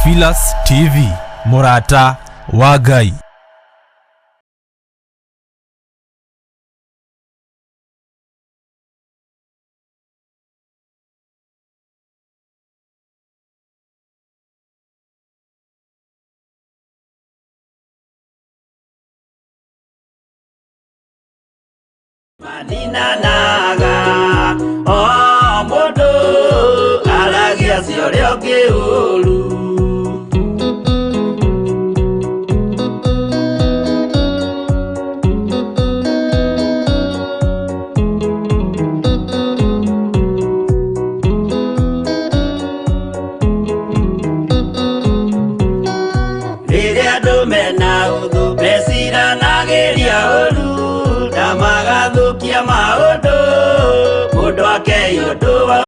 Theophilus TV, Mũrata wa Ngai. Maninanaga o mũndũ aragia cio ũrĩa ũngĩ ũru. Rĩrĩa andũ mena ũthũ meciranagĩria ũru na magathũkia maũndũ mũndũ akei ũndũ wa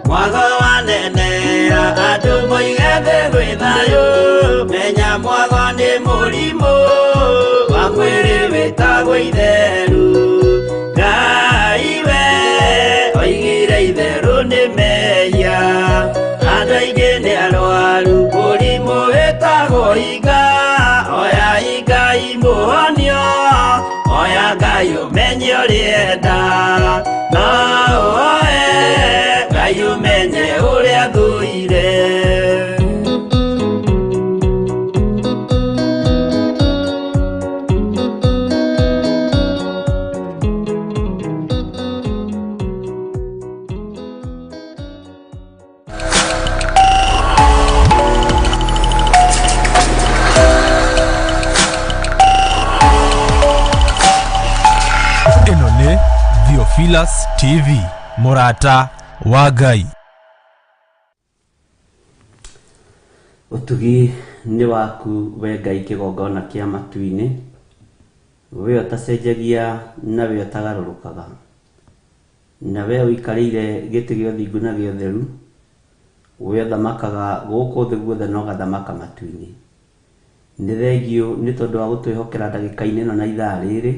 mwago wanenera andũ moige thĩ gwĩ thayũ menya mwago nĩ mũrimũ wa mwĩrĩ wĩtagwo itheru. Ngai we oigire itherũ nĩ mehia andũ aingĩ nĩ arwaru mũrimũ wĩtagwo hinga oya hinga imũhonio oya Ngai ũmenye ũrĩenda no ũoe Ngai ũmenye ũrĩa thũire. Ĩno nĩ Theophilus TV, Mũrata wa Ngai. Ũtugi nĩ waku we Ngai kĩgongona kĩa matu-inĩ, we ũtacenjagia na we ũtagarũrũkaga, na we ũikarĩire gĩtĩ gĩa ũthingu na gĩa ũtheru, we ũthamakaga gũkũ thĩ guothe na ũgathamaka matu-inĩ. Nĩ thengiũ nĩ tondũ wa gũtwĩhokera ndagĩka-inĩ ĩno na ithaa rĩrĩ,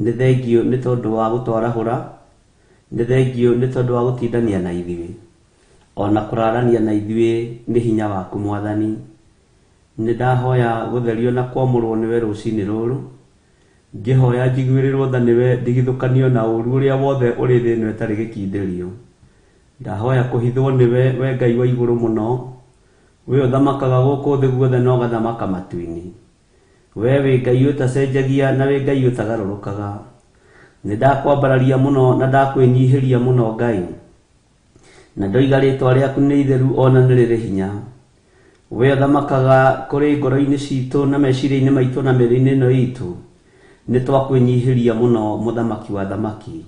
nĩ thengiũ nĩ tondũ wa gũtwarahũra, nĩ thengiũ nĩ tondũ wa gũtindania na ithuĩ, ona kũrarania na ithuĩ nĩ hinya waku Mwathani. Nĩ ndahoya gũtherio na kwamũrwo nĩwe rũcinĩ rũrũ, ngĩhoya njiguĩrĩrwo tha nĩwe ndigithũkanio na ũru ũrĩa wothe ũrĩ thĩ ĩno ĩtarĩ gĩkindĩrio. Ndahoya kũhithwo nĩwe we Ngai wa igũrũ mũno, we ũthamakaga gũkũ thĩ guothe na ũgathamaka matu-inĩ. We wĩ Ngai ũtacenjagia na wĩ Ngai ũtagarũrũkaga. Nĩ ndakwambararia mũno na ndakwĩnyihĩria mũno Ngai, na ndoiga rĩtwa rĩaku nĩ itheru ona nĩ rĩrĩ hinya. We ũthamakaga kũrĩ ngoro-inĩ citũ na meciria-inĩ maitũ na mĩĩrĩ-inĩ ĩno itũ. Nĩ twakwĩnyihĩria mũno mũthamaki wa thamaki.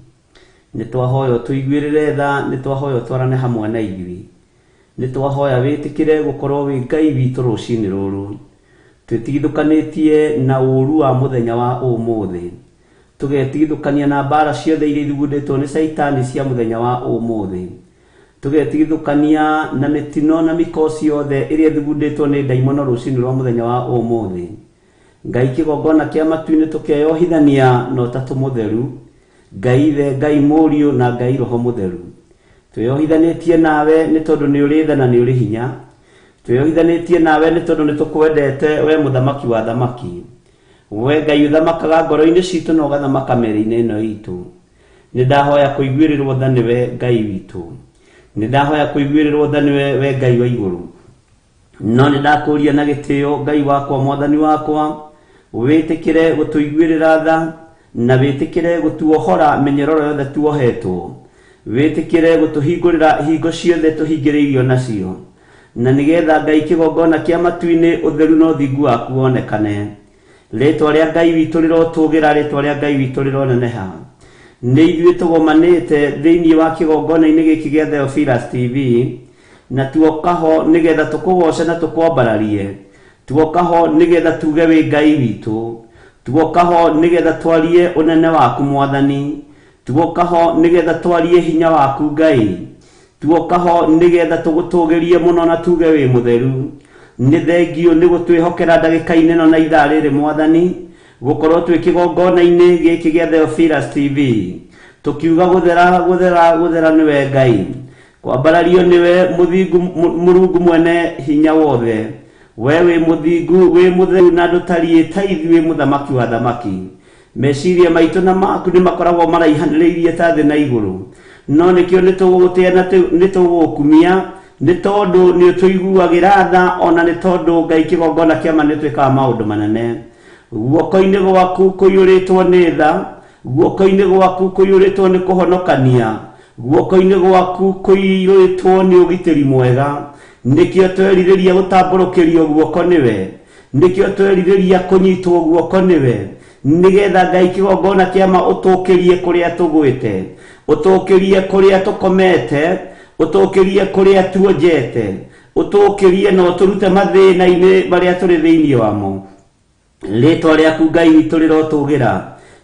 Nĩ twahoya ũtũiguĩrĩre tha, nĩ twahoya ũtwarane hamwe na ithuĩ. Nĩ twahoya wĩtĩkĩre gũkorwo wĩ Ngai witũ rũcinĩ rũrũ. Twĩtigithũkanĩtie na ũru wa mũthenya wa ũmũthĩ. Tũgetigithũkania na mbara ciothe iria ithugundĩtwo nĩ Caitani cia mũthenya wa ũmũthĩ. Tũgetigithũkania na mĩtino na mĩkosi yothe ĩrĩa ĩthugundĩtwo nĩ ndaimono rũcinĩ rwa mũthenya wa ũmũthĩ. Ngai kĩgongona kĩa matu-inĩ tũkeyohithania na ũtatũ mũtheru, Ngai Ithe, Ngai Mũriũ na Ngai Roho Mũtheru. Twĩyohithanĩtie nawe nĩ tondũ nĩ ũrĩ tha na nĩ ũrĩ hinya. Twĩyohithanĩtie nawe nĩ tondũ nĩ tũkwendete we mũthamaki wa thamaki. We Ngai ũthamakaga ngoro-inĩ citũ na ũgathamaka mĩĩrĩ-inĩ ĩno itũ. Nĩ ndahoya kũiguĩrĩrwo tha nĩwe Ngai witũ. Nĩ ndahoya kũiguĩrĩrwo tha nĩwe we Ngai wa igũrũ. No nĩ ndakũria na gĩtĩo Ngai wakwa Mwathani wakwa, wĩtĩkĩre gũtũiguĩrĩra tha na wĩtĩkĩre gũtuohora mĩnyororo yothe tuohetwo. Wĩtĩkĩre gũtũhingũrĩra hingo ciothe tũhingĩrĩirio nacio. Na nĩgetha Ngai kĩgongona kĩa matu-inĩ ũtheru na ũthingu waku wonekane. Rĩtwa rĩa Ngai witũ rĩrotũgĩra, rĩtwa rĩa Ngai witũ rĩroneneha. Nĩ ithuĩ tũgomanĩte thĩinĩ wa kĩgongona-inĩ gĩkĩ gĩa Theophilus TV, na tuoka ho nĩgetha tũkũgoce na tũkwambararie. Tuoka ho nĩgetha tuge wĩ Ngai witũ. Tuoka ho nĩgetha twarie ũnene waku Mwathani. Tuoka ho nĩgetha twarie hinya waku Ngai. Tuoka ho nĩgetha tũgũtũgĩrie mũno na tuge wĩ mũtheru. Nĩ thengiũ nĩ gũtwĩhokera ndagĩka-inĩ ĩno na ithaa rĩrĩ Mwathani, gũkorwo twĩ kĩgongona-inĩ gĩkĩ gĩa Theophilus TV. Tũkiuga gũthera, gũthera, gũthera nĩwe Ngai. Kwambarario nĩwe mũthingu Mũrungu mwene hinya wothe. We wĩ mũthingu, wĩ mũtheru na ndũtariĩ ta ithuĩ, mũthamaki wa thamaki. Meciria maitũ na maku nĩ makoragwo maraihanĩrĩirie ta thĩ na igũrũ. No nĩkĩo nĩ tũgũgũtĩa na nĩ tũgũgũkumia, nĩ tondũ nĩ ũtũiguagĩra tha, ona nĩ tondũ Ngai kĩgongona kĩa ma nĩ ũtwĩkaga maũndũ manene. Guoko-inĩ gwaku kũiyũrĩtwo nĩ tha, guoko-inĩ gwaku kũiyũrĩtwo nĩ kũhonokania, guoko-inĩ gwaku kũiyũrĩtwo nĩ ũgitĩri mwega. Nĩkĩo twerirĩria gũtambũrũkĩrio guoko nĩwe, nĩkĩo twerirĩria kũnyitwo guoko nĩwe, nĩgetha Ngai kĩgongona kĩa ma ũtũkĩrie kũrĩa tũgwĩte, ũtũkĩrie kũrĩa tũkomete, ũtũkĩrie kũrĩa tuonjete, ũtũkĩrie na ũtũrute mathĩna-inĩ marĩa tũrĩ thĩinĩ wamo. Rĩtwa rĩaku Ngai witũ rĩrotũgĩra,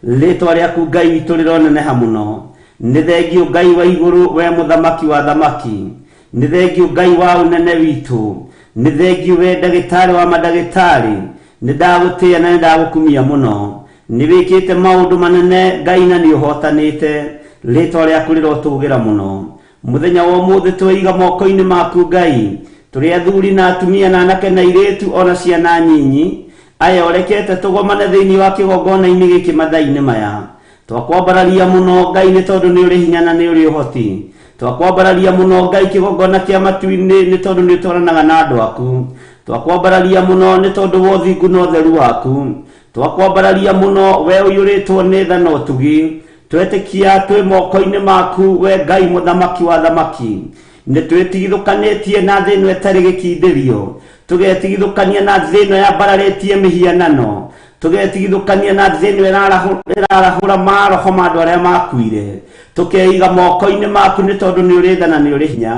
rĩtwa rĩaku Ngai witũ rĩroneneha mũno. Nĩ thengio Ngai wa igũrũ, we mũthamaki wa thamaki. Nĩ thengio Ngai wa ũnene witũ. Nĩ thengio we ndagĩtarĩ wa mandagĩtarĩ. Nĩ ndagũtĩĩa na nĩ ndagũkumia mũno. Nĩ wĩkĩte maũndũ manene Ngai na nĩ ũhotanĩte. Rĩtwa rĩaku rĩrotũgĩra mũno. Mũthenya wa ũmũthĩ tweiga moko-inĩ maku Ngai, tũrĩ athuri na atumia na anake na airĩtu ona ciana nyinyi, aya ũrekete tũgomane thĩinĩ wa kĩgongona-inĩ gĩkĩ mathaa-inĩ maya. Twakwambararia mũno Ngai nĩ tondũ nĩ ũrĩ hinya na nĩ ũrĩ ũhoti. Twakwambararia mũno Ngai kĩgongona kĩa matu-inĩ nĩ tondũ nĩ ũtwaranaga na andũ aku. Twakwambararia mũno nĩ tondũ wa ũthingu na ũtheru waku. Twakwambararia mũno we ũiyũrĩtwo nĩ tha na ũtugi. Twetĩkia twĩ moko-inĩ maku we Ngai mũthamaki wa thamaki. Nĩ twĩtigithũkanĩtie na thĩ ĩno ĩtarĩ gĩkindĩrio, tũgetigithũkania na thĩ ĩno yambararĩtie mĩhianano, tũgetigithũkania na thĩ ĩno ĩrarahũra maroho ma andũ arĩa makuire, tũkeiga moko-inĩ maku nĩ tondũ nĩ ũrĩ tha na nĩ ũrĩ hinya.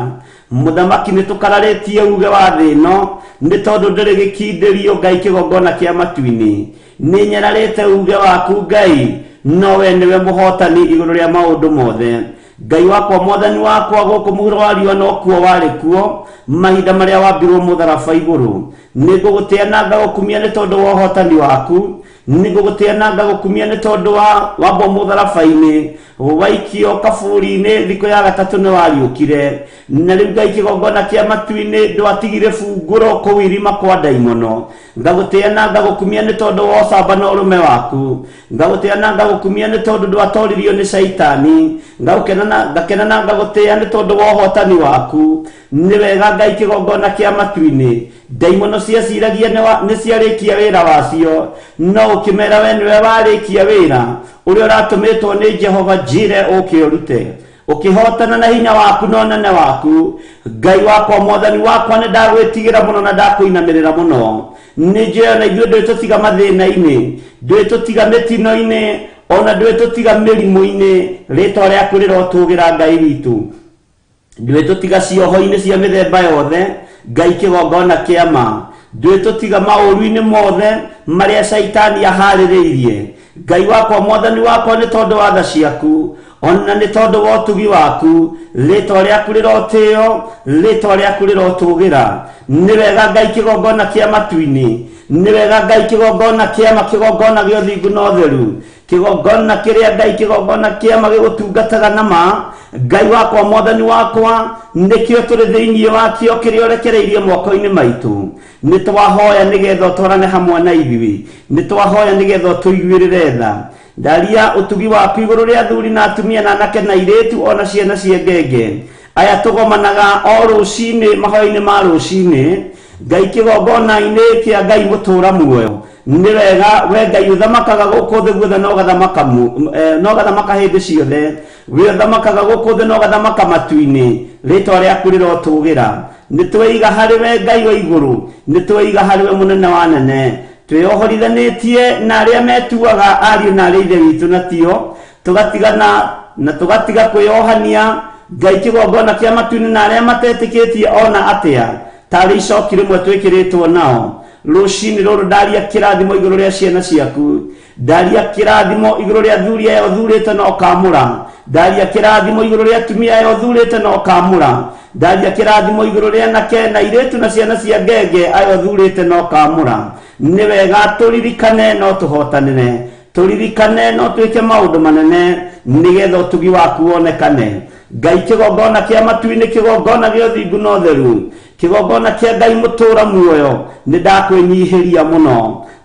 Mũthamaki nĩ tũkararĩtie uge wa thĩ ĩno nĩ tondũ ndũrĩ gĩkindĩrio Ngai kĩgongona kĩa matu-inĩ. Nĩ nyararĩte uge waku Ngai, no we nĩwe mũhotani igũrũ rĩa maũndũ mothe. Ngai wakwa, mwathani wakwa, gũkũ mũhuro wa riũa no kuo warĩ kuo mahinda marĩa wambirwo mũtharaba igũrũ. Nĩ ngũgũtĩa na ngagũkumia nĩ tondũ wa ũhotani waku. Nĩ ngũgũtĩa na ngagũkumia nĩ tondũ wa wambwo mũtharaba-inĩ, waikio kaburi-inĩ, thikũ ya gatatũ nĩ wariũkire. Na rĩu Ngai kĩgongona kĩa matu-inĩ ndwatigire bungũro kũu irima kwa ndaimono. Ngagũtĩa na ngagũkumia nĩ tondũ wa ũcamba na ũrũme waku. Ngagũtĩa na ngagũkumia nĩ tondũ ndwatoririo nĩ caitani. Ngakena na ngagũtĩa nĩ tondũ wa ũhotani waku. Nĩ wega Ngai kĩgongona kĩa matu-inĩ. Ndaimono ciaciragia nĩ ciarĩkia wĩra wacio, no ũkĩmera we nĩwe warĩkia wĩra ũrĩa ũratũmĩtwo nĩ Jehova Jire ũke ũrute. Ũkĩhotana na hinya waku na ũnene waku. Ngai wakwa, mwathani wakwa, nĩ ndagwĩtigĩra mũno na ndakũinamĩrĩra mũno. Nĩ njũĩ ona ithuĩ ndũĩtũtiga mathĩna-inĩ, ndũĩtũtiga mĩtino-inĩ, ona ndũĩtũtiga mĩrimũ-inĩ. Rĩtwa rĩaku rĩrotũgĩra Ngai witũ. Ndũĩtũtiga cioho-inĩ cia mĩthemba yothe, Ngai kĩgongona kĩa ma. Ndũĩtũtiga maũru-inĩ mothe marĩa caitani aharĩrĩirie. Ngai wakwa, mwathani wakwa, nĩ tondũ wa tha ciaku, ona nĩ tondũ wa ũtugi waku, rĩtwa rĩaku rĩrotĩo, rĩtwa rĩaku rĩrotũgĩra. Nĩ wega Ngai kĩgongona kĩa matu-inĩ, nĩ wega Ngai kĩgongona kĩa ma, kĩgongona gĩa ũthingu na ũtheru, kĩgongona kĩrĩa Ngai kĩgongona kĩa ma gĩgũtungataga na ma. Ngai wakwa, mwathani wakwa, nĩkĩo tũrĩ thĩinĩ wakĩo kĩrĩa ũrekereirie moko-inĩ maitũ. Nĩ twahoya nĩgetha ũtwarane hamwe na ithuĩ, nĩ twahoya nĩgetha ũtũiguĩrĩre tha. Ndaria ũtugi waku igũrũ rĩa athuri na atumia na anake na airĩtu ona ciana cia ngenge. Aya tũgomanaga o rũcinĩ mahoya-inĩ ma rũcinĩ, Ngai kĩgongona-inĩ kĩa Ngai mũtũra muoyo. Nĩ wega we Ngai ũthamakaga gũkũ thĩ guothe na ũgathamaka hĩndĩ ciothe. We ũthamakaga gũkũ thĩ na ũgathamaka matu-inĩ. Rĩtwa rĩaku rĩrotũgĩra. Nĩ tweiga harĩ we Ngai wa igũrũ, nĩ tweiga harĩ we mũnene wa nene. Twĩohorithanĩtie na arĩa metuaga ariũ na arĩa ithe witũ na tio, tũgatigana na tũgatiga kwĩyohania Ngai kĩgongona kĩa matu-inĩ na arĩa matetĩkĩtie ona atĩa, tarĩ icoki rĩmwe twĩkĩrĩtwo nao. Rũcinĩ rũrũ ndaria kĩrathimo igũrũ rĩa ciana ciaku, ndaria kĩrathimo igũrũ rĩa athuri aya ũthurĩte na ũkamũra, ndaria kĩrathimo igũrũ rĩa atumia aya ũthurĩte na ũkamũra, ndaria kĩrathimo igũrũ rĩa anake na airĩtu na ciana cia ngenge aya ũthurĩte na ũkamũra. Nĩ wega tũririkane no tũhotanĩre, tũririkane no twĩke maũndũ manene nĩgetha ũtugi waku wonekane. Ngai kĩgongona kĩa matu-inĩ, kĩgongona gĩa ũthingu na ũtheru, kĩgongona kĩa Ngai mũtũũra muoyo, nĩ ndakwĩnyihĩria mũno,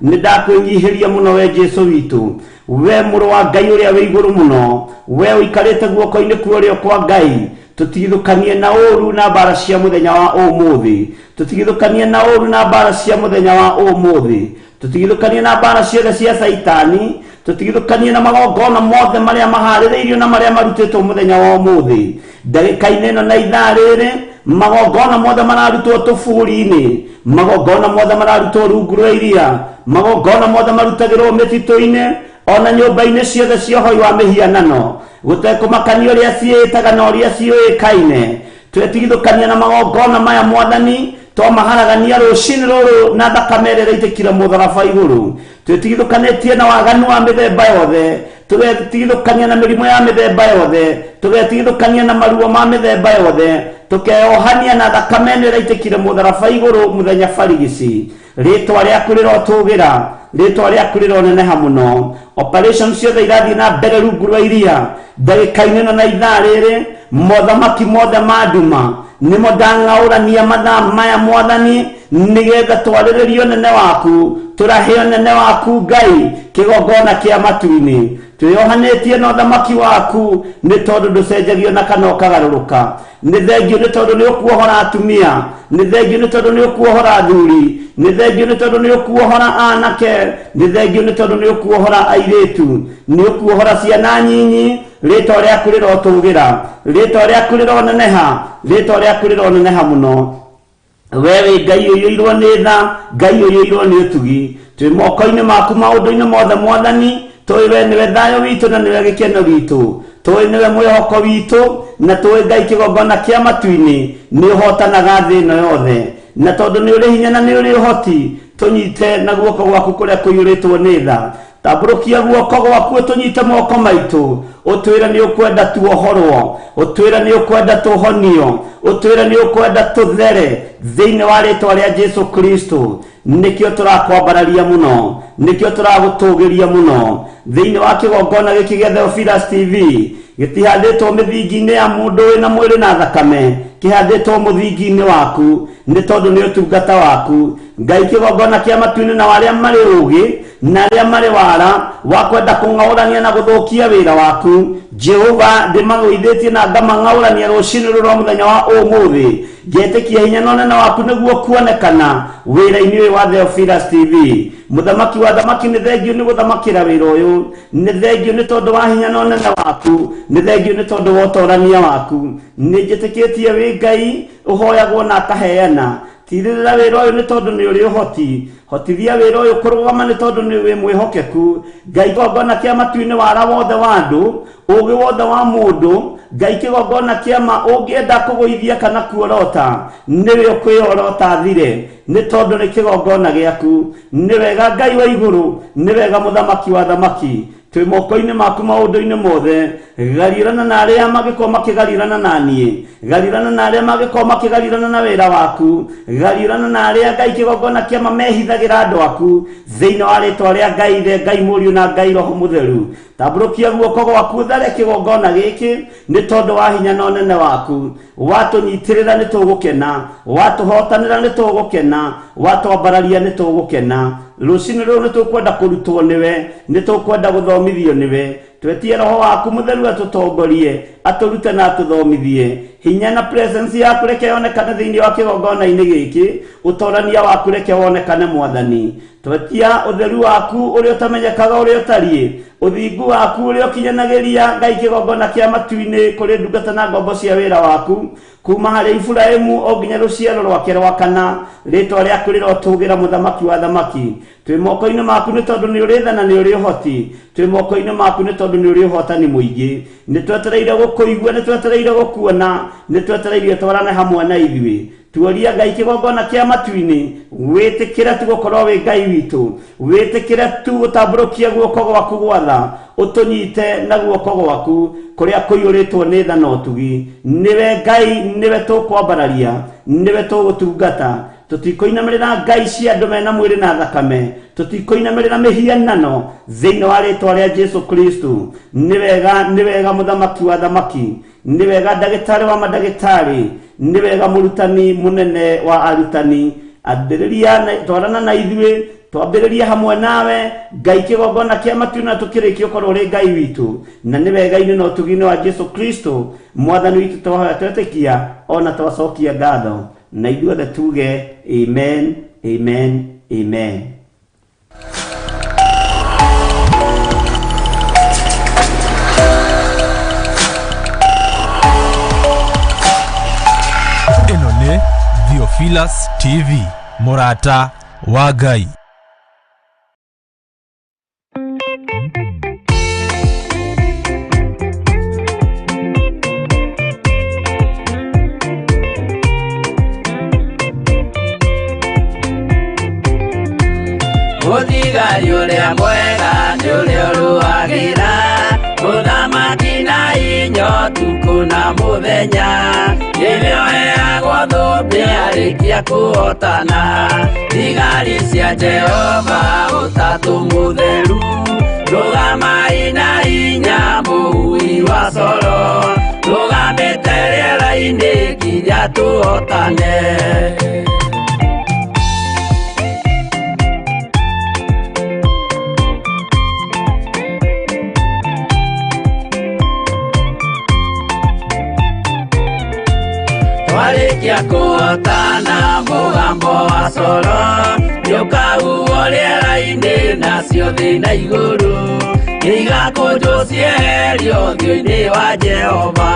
nĩ ndakwĩnyihĩria mũno we Jesu witũ, we mũrũ wa Ngai ũrĩa wĩ igũrũ mũno, we ũikarĩte guoko-inĩ kwa ũrĩo kwa Ngai. Tũtigithũkanie na ũũru na mbara cia mũthenya wa ũmũthĩ, tũtigithũkanie na ũũru na mbara cia mũthenya wa ũmũthĩ, tũtigithũkanie na mbara ciothe cia Caitani, tũtigithũkanie na magongona mothe marĩa maharĩrĩirio na marĩa marutĩtwo mũthenya wa ũmũthĩ. Ndagĩka-inĩ ĩno na ithaa rĩrĩ, magongona mothe mararutwo tũburi-inĩ, magongona mothe mararutwo rungu rwa iria, magongona mothe marutagĩrwo mĩtitũ-inĩ, ona nyũmba-inĩ ciothe cia ũhoi wa mĩhianano, gũtekũmakania ũrĩa ciĩtaga na ũrĩa ciũĩkaine. Twetigithũkania na magongona maya mwathani, twamaharagania rũcinĩ rũrũ na thakame ĩrĩa ĩraitĩkire mũtharaba igũrũ. Twetigithũkanĩtie na waganu wa mĩthemba yothe, tũgetigithũkania na mĩrimũ ya mĩthemba yothe, tũgetigithũkania na maruo ma mĩthemba yothe, tũkeohania na thakame ĩno ĩraitĩkire mũtharaba igũrũ mũthenya barigici. Rĩtwa rĩaku rĩrotũgĩra, rĩtwa rĩaku rĩroneneha mũno. Operation ciothe irathiĩ na mbere rungu rwa iria ndagĩka-inĩ ĩno na ithaa rĩrĩ, mothamaki mothe ma nduma nĩmo ndang'aũrania mathaa maya mwathani, nĩgetha twarĩrĩrie ũnene waku, tũrahe ũnene waku Ngai kĩgongona kĩa matu-inĩ. Twĩyohanĩtie na ũthamaki waku nĩ tondũ ndũcenjagio na kana ũkagarũrũka. Nĩ thengio nĩ tondũ nĩ ũkuohora atumia, nĩ thengio nĩ tondũ nĩ ũkuohora athuri, nĩ thengio nĩ tondũ nĩ ũkuohora anake, nĩ thengio nĩ tondũ nĩ ũkuohora airĩtu, nĩ ũkuohora ciana nyinyi. Rĩtwa rĩaku rĩrotũgĩra, rĩtwa rĩaku rĩroneneha, rĩtwa rĩaku rĩroneneha mũno. We wĩ Ngai ũiyũirwo nĩ tha, Ngai ũiyũirwo nĩ ũtugi. Twĩ moko-inĩ maku maũndũ-inĩ mothe mwathani, tũĩ we nĩwe thayũ witũ na nĩwe gĩkeno gitũ, tũĩ nĩwe mwĩhoko witũ, na tũĩ Ngai kĩgongona kĩa matu-inĩ nĩ ũhotanaga thĩ ĩno yothe. Na tondũ nĩ ũrĩ hinya na nĩ ũrĩ ũhoti, tũnyite na guoko gwaku kũrĩa kũiyũrĩtwo nĩ tha. Tambũrũkia guoko gwaku ũtũnyite moko maitũ, ũtwĩre nĩ ũkwenda tuohorwo, ũtwĩre nĩ ũkwenda tũhonio, ũtwĩre nĩ ũkwenda tũthere thĩinĩ wa rĩtwa rĩa Jesu Kristo. Nĩkĩo tũrakwambararia mũno, nĩkĩo tũragũtũgĩria mũno thĩinĩ wa kĩgongona gĩkĩ gĩa Theophilus TV. Gĩtihandĩtwo mĩthingi-inĩ ya mũndũ wĩna mwĩrĩ na thakame, kĩhandĩtwo mũthingi-inĩ waku nĩ tondũ nĩ ũtungata waku. Ngai kĩgongona kĩa matu-inĩ na arĩa marĩ ũũgĩ na arĩa marĩ wara wa kwenda kũng'aũrania na gũthũkia wĩra waku, Jehova ndĩmagũithĩtie na ngamang'aũrania rũcinĩ rũrũ rwa mũthenya wa ũmũthĩ. Ngetĩkia hinya na ũnene waku nĩguo kuonekana wĩra-inĩ ũyũ wa Theophilus TV. Mũthamaki wa thamaki, nĩ thengio nĩ gũthamakĩra wĩra ũyũ, nĩ thengio nĩ tondũ wa hinya na ũnene waku, nĩ thengio nĩ tondũ wa ũtorania waku. Nĩ njĩtĩkĩtie wĩ Ngai ũhoyagwo na akaheana. Tirĩrĩra wĩra ũyũ nĩ tondũ nĩ ũrĩ ũhoti, hotithia wĩra ũyũ kũrũgama nĩ tondũ nĩ wĩ mwĩhokeku. Ngai kĩgongona kĩa matu-inĩ, wara wothe wa andũ, ũũgĩ wothe wa mũndũ, Ngai kĩgongona kĩa ma ũngĩenda kũgũithia kana kuorota, nĩwe ũkwĩorota thire, nĩ tondũ nĩ kĩgongona gĩaku. Nĩ wega Ngai wa igũrũ, nĩ wega mũthamaki wa thamaki. Twĩ moko-inĩ maku maũndũ-inĩ mothe. Gariũrana na arĩa mangĩkorwo makĩgariũrana na niĩ, gariũrana na arĩa mangĩkorwo makĩgariũrana na wĩra waku, gariũrana na arĩa Ngai kĩgongona kĩa ma mehithagĩra andũ aku thĩinĩ wa rĩtwa rĩa Ngai Ithe, Ngai Mũriũ na Ngai Roho Mũtheru. Tambũrũkia guoko gwaku ũthare kĩgongona gĩkĩ nĩ tondũ wa hinya na ũnene waku. Watũnyitĩrĩra nĩ tũgũkena, watũhotanĩra nĩ tũgũkena, watwambararia nĩ tũgũkena. Rũcinĩ rũrũ nĩ tũkwenda kũrutwo nĩwe, nĩ tũkwenda gũthomithio nĩwe. Twetie Roho waku Mũtheru atũtongorie, atũrute na atũthomithie. Hinya na presence yaku reke yonekane thĩinĩ wa kĩgongona-inĩ gĩkĩ, ũtorania waku reke wonekane mwathani. Twetia ũtheru waku ũrĩa ũtamenyekaga ũrĩa ũtariĩ, ũthingu waku ũrĩa ũkinyanagĩria Ngai kĩgongona kĩa matu-inĩ kũrĩ ndungata na ngombo cia wĩra waku, kuma harĩ Iburahĩmu o nginya rũciaro rwake rwa kana. Rĩtwa rĩaku rĩrotũgĩra mũthamaki wa thamaki. Twĩ moko-inĩ maku nĩ tondũ nĩ ũrĩ tha na nĩ ũrĩ ũhoti. Twĩ moko-inĩ maku nĩ tondũ nĩ ũrĩ ũhotani mũingĩ. Nĩ twetereire gũkũigua, nĩ twetereire gũkuona, nĩ twetereire twarane hamwe na ithuĩ. Tuoria Ngai kĩgongona kĩa matu-inĩ, wĩtĩkĩre tu gũkorwo wĩ Ngai witũ, wĩtĩkĩre tu gũtambũrũkia guoko gwaku gwatha, ũtũnyite na guoko gwaku kũrĩa kũiyũrĩtwo nĩ tha na ũtugi. Nĩwe Ngai, nĩwe tũkwambararia, nĩwe tũgũtungata. Tũtikũinamĩrĩra ngai cia andũ mena mwĩrĩ na thakame, tũtikũinamĩrĩra mĩhianano thĩinĩ wa rĩtwa rĩa Jesu Kristo. Nĩ wega, nĩ wega mũthamaki wa thamaki, nĩ wega ndagĩtarĩ wa mandagĩtarĩ, nĩ wega mũrutani mũnene wa arutani. Ambĩrĩria twarana na ithuĩ, twambĩrĩria hamwe nawe Ngai kĩgongona kĩa matu na tũkĩrĩkia ũkorwo ũrĩ Ngai witũ. Na nĩ wega-inĩ na ũtugi-inĩ wa Jesu Kristo mwathani witũ twahoya twetĩkia ona twacokia ngatho, na ithuothe tuge amen, amen, amen. Ĩno nĩ Theophilus TV, mũrata wa Ngai. Mũthigari ũrĩa mwega nĩ ũrĩa ũrũagĩra mũthamaki na inya ũtukũ na mũthenya, nĩwe ũheagwo thũmbĩ arĩkia kũhotana. Thigari cia Jehova ũtatũ mũtheru, rũgamai na hinya mũhui wa coro, rũgamĩte rĩera-inĩ nginya tũhotane. Twarĩkia kũhotana mũgambo wa coro nĩũkahuhwo rĩera-inĩ nacio thĩ na igũrũ nĩigakũnjwo cieherio ũthiũ-inĩ wa Jehova.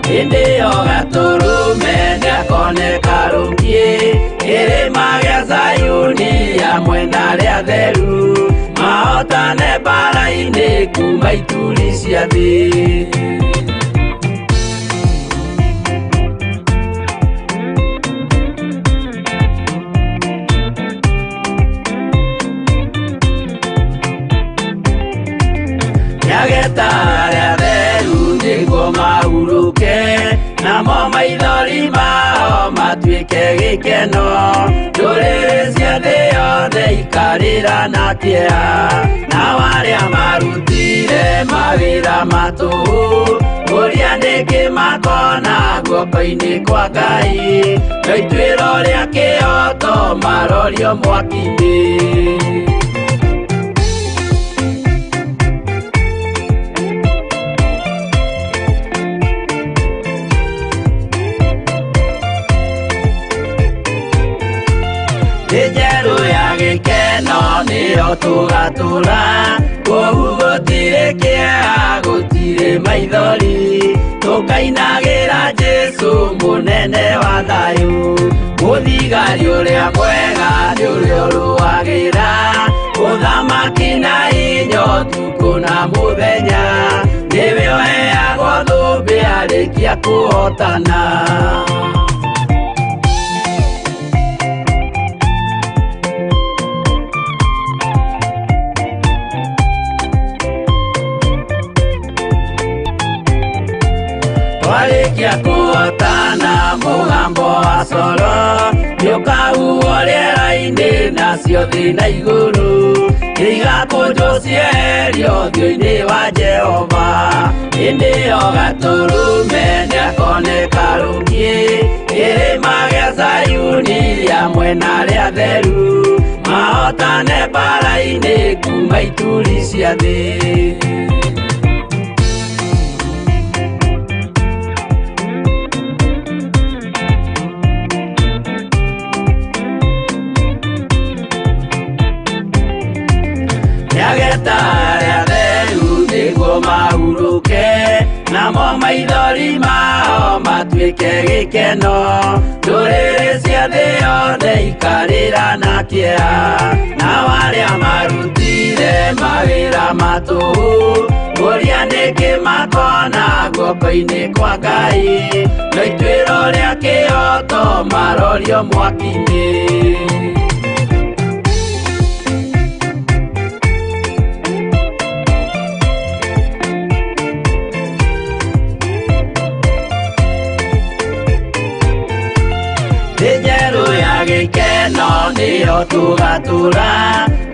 Hĩndĩ ĩyo Gatũrũme nĩakoneka rũngiĩ kĩrĩma gĩa Zayuni hamwe na arĩa atheru, mahotane mbaara-inĩ kuma ituri cia thĩ. Nĩageta arĩa atheru nĩguo mahurũke, namo maithori mao matuĩke gĩkeno. Ndũrĩrĩ cia thĩ yothe ikarĩra na kĩeha, nao arĩa marutire mawĩra ma tũhũ kũria nĩkĩ makona guoko-inĩ kwa Ngai. No ituĩro rĩa kĩhooto marorio mwaki-inĩ. Thĩ njerũ ya gĩkeno nĩyo tũgatũra, kũu gũtirĩ kĩeha gũtirĩ maithori, tũkainagĩra Jesũ mũnene wa thayũ. Mũthigari ũrĩa mwega nĩ ũrĩa ũrũagĩra ũthamaki na hinya ũtukũ na mũthenya, nĩwe ũheagwo thũmbĩ arĩkia kũhotana. Twarĩkia kũhotana mũgambo wa coro nĩũkahuhwo rĩera-inĩ nacio thĩ na igũrũ nĩigakũnjwo cieherio ũthiũ-inĩ wa Jehova. Hĩndĩ ĩyo Gatũrũme nĩakoneka rũngiĩ kĩrĩma gĩa Zayuni hamwe na arĩa atheru, mahotane mbaara-inĩ kuma ituri cia thĩ. Nĩageta arĩa atheru nĩguo mahurũke, namo maithori mao matuĩke gĩkeno. Ndũrĩrĩ cia thĩ yothe ikarĩra na kĩeha, nao arĩa marutire mawĩra ma tũhũ kũria nĩkĩ makona guoko-inĩ kwa Ngai. No ituĩro rĩa kĩhooto marorio mwaki-inĩ. Thĩ njerũ ya gĩkeno Tũgatũra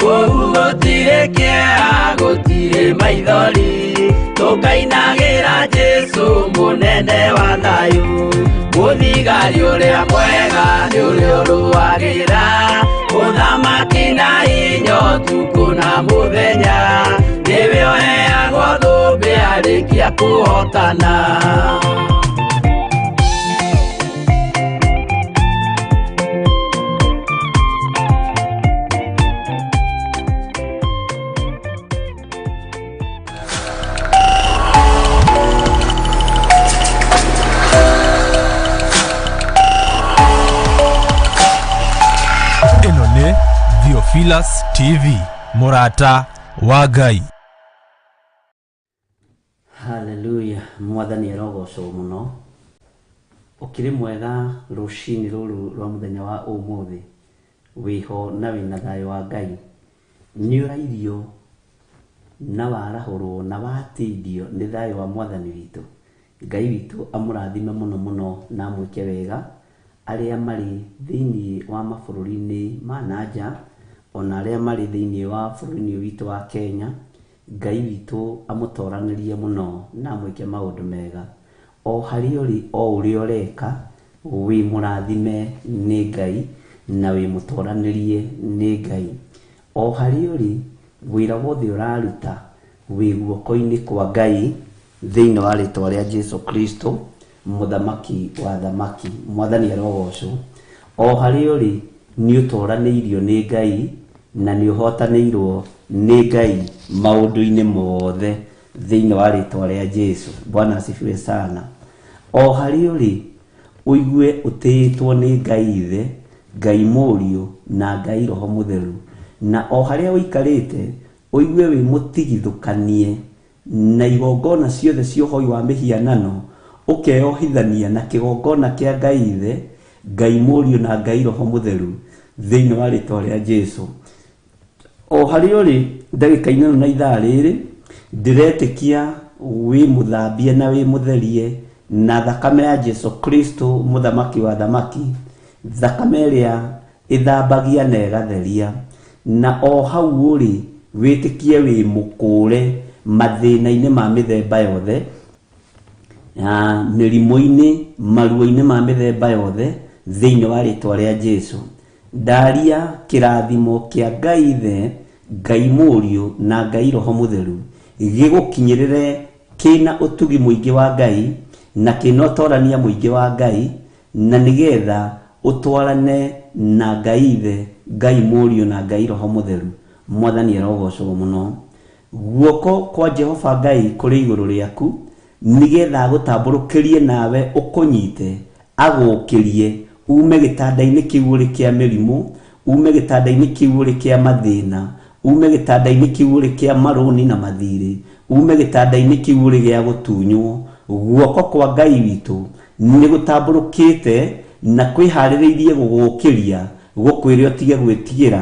kũu gũtirĩ kĩeha gũtirĩ maithori tũkainagĩra Jesũ mũnene wa thayũ mũthigari ũrĩa mwega nĩ ũrĩa ũrũagĩra ũthamaki na hinya ũtukũ na mũthenya nĩwe ũheagwo thũmbĩ arĩkia kũhotana. Ĩno nĩ Theophilus TV, mũrata wa Ngai. Haleluya, mwathani arogocwo mũno. Ũkĩrĩ mwega rũcinĩ rũrũ rwa mũthenya wa ũmũthĩ, wĩho na wĩna thayũ wa Ngai. Nĩ ũrairio na warahũrwo na watindio nĩ thayũ wa mwathani witũ. Ngai witũ amũrathime mũno mũno na amwĩke wega arĩa marĩ thĩinĩ wa mabũrũri-inĩ ma na nja ona arĩa marĩ thĩinĩ wa bũrũri-inĩ witũ wa Kenya. Ngai witũ amũtoranĩrie mũno na amwĩke maũndũ mega. O harĩa ũrĩ o ũrĩa ũreka wĩ mũrathime nĩ Ngai na wĩ mũtoranĩrie nĩ Ngai. O harĩa ũrĩ wĩra wothe ũraruta wĩ guoko-inĩ kwa Ngai thĩinĩ wa rĩtwa rĩa Jesu Kristo mũthamaki wa thamaki. Mwathani arogocwo. O harĩa ũrĩ nĩ ũtoranĩirio nĩ Ngai na nĩ ũhotanĩirwo nĩ Ngai maũndũ-inĩ mothe thĩinĩ wa rĩtwa rĩa Jesu. Bwana asifiwe sana. O harĩa ũrĩ ũigue ũtĩĩtwo nĩ Ngai Ithe, Ngai Mũriũ na Ngai Roho Mũtheru. Na o harĩa ũikarĩte ũigue wĩ mũtigithũkanie na igongona ciothe cia ũhoi wa mĩhianano, ũkeyohithania na kĩgongona kĩa Ngai Ithe, Ngai Mũriũ na Ngai Roho Mũtheru thĩinĩ wa rĩtwa rĩa Jesu. O harĩa ũrĩ ndagĩka-inĩ ĩno na ithaa rĩrĩ ndĩretĩkia wĩ mũthambie na wĩ mũtherie na thakame ya Jesu Kristo mũthamaki wa thamaki, thakame ĩrĩa ĩthambagia na ĩgatheria. Na o hau ũrĩ wĩtĩkie wĩ mũkũre mathĩna-inĩ ma mĩthemba yothe, mĩrimũ-inĩ, maruo-inĩ ma mĩthemba yothe thĩinĩ wa rĩtwa rĩa Jesu. Ndaria kĩrathimo kĩa Ngai Ithe, Ngai Mũriũ na Ngai Roho Mũtheru gĩgũkinyĩrĩre kĩna ũtugi mũingĩ wa Ngai na kĩna ũtorania mũingĩ wa Ngai, na nĩgetha ũtwarane na Ngai Ithe, Ngai Mũriũ na Ngai Roho Mũtheru. Mwathani arogocwo mũno. Guoko kwa Jehova Ngai kũrĩ igũrũ rĩaku nĩgetha agũtambũrũkĩrie nawe ũkũnyite agũũkĩrie ume gĩtanda-inĩ kĩu ũrĩ kĩa mĩrimũ, ume gĩtanda-inĩ kĩu ũrĩ kĩa mathĩna, ume gĩtanda-inĩ kĩu ũrĩ kĩa marũni na mathirĩ, ume gĩtanda-inĩ kĩu ũrĩ gĩa gũtunywo. Guoko kwa Ngai witũ nĩ gũtambũrũkĩte na kwĩharĩrĩirie gũgũũkĩria, gũkwĩre ũtige gwĩtigĩra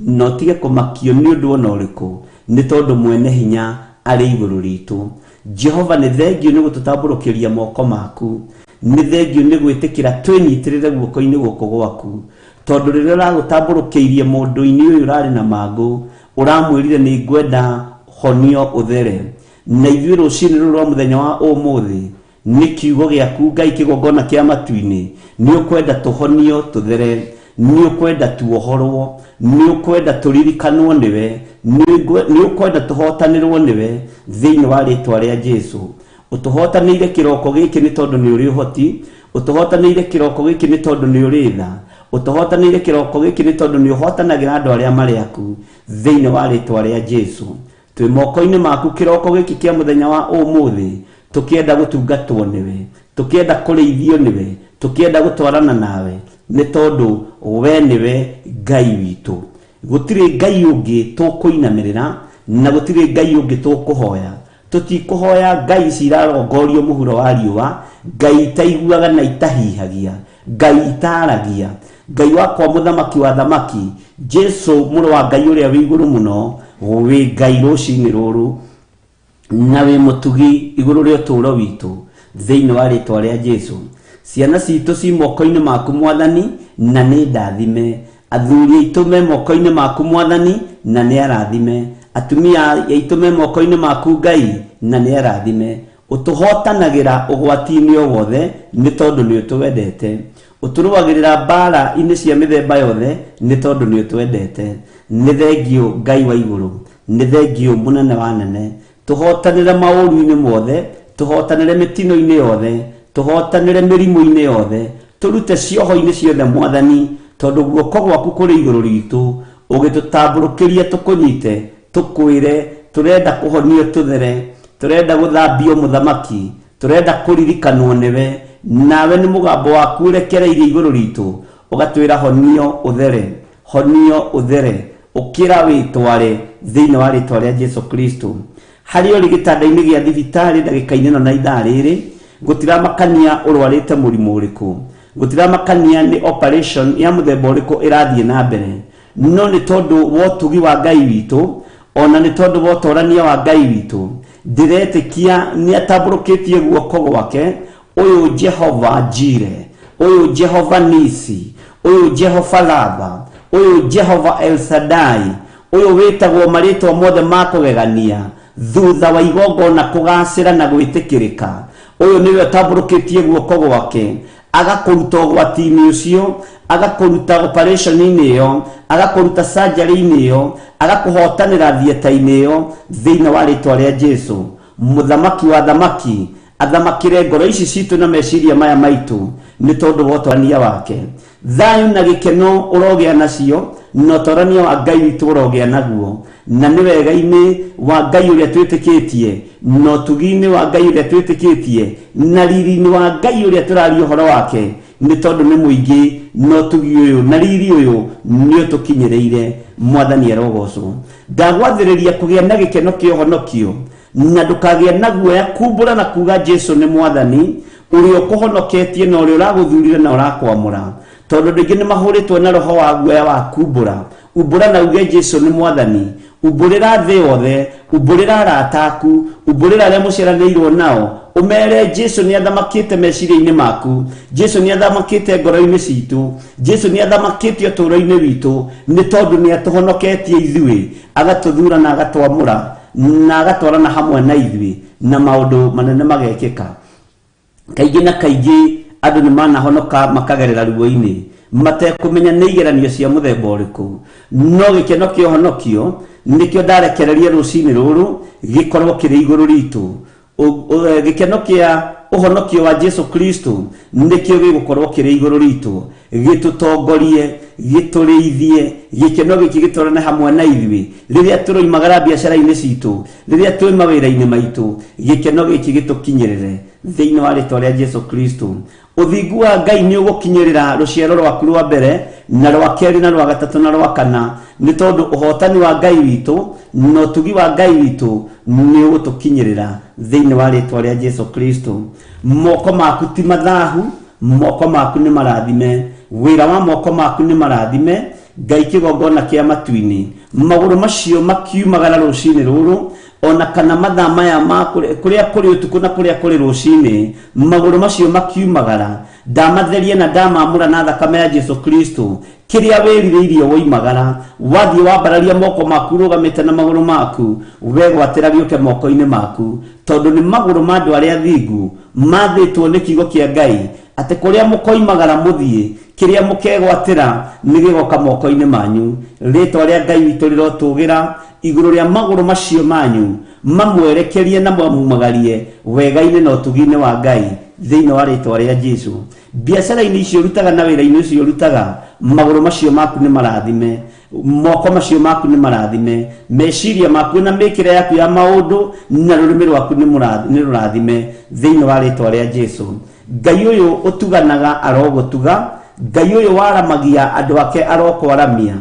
na ũtige kũmakio nĩ ũndũ ona ũrĩkũ, nĩ tondũ mwene hinya arĩ igũrũ ritũ. Jehova nĩ thengio nĩ gũtũtambũrũkĩria moko maku, nĩ thengio nĩ gwĩtĩkĩra twĩnyitĩrĩre guoko-inĩ gũkũ gwaku, tondũ rĩrĩa ũragũtambũrũkĩirie mũndũ-inĩ ũyũ ũrarĩ na mangũ, ũramwĩrire nĩ ngwenda honio ũthere. Na ithuĩ rũcinĩ rũrũ rwa mũthenya wa ũmũthĩ nĩ kiugo gĩaku Ngai kĩgongona kĩa matu-inĩ, nĩ ũkwenda tũhonio tũthere, nĩ ũkwenda tuohorwo, nĩ ũkwenda tũririkanwo nĩwe, nĩ ũkwenda tũhotanĩrwo nĩwe thĩinĩ wa rĩtwa rĩa Jesu. Ũtũhotanĩire kĩroko gĩkĩ nĩ tondũ nĩ ũrĩ ũhoti, ũtũhotanĩire kĩroko gĩkĩ nĩ tondũ nĩ ũrĩ tha, ũtũhotanĩire kĩroko gĩkĩ nĩ tondũ nĩ ũhotanagĩra andũ arĩa marĩ aku thĩinĩ wa rĩtwa rĩa Jesu. Twĩ moko-inĩ maku kĩroko gĩkĩ kĩa mũthenya wa ũmũthĩ, tũkĩenda gũtungatwo nĩwe, tũkĩenda kũrĩithio nĩwe, tũkĩenda gũtwarana nawe, nĩ tondũ we nĩwe Ngai witũ. Gũtirĩ Ngai ũngĩ tũkũinamĩrĩra na gũtirĩ Ngai ũngĩ tũkũhoya. Tũtikũhoya Ngai ici irarongorio mũhuro wa riũa, Ngai itaiguaga na itahihagia, Ngai itaragia, Ngai wakwa mũthamaki wa thamaki, Jesu mũrũ wa Ngai ũrĩa wĩ igũrũ mũno, wĩ Ngai rũcinĩ rũrũ na wĩ mũtugi igũrũ rĩa ũtũũro witũ thĩinĩ wa rĩtwa rĩa Jesu. Ciana citũ ci moko-inĩ maku Mwathani, na nĩ ndathime. Athuri aitũ me moko-inĩ maku Mwathani, na nĩ arathime. Atumia aitũ me moko-inĩ maku Ngai, na nĩ arathime. Ũtũhotanagĩra ũgwati-inĩ o wothe nĩ tondũ nĩ ũtwendete. Ũtũrũagĩrĩra mbara-inĩ cia mĩthemba yothe nĩ tondũ nĩ ũtwendete. Nĩ thengiũ Ngai wa igũrũ, nĩ thengiũ mũnene wa nene. Tũhotanĩre maũru-inĩ mothe, tũhotanĩre mĩtino-inĩ yothe, tũhotanĩre mĩrimũ-inĩ yothe, tũrute cioho-inĩ ciothe Mwathani, tondũ guoko gwaku kũrĩ igũrũ ritũ, ũgĩtũtambũrũkĩria tũkũnyite, tũkwĩre tũrenda kũhonio tũthere, tũrenda gũthambio mũthamaki, tũrenda kũririkanwo nĩwe, nawe nĩ mũgambo waku ũrekereirie igũrũ ritũ, ũgatwĩra honio ũthere, honio ũthere, ũkĩra wĩtware thĩinĩ wa rĩtwa rĩa Jesu Kristo. Harĩa ũrĩ gĩtanda-inĩ gĩa thibitarĩ ndagĩka-inĩ ĩno na ithaa rĩrĩ, gũtiramakania ũrwarĩte mũrimũ ũrĩkũ, gũtiramakania nĩ operation ya mũthemba ũrĩkũ ĩrathiĩ na mbere, no nĩ tondũ wa ũtugi wa Ngai witũ, ona nĩ tondũ wa ũtorania wa Ngai witũ, ndĩretĩkia nĩ atambũrũkĩtie guoko gwake. Ũyũ Jehova Jire, ũyũ Jehova Nisi, ũyũ Jehova Raba, ũyũ Jehova El Shaddai, ũyũ wĩtagwo marĩtwa mothe ma kũgegania thutha wa igongona kũgacĩra na gwĩtĩkĩrĩka. Ũyũ nĩwe ũtambũrũkĩtie guoko gwake, agakũruta ũgwati-inĩ ũcio, agakũruta operation-inĩ ĩyo, agakũruta surgery-inĩ ĩyo, agakũhotanĩra theatre-inĩ ĩyo thĩinĩ wa rĩtwa rĩa Jesu. Mũthamaki wa thamaki athamakĩre ngoro ici citũ na meciria maya maitũ nĩ tondũ wa ũtorania wake. Thayũ na gĩkeno ũrogĩa nacio, na ũtorania wa Ngai witũ ũrogĩa naguo, na nĩ wega-inĩ wa Ngai ũrĩa twĩtĩkĩtie, na ũtugi-inĩ wa Ngai ũrĩa twĩtĩkĩtie, na riri-inĩ wa Ngai ũrĩa tũraria ũhoro wake, nĩ tondũ nĩ mũingĩ, na ũtugi ũyũ na riri ũyũ nĩ ũtũkinyĩrĩire. Mwathani arogocwo. Ndagwathĩrĩria kũgĩa na gĩkeno kĩa ũhonokio, na ndũkagĩa na guoya kumbũra na kuga Jesu nĩ Mwathani ũrĩa ũkũhonoketie na ũrĩa ũragũthurire na ũrakwamũra, tondũ andũ aingĩ nĩ mahũrĩtwo na roho wa guoya wa kumbũra. Umbũra na uge Jesu nĩ Mwathani. Umbũrĩra thĩ yothe, umbũrĩra arata aku, umbũrĩra arĩa mũciaranĩirwo nao, ũmere Jesu nĩ athamakĩte meciria-inĩ maku, Jesu nĩ athamakĩte ngoro-inĩ citũ, Jesu nĩ athamakĩte ũtũũro-inĩ witũ, nĩ tondũ nĩ atũhonoketie ithuĩ, agatũthura na agatwamũra, na agatwarana hamwe na ithuĩ, na maũndũ manene magekĩka. Kaingĩ na kaingĩ andũ nĩ manahonoka makagerera ruo-inĩ matekũmenya nĩ igeranio cia mũthemba ũrĩkũ, no gĩkeno kĩa ũhonokio nĩkĩo ndarekereria rũcinĩ rũrũ gĩkorwo kĩrĩ igũrũ ritũ. Gĩkeno kĩa ũhonokio wa Jesu Kristo nĩkĩo gĩgũkorwo kĩrĩ igũrũ ritũ, gĩtũtongorie, gĩtũrĩithie. Gĩkeno gĩkĩ gĩtwarane hamwe na ithuĩ rĩrĩa tũroimagara biacara-inĩ citũ, rĩrĩa twĩ mawĩra-inĩ maitũ, gĩkeno gĩkĩ gĩtũkinyĩrĩre thĩinĩ wa rĩtwa rĩa Jesu Kristo. Ũthingu wa Ngai nĩ ũgũkinyĩrĩra rũciaro rwaku rwa mbere na rwa kerĩ na rwa gatatũ na rwa kana, nĩ tondũ ũhotani wa Ngai witũ na ũtugi wa Ngai witũ nĩ ũgũtũkinyĩrĩra thĩinĩ wa rĩtwa rĩa Jesu Kristo. Moko maku ti mathahu, moko maku nĩ marathime, wĩra wa moko maku nĩ marathime. Ngai kĩgongona kĩa matu-inĩ, magũrũ macio makiumagara rũcinĩ rũrũ, ona kana mathaa maya ma kũrĩa kũrĩ ũtukũ na kũrĩa kũrĩ rũcinĩ, magũrũ macio makiumagara, ndamatheria na ndamamũra na thakame ya Jesu Kristo. Kĩrĩa wĩrirĩirie woimagara, wathiĩ wambararia moko maku ũrũgamĩte na magũrũ maku, wegwatĩra gĩũke moko-inĩ maku, tondũ nĩ magũrũ ma andũ arĩa athingu mathĩtwo nĩ kiugo kĩa Ngai atĩ kũrĩa mũkoimagara mũthiĩ, kĩrĩa mũkegwatĩra nĩ gĩgoka moko-inĩ manyu. Rĩtwa rĩa Ngai witũ rĩrotũgĩra igũrũ rĩa magũrũ macio manyu, mamwerekerie na mamumagarie wega-inĩ na ũtugi-inĩ wa Ngai thĩinĩ wa rĩtwa rĩa Jesu. Biacara-inĩ icio ũrutaga na wĩra-inĩ ũcio ũrutaga, magũrũ macio maku nĩ marathime, moko macio maku nĩ marathime, meciria maku na mĩkĩre yaku ya maũndũ na rũrĩmĩ rwaku nĩ rũrathime thĩinĩ wa rĩtwa rĩa Jesu. Ngai ũyũ ũtuganaga arogũtuga, Ngai ũyũ waramagia andũ ake arokwaramia,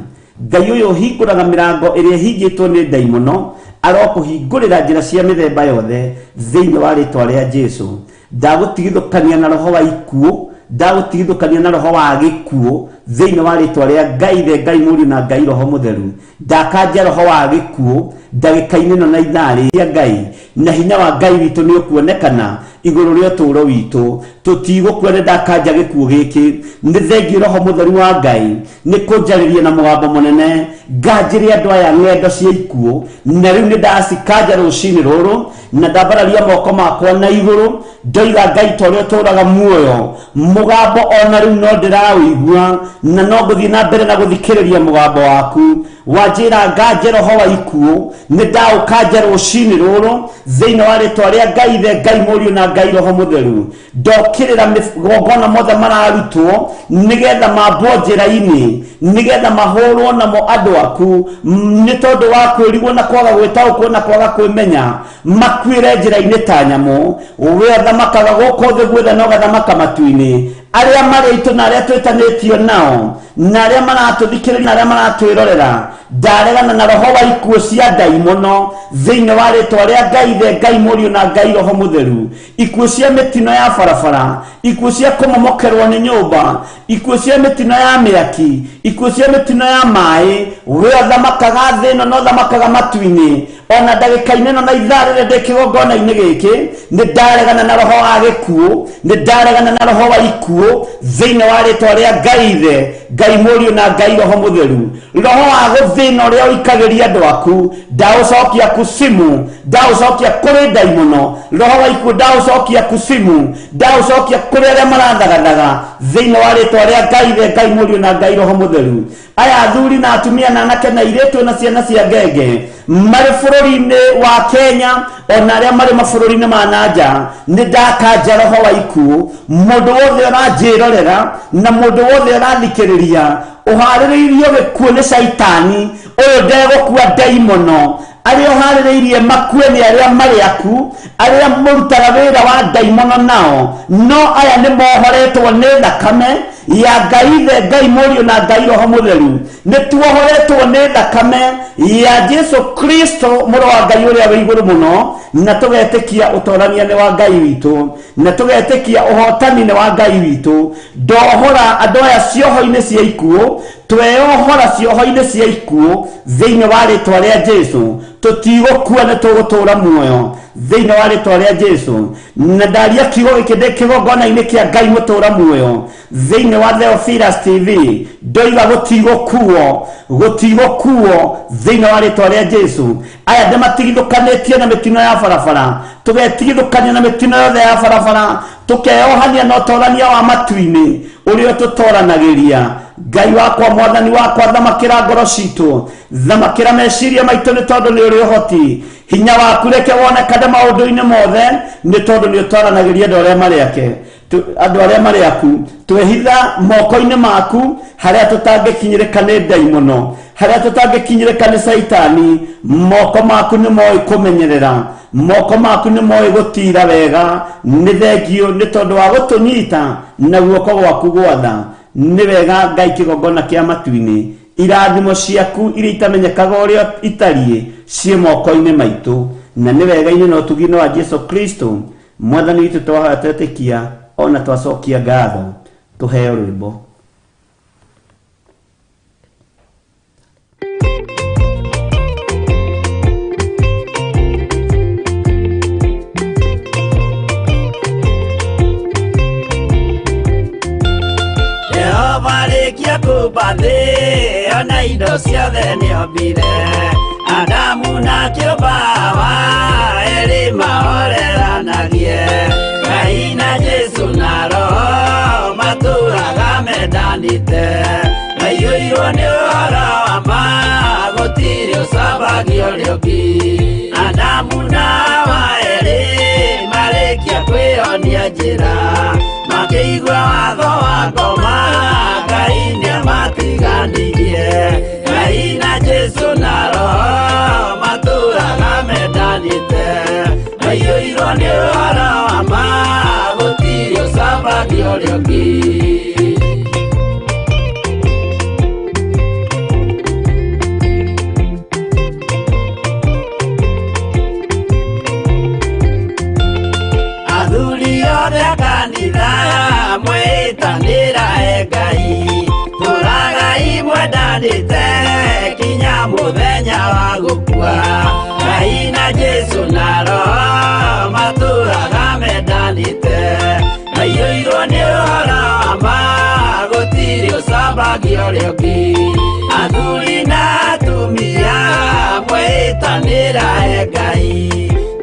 Ngai ũyũ ũhingũraga mĩrango ĩrĩa ĩhingĩtwo nĩ ndaimono arokũhingũrĩra njĩra cia mĩthemba yothe thĩinĩ wa rĩtwa rĩa Jesu. Ndagũtigithũkania na roho wa ikuũ, Ndagũtigithũkania na roho wa gĩkuũ thĩinĩ wa rĩtwa rĩa Ngai the Ngai Mũriũ na Ngai Roho Mũtheru. Ndakanja roho wa gĩkuũ ndagĩka-inĩ ĩno na ithaa rĩa Ngai, na hinya wa Ngai witũ nĩ ũkuonekana igũrũ rĩa ũtũũro witũ. Tũtigũkua nĩ ndakanja gĩkuũ gĩkĩ. Nĩ thengiũ Roho Mũtheru wa Ngai nĩ kũnjarĩria na mũgambo mũnene, nganjĩre andũ aya ng'endo cia ikuũ, na rĩu nĩ ndacikanja rũcinĩ rũrũ, na ndambararia moko makwa na igũrũ, ndoiga Ngai ta ũrĩa ũtũũraga muoyo, mũgambo ona rĩu no ndĩraũigua, na no ngũthiĩ na mbere na gũthikĩrĩria mũgambo waku. Wanjĩra nganje roho wa ikuũ, nĩ ndaũkanja rũcinĩ rũrũ thĩinĩ wa rĩtwa rĩa Ngai the Ngai Mũriũ na Ngai Roho Mũtheru. Ndokĩrĩra mĩgongona mothe mararutwo nĩgetha mambwo njĩra-inĩ, nĩgetha mahũrwo namo andũ aku, nĩ tondũ wa kwĩrigwo na kwaga gwĩtaũkwo na kwaga kwĩmenya, makuĩre njĩra-inĩ ta nyamũ. We ũthamakaga gũkũ thĩ guothe na ũgathamaka matu-inĩ. Arĩa marĩ aitũ na arĩa twĩtanĩtio nao, na arĩa maratũthikĩrĩria na arĩa maratwĩrorera, ndaregana na roho wa ikuũ cia ndaimono thĩinĩ wa rĩtwa rĩa Ngai the Ngai Mũriũ na Ngai Roho Mũtheru. Ikuũ cia mĩtino ya barabara, ikuũ cia kũmomokerwo nĩ nyũmba, ikuũ cia mĩtino ya mĩaki, ikuũ cia mĩtino ya maĩ, we ũthamakaga thĩ ĩno na ũthamakaga matu-inĩ. Ona ndagĩka-inĩ ĩno na ithaa rĩrĩa ndĩ kĩgongona-inĩ gĩkĩ, nĩ ndaregana na roho wa gĩkuũ, nĩ ndaregana na roho wa ikuũ thĩinĩ wa rĩtwa rĩa Ngai the Ngai Mũriũ na Ngai Roho Mũtheru. Roho wa gũthĩna ũrĩa ũikagĩria andũ aku, ndaũcokia kusimu, ndaũcokia kũrĩ ndaimono. Roho wa ikuũ ndaũcokia kusimu, ndaũcokia kũrĩ arĩa marathagathaga thĩinĩ wa rĩtwa rĩa Ngai the Ngai Mũriũ na Ngai Roho Mũtheru. Aya athuri na atumia na anake na airĩtu na ciana cia ngenge marĩ bũrũri-inĩ wa Kenya ona arĩa marĩ mabũrũri-inĩ ma na nja, nĩ ndakanja roho wa ikuũ. Mũndũ wothe ũranjĩrorera na mũndũ wothe ũrathikĩrĩria ũharĩrĩirio gĩkuũ nĩ caitani, ũyũ ndegũkua ndaimono. Arĩa ũharĩrĩirie makue nĩ arĩa marĩ aku, arĩa mũrutaga wĩra wa ndaimono nao, no aya nĩ mohoretwo nĩ thakame ya Ngai the Ngai Mũriũ na Ngai Roho Mũtheru. Nĩ tuohoretwo nĩ thakame ya Jesu Kristo mũrũ wa Ngai ũrĩa wĩ igũrũ mũno, na tũgetĩkia ũtorania nĩ wa Ngai witũ, na tũgetĩkia ũhotani nĩ wa Ngai witũ. Ndohora andũ aya cioho-inĩ cia ikuũ, tweyohora cioho-inĩ cia ikuũ thĩinĩ wa rĩtwa rĩa Jesu. Tũtigũkua nĩ tũgũtũũra muoyo thĩinĩ wa rĩtwa rĩa Jesu. Na ndaria kiugo gĩkĩ ndĩ kĩgongona-inĩ kĩa Ngai mũtũũra muoyo thĩinĩ wa Theophilus TV, ndoiga gũtigũkuo, gũtigũkuo thĩinĩ wa rĩtwa rĩa Jesu. Aya ndĩmatigithũkanĩtie na mĩtino ya barabara, tũgetigithũkania na mĩtino yothe ya barabara, tũkeyohania na ũtorania wa matu-inĩ ũrĩa ũtũtoranagĩria. Ngai wakwa, mwathani wakwa, thamakĩra ngoro citũ, thamakĩra meciria maitũ, nĩ tondũ nĩ ũrĩ ũhoti. Hinya waku reke wonekane maũndũ-inĩ mothe, nĩ tondũ nĩ ũtoranagĩria andũ arĩa marĩ ake, andũ arĩa marĩ aku. Twehitha moko-inĩ maku harĩa tũtangĩkinyĩrĩka nĩ ndaimono, harĩa tũtangĩkinyĩrĩka nĩ caitani. Moko maku nĩ moĩ kũmenyerera, moko maku nĩ moĩ gũtira wega. Nĩ thengio nĩ tondũ wa gũtũnyita na guoko gwaku gwatha. Nĩ wega Ngai kĩgongona kĩa matu-inĩ, irathimo ciaku iria itamenyekaga ũrĩa itariĩ ciĩ moko-inĩ maitũ, na nĩ wega-inĩ na ũtugi-inĩ wa Jesu Kristo mwathani witũ twahoya twetĩkia ona twacokia ngatho. Tũheo rwĩmbo. Jehova rĩkia kũmba thĩ ona indo ciothe nĩombire, Adamu na kĩũmba Hawa erĩ mahoreranagie. Ngai na Jesu na Roho matũũraga mendanĩte, maiyũirwo nĩ ũhoro wa ma, gũtirĩ ũcambagio ũrĩa ũngĩ. Adamu na Hawa erĩ marĩkia kwĩyonia njĩra, makĩigua watho wa ngoma, Ngai nĩamatiganirie. Ngai na Jesu na Roho matũũraga mendanĩte, maiyũirwo nĩ ũhoro wa ma, gũtirĩ ũcambagio ũrĩa ũngĩ. Athuri othe a kanitha mwĩta mwendanĩte kinya mũthenya wa gũkua. Ngai na Jesũ na Roho matũraga mendanĩte, maiyũirwo nĩ ũhoro wa ma, gũtirĩ ũcambagia ũrĩa ũngĩ. Athuri na atumia mwĩtanĩra he Ngai,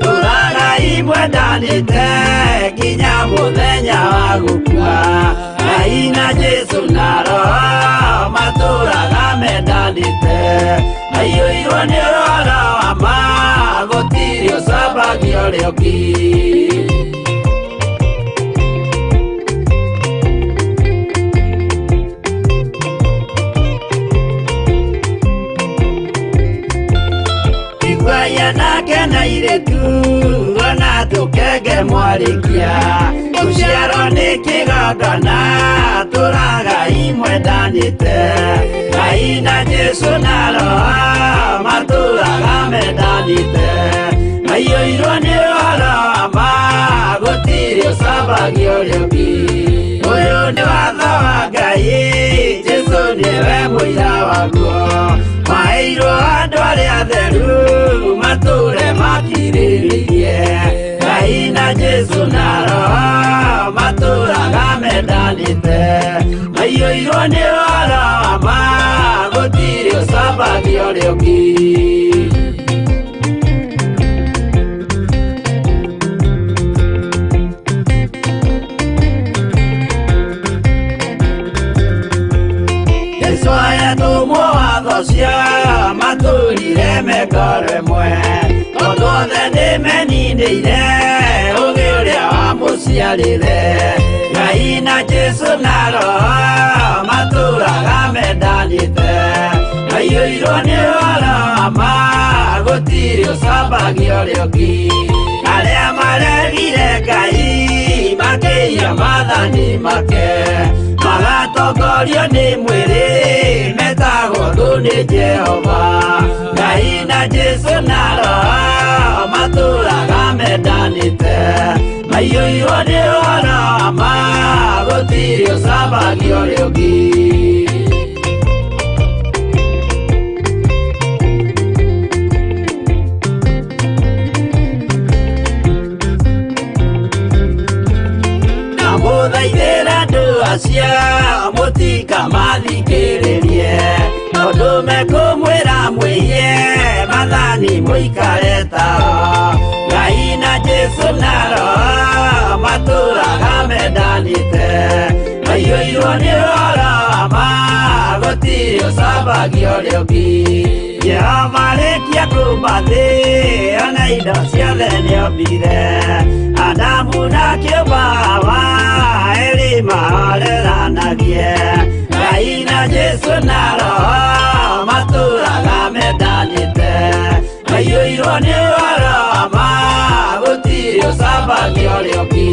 tũragai mwendanĩte nginya mũthenya wa gũkua. Ngai na Jesũ na Roho matũraga mendanĩte, maiyũirwo nĩ ũhoro wa ma, gũtirĩ ũcambagia ũrĩa ũngĩ. Anake na airĩtu ona tũkenge mwarĩkia, gũciarwo nĩ kĩgongona tũragai mwendanĩte. Ngai na Jesũ na Roho matũraga mendanĩte, maiyũirwo nĩ ũhoro wa ma, gũtirĩ ũcambagia ũrĩa ũngĩ. Ũyũ nĩ watho wa Ngai, Jesũ nĩwe mũira waguo, maheirwo andũ arĩa atheru matũre makirĩrĩirie. Ngai na Jesũ na Roho matũraga mendanĩte, maiyũirwo nĩ ũhoro wa ma, gũtirĩ ũcambagia ũrĩa ũngĩ. Jesũ ayatũmwo watho cia matũrire mekoro ĩmwe, tondũ othe nĩmeninĩire ũgĩ ũrĩa wamũciarire. Ngai na Jesũ na Roho matũraga mendanĩte, maiyũirwo nĩ ũhoro wa ma, gũtirĩ ũcambagia ũrĩa ũngĩ. Arĩa maregire Ngai makĩiya maathani make, magatongorio nĩ mwĩrĩ metagwo thũ nĩ Jehova. Ngai na Jesũ na Roho matũraga mendanĩte, maiyũirwo nĩ ũhoro wa ma, gũtirĩ ũcambagia ũrĩa ũngĩ. Ndamũthaithĩra andũ acio mũtikamathikĩrĩrie, tondũ mekũmwĩra mwĩhie maathani mũikare tao. Ngai na Jesũ na Roho matũraga mendanĩte, maiyũirwo nĩ ũhoro wa ma, gũtirĩ ũcambagia ũrĩa ũngĩ. Jehova arĩkia kũũmba thĩ ona indo ciothe nĩombire, Adamu na kĩũmba Hawa erĩ mahoreranagie. Ngai na Jesũ na Roho matũraga mendanĩte, maiyũirwo nĩ ũhoro wa ma, gũtirĩ ũcambagia ũrĩa ũngĩ.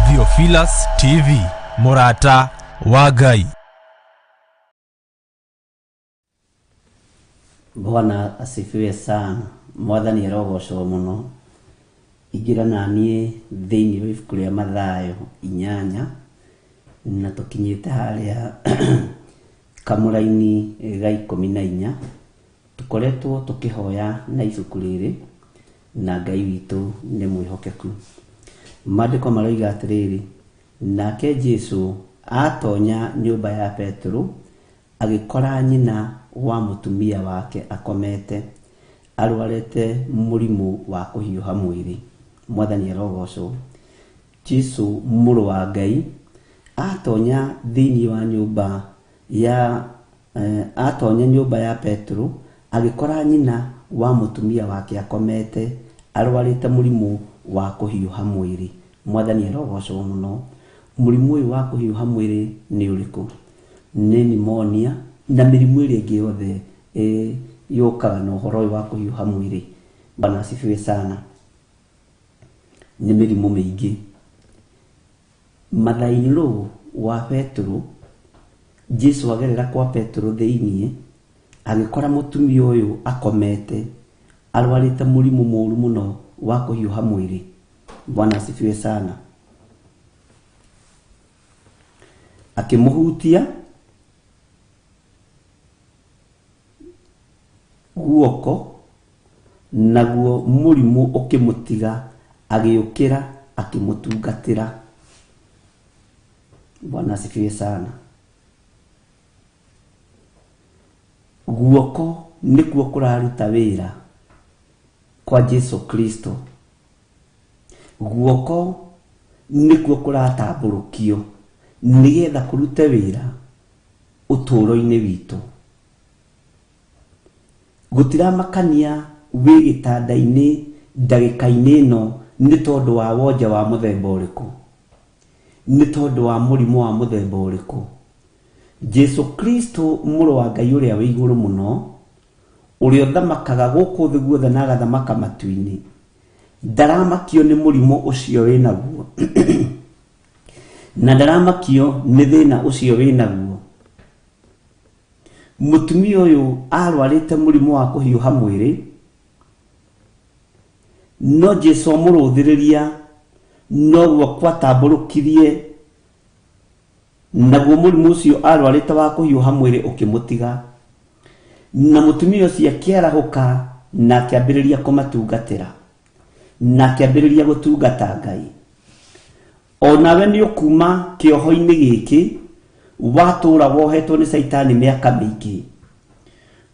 Theophilus TV, mũrata wa Ngai. Bwana asifiwe sana. Mwathani arogocwo mũno. Ingĩra na niĩ thĩinĩ wa ibuku rĩa Mathayo 8 na tũkinyĩte harĩa kamũraini ga 14. Tũkoretwo tũkĩhoya na ibuku rĩrĩ na Ngai witũ nĩ mwĩhokeku. Maandĩko maroiga atĩrĩrĩ, nake Jesũ atonya nyũmba ya Petero agĩkora nyina wa mũtumia wake akomete arwarĩte mũrimũ wa kũhiũha mwĩrĩ. Mwathani arogocwo. Jesũ mũrũ wa Ngai atonya thĩinĩ wa nyũmba ya atonya nyũmba ya Petero agĩkora nyina wa mũtumia wake akomete arwarĩte mũrimũ wa kũhiũha mwĩrĩ. Mwathani arogocwo mũno. Mũrimũ ũyũ wa kũhiũha mwĩrĩ nĩ ũrĩkũ? Nĩ pneumonia na mĩrimũ ĩrĩa ĩngĩ yothe yũkaga na ũhoro ũyũ wa kũhiũha mwĩrĩ. Bwana asifiwe sana. Nĩ mĩrimũ mĩingĩ. Mother-in-law wa Petero, Jesu agerera kwa Petero thĩiniĩ, agĩkora mũtumia ũyũ akomete arwarĩte mũrimũ mũru mũno wa kũhiũha mwĩrĩ. Bwana asifiwe sana. Akĩmũhutia guoko, naguo mũrimũ ũkĩmũtiga, agĩũkĩra akĩmũtungatĩra. Bwana asifiwe sana. Guoko nĩkuo kũraruta wĩra kwa Jesu Kristo. Guoko nĩkuo kũratambũrũkio nĩgetha kũrute wĩra ũtũũro-inĩ witũ. Gũtiramakania wĩ gĩtanda-inĩ ndagĩka-inĩ ĩno nĩ tondũ wa wonje wa mũthemba ũrĩkũ, nĩ tondũ wa mũrimũ wa mũthemba ũrĩkũ. Jesu Kristo mũrũ wa Ngai ũrĩa wĩ igũrũ mũno, ũrĩa ũthamakaga gũkũ thĩ guothe na agathamaka matu-inĩ, ndaramakio nĩ mũrimũ ũcio wĩnaguo na ndaramakio nĩ thĩna ũcio wĩnaguo. Mũtumia ũyũ arwarĩte mũrimũ wa kũhiũha mwĩrĩ, no Jesu amũrũthĩrĩria noguo kwatambũrũkirie, naguo mũrimũ ũcio arwarĩte wa kũhiũha mwĩrĩ ũkĩmũtiga, na mũtumia ũcio akĩarahũka na akĩambĩrĩria kũmatungatĩra, na akĩambĩrĩria gũtungata Ngai. Onawe nĩ ũkuma kĩoho-inĩ gĩkĩ watũra wohetwo nĩ Caitani mĩaka mĩingĩ.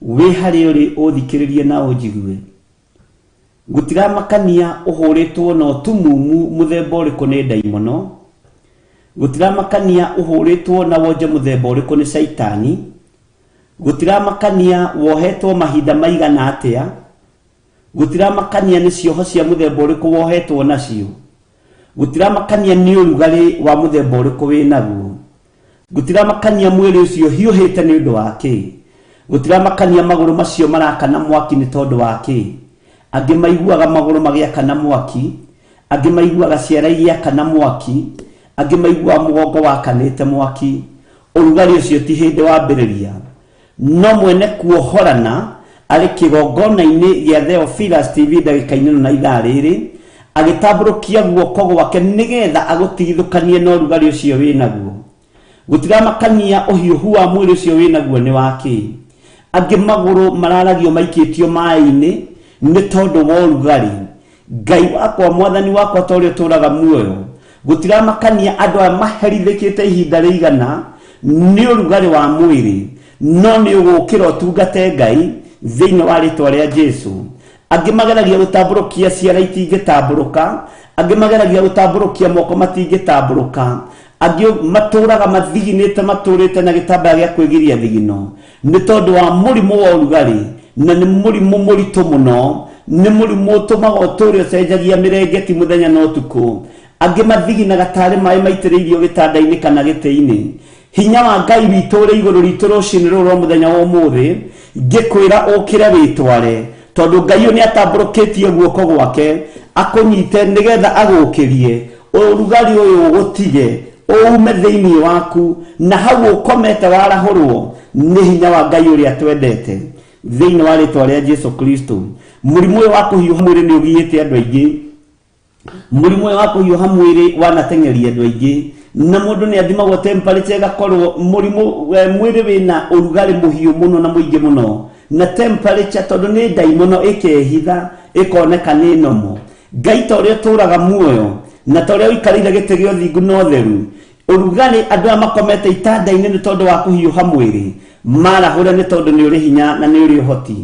Wĩ harĩa ũrĩ ũthikĩrĩrie na ũnjigue. Gũtiramakania ũhũrĩtwo na ũtumumu mũthemba ũrĩkũ nĩ ndaimono, gũtiramakania ũhũrĩtwo na wonje mũthemba ũrĩkũ nĩ Caitani, gũtiramakania wohetwo mahinda maigana atĩa, gũtiramakania nĩ cioho cia mũthemba ũrĩkũ wohetwo nacio, gũtiramakania nĩ ũrugarĩ wa mũthemba ũrĩkũ wĩnaguo, gũtiramakania mwĩrĩ ũcio hiũhĩte nĩ ũndũ wa kĩ, gũtiramakania magũrũ macio marakana mwaki nĩ tondũ wa kĩ. Angĩ maiguaga magũrũ magĩakana mwaki, angĩ maiguaga ciara igĩakana mwaki, angĩ maiguaga mũgongo wakanĩte mwaki. Ũrugarĩ ũcio ti hĩndĩ wambĩrĩria, no mwene kuohorana arĩ kĩgongona-inĩ gĩa Theophilus TV ndagĩka-inĩ ĩno na ithaa rĩrĩ, agĩtambũrũkia guoko gwake nĩgetha agũtigithũkanie na ũrugarĩ ũcio wĩnaguo. Gũtiramakania ũhiũhu wa mwĩrĩ ũcio wĩnaguo nĩ wa kĩ. Angĩ magũrũ mararagio maikĩtio maĩ-inĩ nĩ tondũ wa ũrugarĩ. Ngai wakwa, mwathani wakwa, ta ũrĩa ũtũũraga muoyo, gũtiramakania andũ aya maherithĩkĩte ihinda rĩigana nĩ ũrugarĩ wa mwĩrĩ, no nĩ ũgũkĩra ũtungate Ngai thĩinĩ wa rĩtwa rĩa Jesu. Angĩ mageragia gũtambũrũkia ciara itingĩtambũrũka, angĩ mageragia gũtambũrũkia moko matingĩtambũrũka, angĩ matũraga mathiginĩte matũrĩte na gĩtambaya gĩa kwĩgiria thigino nĩ tondũ wa mũrimũ wa ũrugarĩ, na nĩ mũrimũ mũritũ mũno, nĩ mũrimũ ũtũmaga ũtũre ũcenjagia mĩrengeti mũthenya na ũtukũ. Angĩ mathiginaga tarĩ maĩ maitĩrĩirio gĩtanda-inĩ kana gĩtĩ-inĩ. Hinya wa Ngai witũ ũrĩ igũrũ ritũ rũcinĩ rũrũ rwa mũthenya wa ũmũthĩ, ngĩkwĩra ũkĩre wĩtware, tondũ Ngai ũyũ nĩatambũrũkĩtie guoko gwake akũnyite nĩgetha agũkĩrie ũrugarĩ ũyũ ũgũtige ũume thĩinĩ waku, na hau ũkomete warahũrwo nĩ hinya wa Ngai ũrĩa twendete thĩinĩ wa rĩtwa rĩa Jesu Kristo. Mũrimũ ũyũ wa kũhiũha mwĩrĩ nĩ ũgiĩte andũ aingĩ, mũrimũ ũyũ wa kũhiũha mwĩrĩ wanateng'eria andũ aingĩ, na mũndũ nĩ athimagwo temperature ĩgakorwo mũrimũ mwĩrĩ wĩna ũrugarĩ mũhiũ mũno na mũingĩ mũno, na temperature tondũ nĩ ndaimono ĩkehitha ĩkoneka nĩ nomo. Ngai ta ũrĩa ũtũũraga muoyo na ta ũrĩa ũikarĩire gĩtĩ gĩa ũthingu na ũtheru, ũrugarĩ andũ aya makomete itanda-inĩ nĩ tondũ wa kũhiũha mwĩrĩ marahũre nĩ tondũ nĩ ũrĩ hinya na nĩ ũrĩ ũhoti.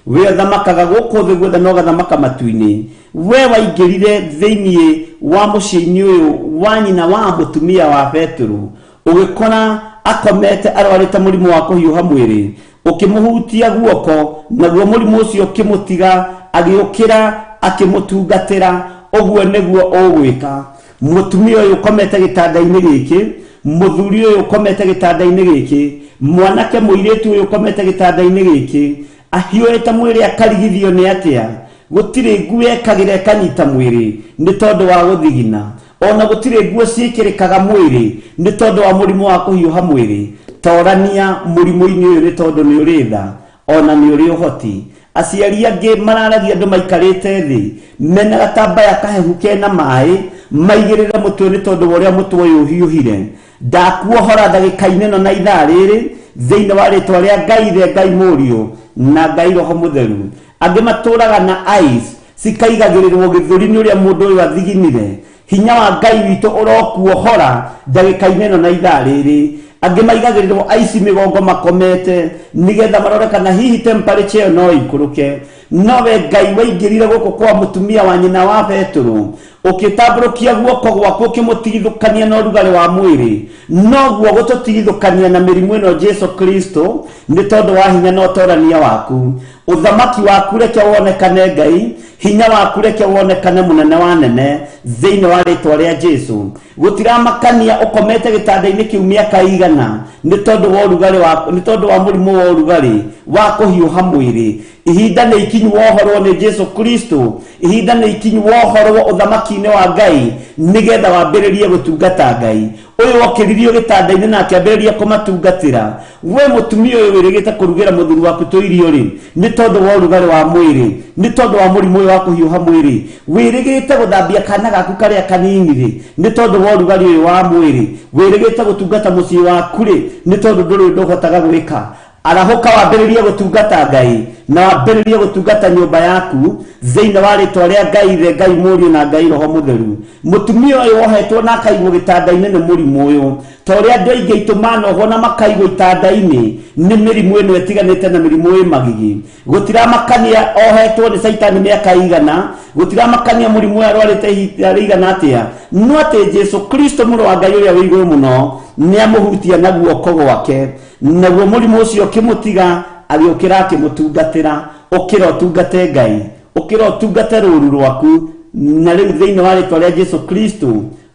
We ũthamakaga gũkũ thĩ guothe na ũgathamaka matu-inĩ. We waingĩrire thĩinĩ wa mũciĩ-inĩ ũyũ wa nyina wa mũtumia wa Petero, ũgĩkora akomete arwarĩte mũrimũ wa kũhiũha mwĩrĩ, ũkĩmũhutia guoko, naguo mũrimũ ũcio ũkĩmũtiga, agĩũkĩra akĩmũtungatĩra. Ũguo nĩguo ũgwĩka. Mũtumia ũyũ ũkomete gĩtanda-inĩ gĩkĩ, mũthuri ũyũ ũkomete gĩtanda-inĩ gĩkĩ, mwanake mũirĩtu ũyũ ũkomete gĩtanda-inĩ gĩkĩ, ahiũhĩte mwĩrĩ akarigithio nĩ atĩa? Gũtirĩ nguo ekagĩra ĩkanyita mwĩrĩ nĩ tondũ wa gũthigina, ona gũtirĩ nguo ciĩkĩrĩkaga mwĩrĩ nĩ tondũ wa mũrimũ wa kũhiũha mwĩrĩ. Torania mũrimũ-inĩ ũyũ nĩ tondũ nĩ ũrĩ tha ona nĩ ũrĩ ũhoti. Aciari angĩ mararagia andũ maikarĩte thĩ mena gatambaya kahehu kena maĩ maigĩrĩre mũtwe nĩ tondũ wa ũrĩa mũtwe ũyũ ũhiũhire. Ndakuohora ndagĩka-inĩ ĩno na ithaa rĩrĩ thĩinĩ wa rĩtwa rĩa Ngai Ithe, Ngai Mũriũ na Ngai Roho Mũtheru. Angĩ matũraga na ice cikaigagĩrĩrwo gĩthũri nĩ ũrĩa mũndũ ũyũ athiginire. Hinya wa Ngai witũ ũrokuohora ndagĩka-inĩ ĩno na ithaa rĩrĩ. Angĩ maigagĩrĩrwo ice mĩgongo makomete nĩgetha marore kana hihi temperature ĩyo no ĩikũrũke. Nowe Ngai waingĩrire gũkũ kwa mũtumia wa nyina wa Petũrũ, ũkĩtambũrũkia guoko gwaku ũkĩmũtigithũkania na ũrugarĩ wa mwĩrĩ, noguo gũtũtigithũkania na mĩrimũ ĩno Jesu Kristo nĩ tondũ wa hinya na ũtorania waku. Ũthamaki waku reke wonekane Ngai, hinya waku reke wonekane mũnene wa nene thĩinĩ wa rĩtwa rĩa Jesu. Gũtiramakania ũkomete gĩtanda-inĩ kĩu mĩaka igana nĩ tondũ wa ũrugarĩ wa, nĩ tondũ wa mũrimũ wa ũrugarĩ wa kũhiũha mwĩrĩ. Ihinda nĩ ikinyu wohorwo nĩ Jesu Kristo, ihinda nĩ ikinyu wohorwo ũthamaki-inĩ wa Ngai nĩgetha wambĩrĩrie gũtungata Ngai. Ũyũ wokĩririo gĩtanda-inĩ na akĩambĩrĩria kũmatungatĩra. We mũtumia ũyũ wĩrĩgĩte kũrugĩra mũthuri waku tũirio rĩ, nĩ tondũ wa ũrugarĩ wa mwĩrĩ, nĩ tondũ wa mũrimũ ũyũ wa kũhiũha mwĩrĩ, wĩrĩgĩte gũthambia kana gaku karĩa kanini rĩ, nĩ tondũ wa ũrugarĩ ũyũ wa mwĩrĩ, wĩrĩgĩte gũtungata mũciĩ waku rĩ, nĩ tondũ ndũrĩ ũndũ ũhotaga gwĩka. Arahũka wambĩrĩrie gũtungata Ngai na wambĩrĩrie gũtungata nyũmba yaku thĩinĩ wa rĩtwa rĩa Ngai Ithe, Ngai Mũriũ na Ngai Roho Mũtheru. Mũtumia ũyũ wohetwo na akaigwo gĩtanda-inĩ nĩ mũrimũ ũyũ, ta ũrĩa andũ aingĩ aitũ manohwo na makaigwo itanda-inĩ nĩ mĩrimũ ĩno ĩtiganĩte na mĩrimũ ĩ magigi. Gũtiramakania ohetwo nĩ Caitani mĩaka igana, gũtiramakania mũrimũ ũyũ arwarĩte ihinda rĩigana atĩa, no atĩ Jesu Kristo mũrũ wa Ngai ũrĩa wĩ igũrũ mũno nĩ amũhutia na guoko gwake, naguo mũrimũ ũcio ũkĩmũtiga, agĩũkĩra akĩmũtungatĩra. Ũkĩra ũtungate Ngai, ũkĩra ũtungate rũũru rwaku, na rĩu thĩinĩ wa rĩtwa rĩa Jesu Kristo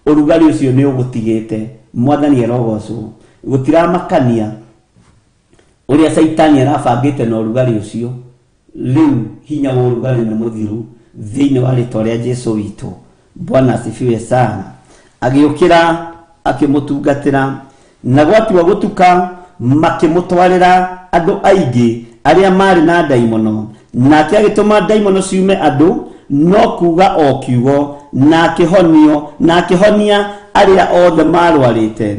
ũrugarĩ ũcio nĩ ũgũtigĩte. Mwathani arogocwo. Gũtiramakania ũrĩa Caitani arabangĩte na ũrugarĩ ũcio, rĩu hinya wa ũrugarĩ nĩ mũthiru thĩinĩ wa rĩtwa rĩa Jesu witũ. Bwana asifiwe sana. Agĩũkĩra akĩmũtungatĩra, na gwatua gũtuka makĩmũtwarĩra andũ aingĩ arĩa marĩ na ndaimono, nake agĩtũma ndaimono ciume andũ no kuga o kiugo, na akĩhonio, na akĩhonia arĩa othe marwarĩte.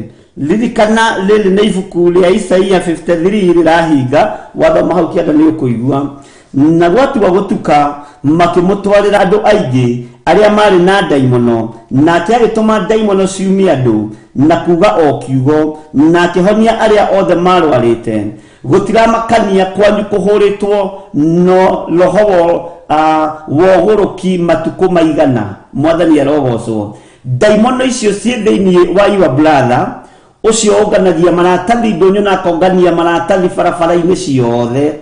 Ririkana rĩrĩ nĩ ibuku rĩa Isaia 53 rĩrahinga, wathoma hau kĩanda nĩ ũkũigua. Na gwatua gũtuka makĩmũtwarĩra andũ aingĩ arĩa marĩ na ndaimono, nake agĩtũma ndaimono ciumie andũ na kuga o kiugo, na akĩhonia arĩa othe marwarĩte. Gũtiramakania kwanyu kũhũrĩtwo no roho wa ũgũrũki matukũ maigana. Mwathani arogocwo. Ndaimono icio ciĩ thĩinĩ wa your brother ũcio ũnganagia maratathi ndũnyũ na akongania maratathi barabara-inĩ ciothe,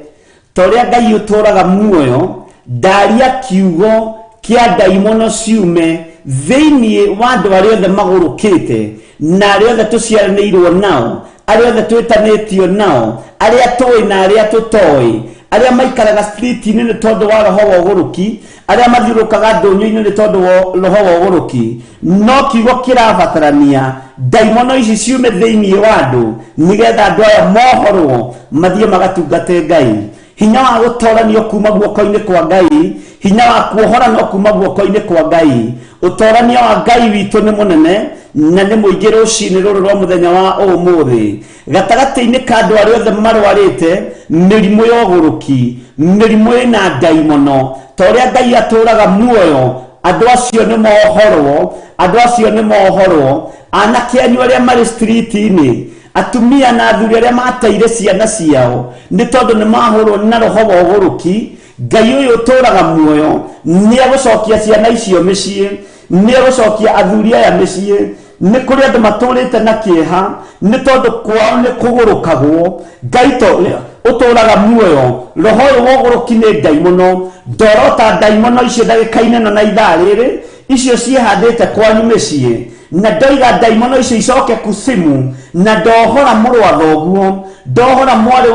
ta ũrĩa Ngai ũtũũraga muoyo, ndaria kiugo kĩa ndaimono ciume thĩinĩ wa andũ arĩa othe magũrũkĩte na arĩa othe tũciaranĩirwo nao, arĩa othe twĩtanĩtio nao, arĩa tũĩ na arĩa tũtoĩ, arĩa maikaraga street-inĩ nĩ tondũ wa roho wa ũgũrũki, arĩa mathiũrũrũkaga ndũnyũ-inĩ nĩ tondũ wa roho wa ũgũrũki. No kiugo kĩrabatarania ndaimono ici ciume thĩinĩ wa andũ nĩgetha andũ aya mohorwo mathiĩ magatungate Ngai. Hinya wa gũtoranio kuma guoko-inĩ kwa Ngai, hinya wa kuohoranwo kuma guoko-inĩ kwa Ngai. Ũtorania wa Ngai witũ nĩ mũnene na nĩ mũingĩ rũcinĩ rũrũ rwa mũthenya wa ũmũthĩ. Gatagatĩ-inĩ ka andũ arĩa othe marwarĩte mĩrimũ ya ũgũrũki, mĩrimũ ĩna ndaimono, ta ũrĩa Ngai atũũraga muoyo, andũ acio nĩ mohorwo, andũ acio nĩ mohorwo. Anake anyu arĩa marĩ street-inĩ, atumia na athuri arĩa mateire ciana ciao nĩ tondũ nĩ mahũrwo na roho wa ũgũrũki, Ngai ũyũ ũtũũraga muoyo nĩ egũcokia ciana icio mĩciĩ, nĩ egũcokia athuri aya mĩciĩ. Nĩ kũrĩ andũ matũũrĩte na kĩeha nĩ tondũ kwao nĩ kũgũrũkagwo. Ngai to ũtũũraga muoyo, roho ũyũ wa ũgũrũki nĩ ndaimono. Ndorota ndaimono icio ndagĩka-inĩ ĩno na ithaa rĩrĩ Icio ciĩhandĩte kwanyu mĩciĩ na ndoiga ndaimono icio icoke kusimu na ndohora mũrũ wa thoguo, ndohora mwarĩ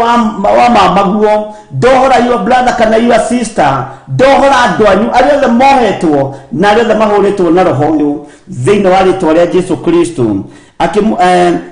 wa mamaguo, ndohora your brother kana your sister, ndohora andũ anyu arĩa othe mohetwo na arĩa othe mahũrĩtwo na roho ũyũ thĩinĩ wa rĩtwa rĩa Jesu Kristo.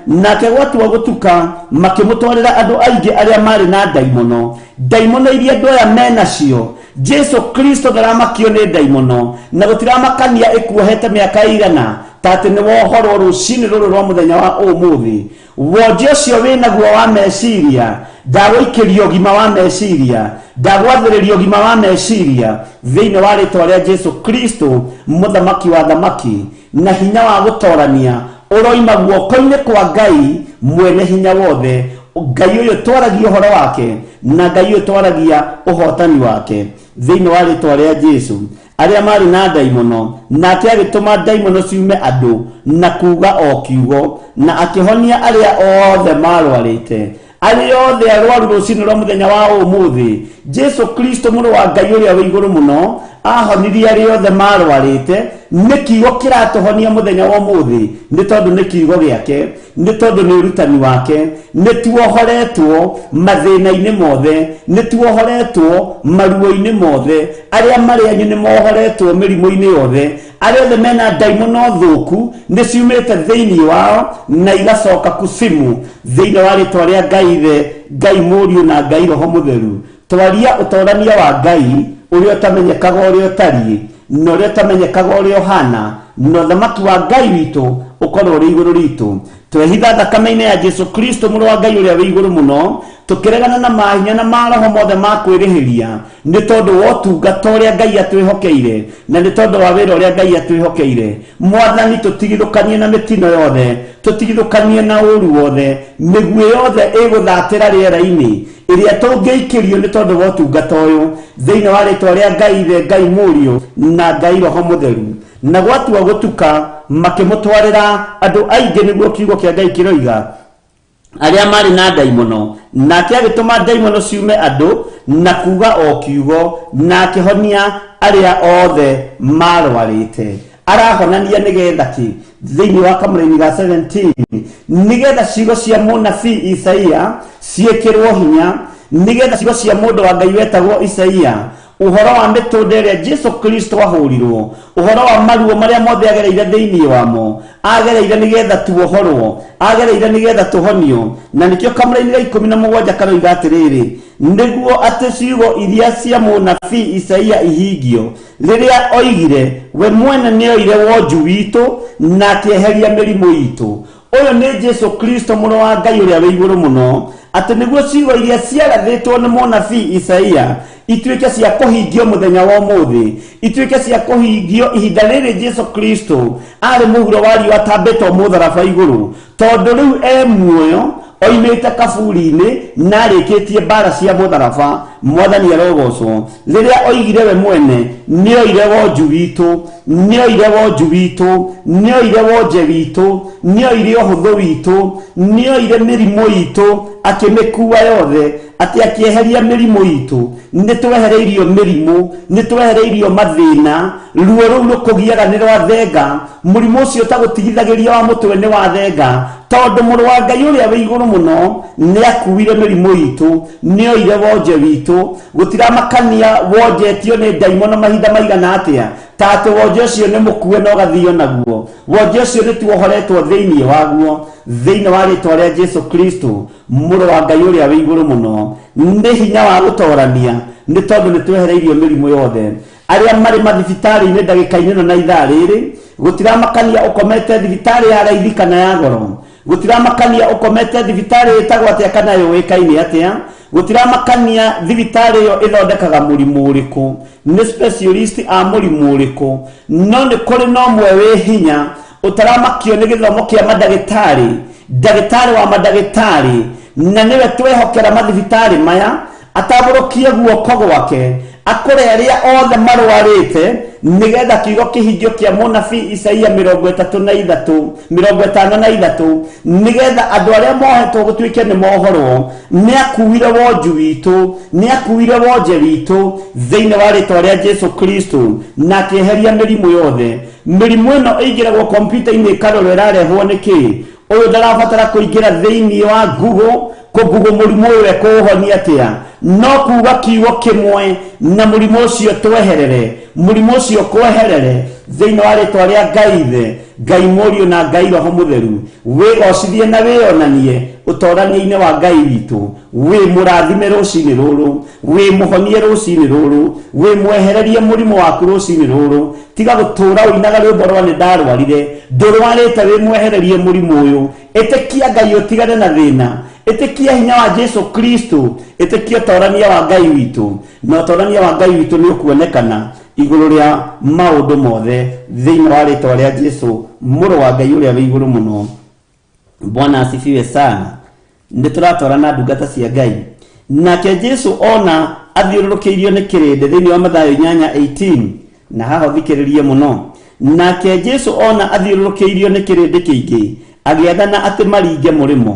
Nake gwatua gũtuka makĩmũtwarĩra andũ aingĩ arĩa marĩ na ndaimono, ndaimono iria andũ aya menacio. Jesu Kristo ndaramakio nĩ ndaimono na gũtiramakania ĩkuohete mĩaka igana ta atĩ nĩ wohorwo rũcinĩ rũrũ rwa mũthenya wa ũmũthĩ. Wonje ũcio wĩnaguo wa meciria, ndagũikĩria ũgima wa meciria, ndagwathĩrĩria ũgima wa meciria thĩinĩ wa rĩtwa rĩa Jesu Kristo mũthamaki wa thamaki, na hinya wa gũtorania ũroima guoko-inĩ kwa Ngai mwene hinya wothe. Ngai ũyũ twaragia ũhoro wake na Ngai ũyũ twaragia ũhotani wake thĩinĩ wa rĩtwa rĩa Jesu. Arĩa marĩ na ndaimono, nake agĩtũma ndaimono ciume andũ na kuga o kiugo, na akĩhonia arĩa othe marwarĩte, arĩa othe arwaru rũcinĩ rwa mũthenya wa ũmũthĩ. Jesu Kristo mũrũ wa Ngai ũrĩa wĩ igũrũ mũno ahonirie arĩa othe marwarĩte. Nĩ kiugo kĩratũhonia mũthenya wa ũmũthĩ, nĩ tondũ nĩ kiugo gĩake, nĩ tondũ nĩ ũrutani wake. Nĩ tuohoretwo mathĩna-inĩ mothe, nĩ tuohoretwo maruo-inĩ mothe, arĩa marĩ anyu nĩ mohoretwo mĩrimũ-inĩ yothe, arĩa othe mena ndaimono thũku nĩ ciumĩte thĩinĩ wao na igacoka kusimu thĩinĩ wa rĩtwa rĩa Ngai Ithe, Ngai Mũriũ na Ngai Roho Mũtheru. Twaria ũtorania wa Ngai ũrĩa ũtamenyekaga ũrĩa ũtariĩ na ũrĩa ũtamenyekaga ũrĩa ũhana, na ũthamaki wa Ngai witũ ũkorwo ũrĩ igũrũ ritũ. Twehitha thakame-inĩ ya Jesu Kristo mũrũ wa Ngai ũrĩa wĩ igũrũ mũno, tũkĩregana na mahinya na maroho mothe ma kwĩrĩhĩria nĩ tondũ wa ũtungata ũrĩa Ngai atwĩhokeire na nĩ tondũ wa wĩra ũrĩa Ngai atwĩhokeire. Mwathani, tũtigithũkanie na mĩtino yothe, tũtigithũkanie na ũru wothe, mĩguĩ yothe ĩgũthatĩra rĩera-inĩ ĩrĩa tũngĩikĩrio nĩ tondũ wa ũtungata ũyũ thĩinĩ wa rĩtwa rĩa Ngai Ithe, Ngai Mũriũ na Ngai Roho Mũtheru. Na gwatua gũtuka makĩmũtwarĩra andũ aingĩ nĩguo kiugo kĩa Ngai kĩroiga, arĩa marĩ na ndaimono, nake agĩtũma ndaimono ciume andũ na kuga o kiugo, na akĩhonia arĩa othe marwarĩte. Arahonania nĩgetha kĩ? Thĩinĩ wa kamũraini ga 17, nĩgetha ciugo cia mũnabii Isaia ciĩkĩrwo hinya, nĩgetha ciugo cia mũndũ wa Ngai wetagwo Isaia, ũhoro wa mĩtũnda ĩrĩa Jesu Kristo ahũrirwo, ũhoro wa maruo marĩa mothe agereire thĩinĩ wamo, agereire nĩgetha tuohorwo, agereire nĩgetha tũhonio. Na nĩkĩo kamũraini ga 17 karoiga atĩrĩrĩ, nĩguo atĩ ciugo iria cia mũnabii Isaia ihingio, rĩrĩa oigire we mwene nĩoire wonju witũ na akĩeheria mĩrimũ itũ. Ũyũ nĩ Jesu Kristo mũrũ wa Ngai ũrĩa wĩ igũrũ mũno, atĩ nĩguo ciugo iria ciarathĩtwo nĩ mũnabii Isaia ituĩke cia kũhingio mũthenya wa ũmũthĩ, ituĩke cia kũhingio ihinda rĩrĩ Jesu Kristo arĩ mũhuro wa riũa atambĩtwo mũtharaba igũrũ, tondũ rĩu e muoyo oimĩte kaburi-inĩ na arĩkĩtie mbara cia mũtharaba. Mwathani arogocwo. Rĩrĩa oigire we mwene nĩoire wonju witũ, nĩoire wonju witũ, nĩoire wonje witũ, nĩoire ũhũthũ witũ, nĩoire mĩrimũ itũ, akĩmĩkua yothe, atĩ akĩeheria mĩrimũ itũ. Nĩ twehereirio mĩrimũ, nĩ twehereirio mathĩna, ruo rũu rũkũgiaga nĩ rwa thenga, mũrimũ ũcio ũtagũtigithagĩria wa mũtwe nĩ wa thenga, tondũ mũrũ wa Ngai ũrĩa wĩ igũrũ mũno nĩ akuire mĩrimũ itũ, nĩoire wonje witũ. Gũtiramakania wonjetio nĩ ndaimono mahinda maigana atĩa, ta atĩ wonje ũcio nĩ mũkue na ũgathio naguo. Wonje ũcio nĩ tuohoretwo thĩinĩ waguo thĩinĩ wa rĩtwa rĩa Jesu Kristo mũrũ wa Ngai ũrĩa wĩ igũrũ mũno. Nĩ hinya wa gũtorania, nĩ tondũ nĩ twehereirio mĩrimũ yothe. Arĩa marĩ mathibitarĩ-inĩ ndagĩka-inĩ ĩno na ithaa rĩrĩ, gũtiramakania ũkomete thibitarĩ ya raithi kana ya goro, gũtiramakania ũkomete thibitarĩ ĩtagwo atĩa kana yũĩkaine atĩa, gũtiramakania thibitarĩ ĩyo ĩthondekaga mũrimũ ũrĩkũ, nĩ specialist a mũrimũ ũrĩkũ, no nĩ kũrĩ na ũmwe wĩ hinya ũtaramakio nĩ gĩthomo kĩa mandagĩtarĩ, ndagĩtarĩ wa mandagĩtarĩ, na nĩwe twehokera mathibitarĩ maya, atambũrũkie guoko gwake, Akore arĩa othe marwarĩte nĩgetha kiugo kĩhingio kĩa mũnabii Isaia 33 53 nĩgetha andũ arĩa mohetwo gũtuĩke nĩ mohorwo. Nĩakuire wonju witũ, nĩakuire wonje witũ thĩinĩ wa rĩtwa rĩa Jesu Kristo, na akĩeheria mĩrimũ yothe. Mĩrimũ ĩno ĩingĩragwo kompiuta-inĩ ĩkarorwo ĩrarehwo nĩkĩ. Ũyũ ndarabatara kũingĩra thĩinĩ wa Google kũgugo mũrimũ ũyũ ekũũhonia atĩa, no kuga kiugo kĩmwe na mũrimũ ũcio tweherere, mũrimũ ũcio kweherere thĩinĩ wa rĩtwa rĩa Ngai Ithe, Ngai Mũriũ na Ngai Roho Mũtheru. Wĩgocithie na wĩonanie ũtorania-inĩ wa Ngai witũ. Wĩ mũrathime rũcinĩ rũrũ, wĩ mũhonie rũcinĩ rũrũ, wĩ mwehererie mũrimũ waku rũcinĩ rũrũ. Tiga gũtũra ũinaga rwĩmbo rwa nĩ ndarwarire, ndũrwarĩte, wĩ mwehererie mũrimũ ũyũ. Ĩtĩkia Ngai ũtigane na thĩna, ĩtĩkia hinya wa Jesu Kristo, ĩtĩkia ũtorania wa Ngai witũ, na ũtorania wa Ngai witũ nĩ ũkuonekana igũrũ rĩa maũndũ mothe thĩinĩ wa rĩtwa rĩa Jesu mũrũ wa Ngai ũrĩa wĩ igũrũ mũno. Bwana asifiwe sana. Nĩ tũratwarana ndungata cia Ngai. Nake Jesu ona athiũrũrũkĩirio nĩ kĩrĩndĩ thĩinĩ wa Mathayo 8:18, na haha ũthikĩrĩrie mũno. Nake Jesu ona athiũrũrũkĩirio nĩ kĩrĩndĩ kĩingĩ, agĩathana atĩ maringe mũrĩmo.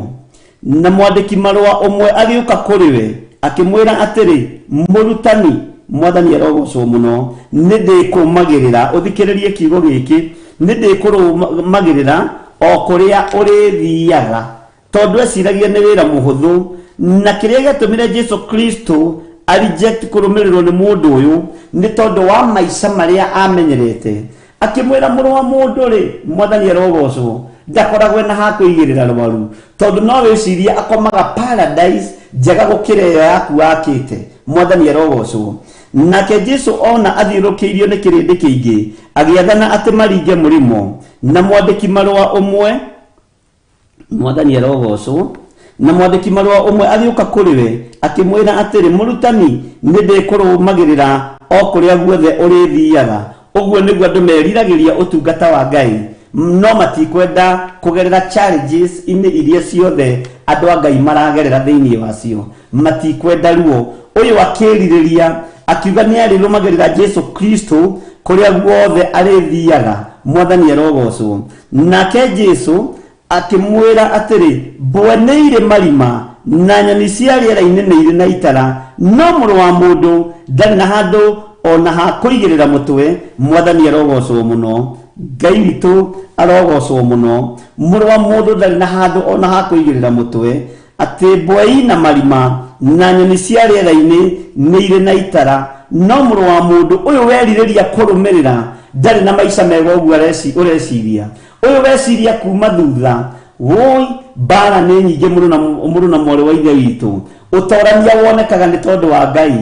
Na mwandĩki marũa ũmwe agĩũka kũrĩ we akĩmwĩra atĩrĩ, mũrutani, mwathani arogocwo mũno, nĩ ndĩkũmagĩrĩra. Ũthikĩrĩrie kiugo gĩkĩ, nĩ ndĩkũrũmagĩrĩra o kũrĩa ũrĩthiaga, tondũ eciragia nĩ wĩra mũhũthũ. Na kĩrĩa gĩatũmire Jesu Kristo a reject kũrũmĩrĩrwo nĩ mũndũ ũyũ nĩ tondũ wa maica marĩa amenyerete. Akĩmwĩra, mũrũ wa mũndũ rĩ, mwathani arogocwo, ndakoragwo na ha kũigĩrĩra rwaru, tondũ no wĩcirie akomaga paradise njega gũkĩra ĩyo yaku wakĩte. Mwathani arogocwo. Nake Jesu ona athiũrũrũkĩirio nĩ kĩrĩndĩ kĩingĩ, agĩathana atĩ maringe mũrĩmo. Na mwandĩki marũa ũmwe, mwathani arogocwo, na mwandĩki marũa ũmwe agĩũka kũrĩ we akĩmwĩra atĩrĩ, mũrutani, nĩ ndĩkũrũmagĩrĩra o kũrĩa guothe ũrĩthiaga. Ũguo nĩguo andũ meriragĩria ũtungata wa Ngai, no matikwenda kũgerera challenges inĩ iria ciothe andũ a Ngai maragerera thĩinĩ wacio, matikwenda ruo. Ũyũ akĩrirĩria akiuga nĩ arĩrũmagĩrĩra Jesu Kristo kũrĩa guothe arĩthiaga. Mwathani arogocwo. Nake Jesu akĩmwĩra atĩrĩ, mbwe nĩ irĩ marima na nyoni cia rĩera-inĩ nĩ irĩ na itara, no mũrũ wa mũndũ ndarĩ na handũ ona ha kũigĩrĩra mũtwe. Mwathani arogocwo mũno. Ngai witũ arogocwo mũno. Mũrũ wa mũndũ ndarĩ na handũ ona ha kũigĩrĩra mũtwe, atĩ mbwe ina marima na nyoni cia rĩera-inĩ nĩ irĩ na itara, no mũrũ wa mũndũ ũyũ werirĩria kũrũmĩrĩra ndarĩ na maica mega ũguo ũreciria. Ũyũ weciria kuma thutha, woi, mbara nĩ nyingĩ mũrũ na mwarĩ wa ithe witũ. Ũtorania wonekaga nĩ tondũ wa Ngai.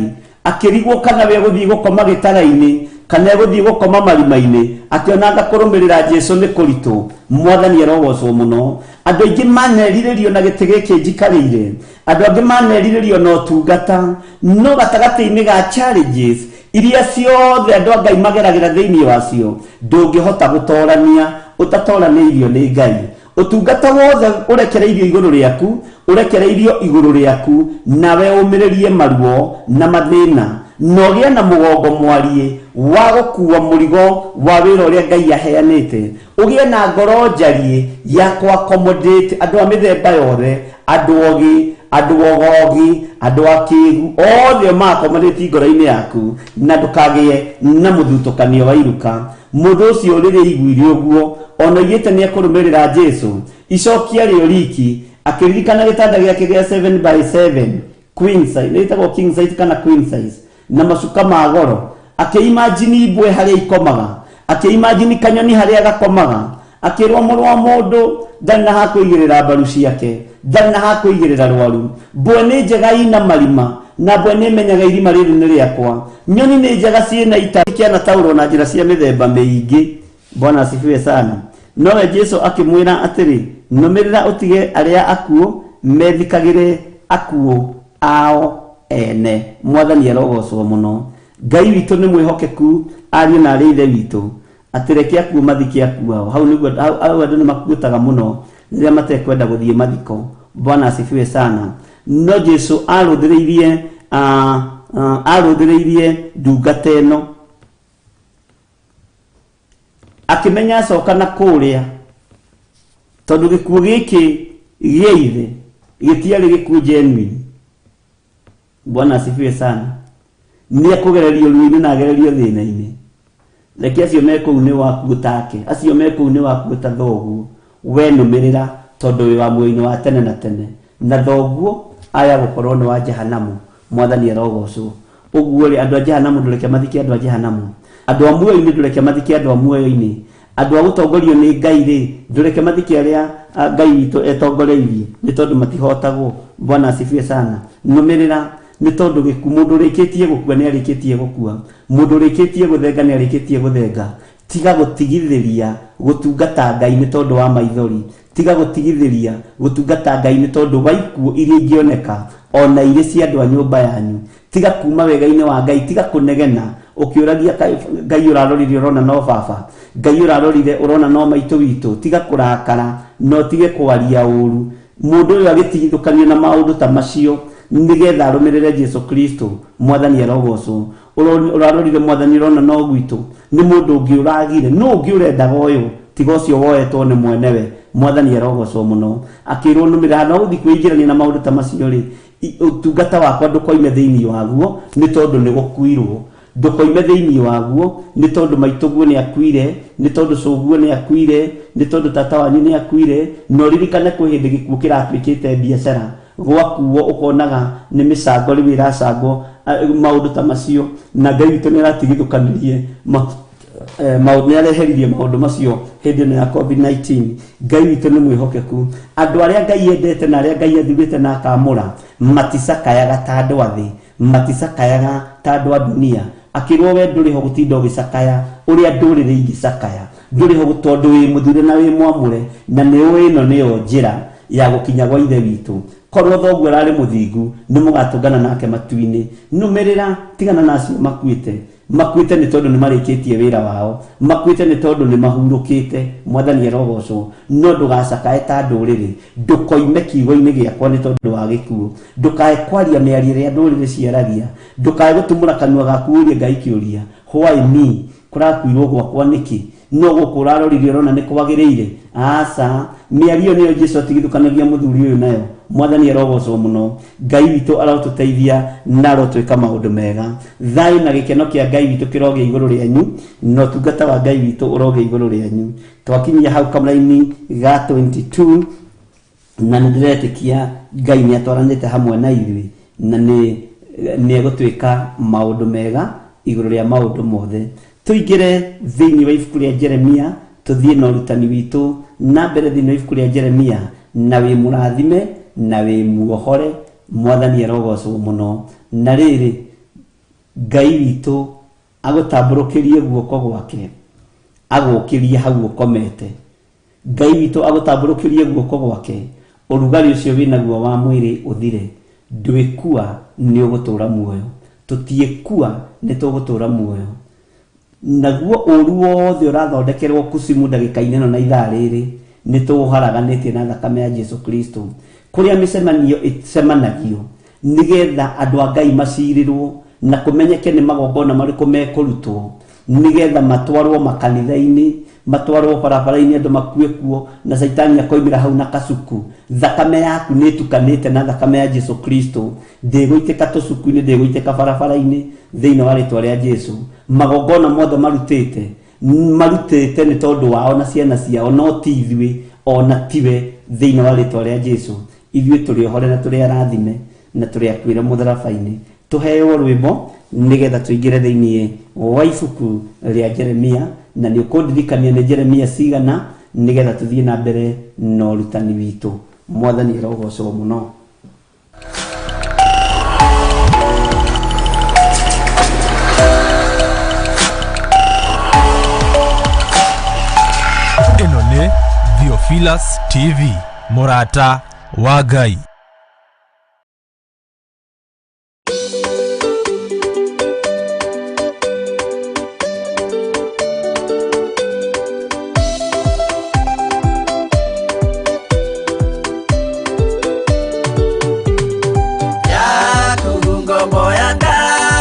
Akĩrigwo kana we gũthiĩ gũkoma gĩtara-inĩ kana egũthiĩ gũkoma marima-inĩ, akĩona anga kũrũmĩrĩra Jesu nĩ kũritũ. Mwathani arogocwo mũno. Andũ aingĩ manerirĩrio na gĩtĩ gĩkĩ njikarĩire, andũ angĩ manerirĩrio na ũtungata, no gatagatĩ-inĩ ga challenges iria ciothe andũ a Ngai mageragĩra thĩinĩ wacio, ndũngĩhota gũtorania ũtatoranĩirio nĩ Ngai. Ũtungata wothe ũrekereirio igũrũ rĩaku, ũrekereirio igũrũ rĩaku, nawe ũmĩrĩrie maruo na mathĩna, na ũgĩe na mũgongo mwariĩ wa gũkua mũrigo wa wĩra ũrĩa Ngai aheanĩte. Ũgĩe na ngoro njariĩ ya kũ accommodate andũ a mĩthemba yothe, andũ ogĩ, andũ ogogi, andũ akĩgu, othe ma accommodate ngoro-inĩ yaku, na ndũkagĩe na mũthutũkanio wa iruka. Mũndũ ũcio rĩrĩa aiguire ũguo, ona oigĩte nĩ ekũrũmĩrĩra Jesu, icokia rĩo riki, akĩririkana gĩtanda gĩake gĩa 7x7 queen size, nĩ king size kana queen size, na macuka ma goro, akĩimagine mbwe harĩa ikomaga, akĩimagine kanyoni harĩa gakomaga, akĩrwo mũrũ wa mũndũ ndarĩ na ha kũigĩrĩra mbaru ciake, ndarĩ na ha kũigĩrĩra rwaru. Mbwe nĩ njega ina marima, na mbwe nĩ menyaga irima rĩrĩ nĩ rĩakwa. Nyoni nĩ njega ciĩna ita kĩanataũrwo na njĩra cia mĩthemba mĩingĩ. Bwana asifiwe sana. Nowe Jesu akĩmwĩra atĩrĩ, nũmĩrĩra ũtige arĩa akuũ methikagĩre akuũ ao ene. Mwathani arogocwo mũno. Ngai witũ nĩ mwĩhokeku, ariũ na arĩ ithe witũ, atĩ reke akuũ mathike akuũ ao. Hau nĩguo hau andũ nĩ makuĩtaga mũno rĩrĩa matekwenda gũthiĩ mathiko. Bwana asifiwe sana. No Jesu arũthĩrĩirie Arũthĩrĩirie ndungata ĩno akĩmenya acoka na kũrĩa tondũ gĩkuũ gĩkĩ gĩa ithe gĩtiarĩ gĩkuũ genuine. Bwana asifiwe sana. Nĩ ekũgererio ruo-inĩ na agererio thĩna-inĩ. Reke acio me kũu nĩ waku take, acio me kũu nĩ waku ta thoguo, we nũmĩrĩra tondũ wĩ wa muoyo-inĩ wa tene na tene, na thoguo aya gũkorwo nĩ wa jehanamu. Mwathani arogocwo. Ũguo rĩ, andũ a jehanamu ndũreke mathike andũ a jehanamu, andũ a muoyo-inĩ ndũreke mathike andũ a muoyo-inĩ, andũ a gũtongorio nĩ Ngai rĩ ndũreke mathike arĩa Ngai witũ etongoreirie, nĩ tondũ matihotagwo. Bwana asifiwe sana. Nũmĩrĩra nĩ tondũ gĩkuũ, mũndũ ũrĩkĩtie gũkua nĩ arĩkĩtie gũkua, mũndũ ũrĩkĩtie gũthenga nĩ arĩkĩtie gũthenga. Tiga gũtigithĩria gũtungata Ngai nĩ tondũ wa maithori, tiga gũtigithĩria gũtungata Ngai nĩ tondũ wa ikuũ iria ingĩoneka ona irĩ cia andũ a nyũmba yanyu. Tiga kuma wega-inĩ wa Ngai, tiga kũnegena ũkĩũragia Ngai ũrarorire ũrona no baba, Ngai ũrarorire ũrona no maitũ witũ. Tiga kũrakara na ũtige kwaria ũru. Mũndũ ũyũ agĩtigithũkanio na maũndũ ta macio nĩgetha arũmĩrĩre Jesu Kristo. Mwathani arogocwo. Ũrarorire Mwathani ũrona no gwitũ, nĩ mũndũ ũngĩ ũragire, nũ ũngĩ ũrendaga ũyũ tiga ũcio woetwo nĩ mwenewe. Mwathani arogocwo mũno. Akĩrwo nũmĩrĩra handũ ha gũthiĩ kwĩingĩrania na maũndũ ta macio rĩ, ũtungata wakwa ndũkoime thĩinĩ waguo nĩ tondũ nĩ gũkuirwo, ndũkoime thĩinĩ waguo nĩ tondũ maitũguo nĩ akuire, nĩ tondũ cũguo nĩ akuire, nĩ tondũ tata wanyu nĩ akuire. Na ũririkane kwĩ hĩndĩ gĩkuũ kĩratuĩkĩte biacara, gwakuo ũkonaga nĩ mĩcango rĩu ĩracangwo, maũndũ ta macio. Na Ngai witũ nĩ aratigithũkanirie maũndũ, nĩ areheririe maũndũ macio hĩndĩ ĩno ya COVID-19. Ngai witũ nĩ mwĩhokeku. Andũ arĩa Ngai endete na arĩa Ngai athurĩte na akamũra maticakayaga ta andũ a thĩ, maticakayaga ta andũ a dunia. Akĩrwo we ndũrĩ ho gũtinda ũgĩcakaya ũrĩa ndũrĩrĩ ingĩcakaya, ndũrĩ ho tondũ wĩ mũthure na wĩ mwamũre, na nĩ ũĩ ĩno nĩyo njĩra ya gũkinya gwa Ithe witũ. Korwo thoguo ararĩ mũthingu nĩ mũgatũngana nake matu-inĩ. Nũmĩrĩra, tigana na acio makuĩte. Makuĩte nĩ tondũ nĩ marĩkĩtie wĩra wao, makuĩte nĩ tondũ nĩ mahurũkĩte. Mwathani arogocwo. No ndũgacakae ta ndũrĩrĩ, ndũkoime kiugo-inĩ gĩakwa nĩ tondũ wa gĩkuũ, ndũkae kwaria mĩario ĩrĩa ndũrĩrĩ ciaragia, ndũkae gũtumũra kanua gaku ũrie Ngai kĩũria, why me, kũrakuirwo gwakwa nĩkĩ? No gũkũ ũrarorire ũrona nĩ kwagĩrĩire? Aca, mĩario nĩyo Jesu atigithũkanagia mũthuri ũyũ nayo. Mwathani arogocwo mũno. Ngai witũ arotũteithia na arotwĩka maũndũ mega. Thayũ na gĩkeno kĩa Ngai witũ kĩrogĩa igũrũ rĩanyu, na ũtungata wa Ngai witũ ũrogĩa igũrũ rĩanyu. Twakinyia hau kamũraini ga 22, na nĩ ndĩretĩkia Ngai nĩ atwaranĩte hamwe na ithuĩ, na nĩ egũtwĩka maũndũ mega igũrũ rĩa maũndũ mothe. Tũingĩre thĩinĩ wa ibuku rĩa Jeremia, tũthiĩ na ũrutani witũ na mbere thĩinĩ wa ibuku rĩa Jeremia, na wĩ mũrathime na wĩ muohore. Mwathani arogocwo mũno. Na rĩrĩ, Ngai witũ agũtambũrũkĩrie guoko gwake, agũkĩrie hau ũkomete. Ngai witũ agũtambũrũkĩrie guoko gwake, ũrugarĩ ũcio wĩnaguo wa mwĩrĩ ũthire. Ndwĩkua nĩ ũgũtũra muoyo, tũtiĩkua nĩ tũgũtũra muoyo. Naguo ũru wothe ũrathondekerwo kucimu ndagĩka-inĩ ĩno na ithaa rĩrĩ, nĩ tũũharaganĩtie na thakame ya Jesu Kristo. Kũrĩa mĩcemanio ĩcemanagio nĩgetha andũ a Ngai macirĩrwo na kũmenyeke nĩ magongona marĩkũ mekũrutwo, nĩgetha matwarwo makanitha-inĩ, matwarwo barabara-inĩ, andũ makue kuo, na Caitani akoimĩra hau na kacuku. Thakame yaku nĩ ĩtukanĩte na thakame ya Jesu Kristo, ndĩgũitĩka tũcuku-inĩ, ndĩgũitĩka barabara-inĩ, thĩinĩ wa rĩtwa rĩa Jesu. Magongona mothe marutĩte, marutĩte nĩ tondũ wao na ciana ciao, no ti ithuĩ ona tiwe, thĩinĩ wa rĩtwa rĩa Jesu. Ithuĩ tũrĩ ohore na tũrĩ arathime na tũrĩ akuĩre mũtharaba-inĩ. Tũheo rwĩmbo nĩgetha tũingĩre thĩinĩ wa ibuku rĩa Jeremia, na nĩ ũkũndirikania nĩ Jeremia cigana, nĩgetha tũthiĩ na mbere na ũrutani witũ. Mwathani arogocwo mũno. Ĩno nĩ Theophilus TV, mũrata wa Ngai. Yaku ngombo ya Ngai.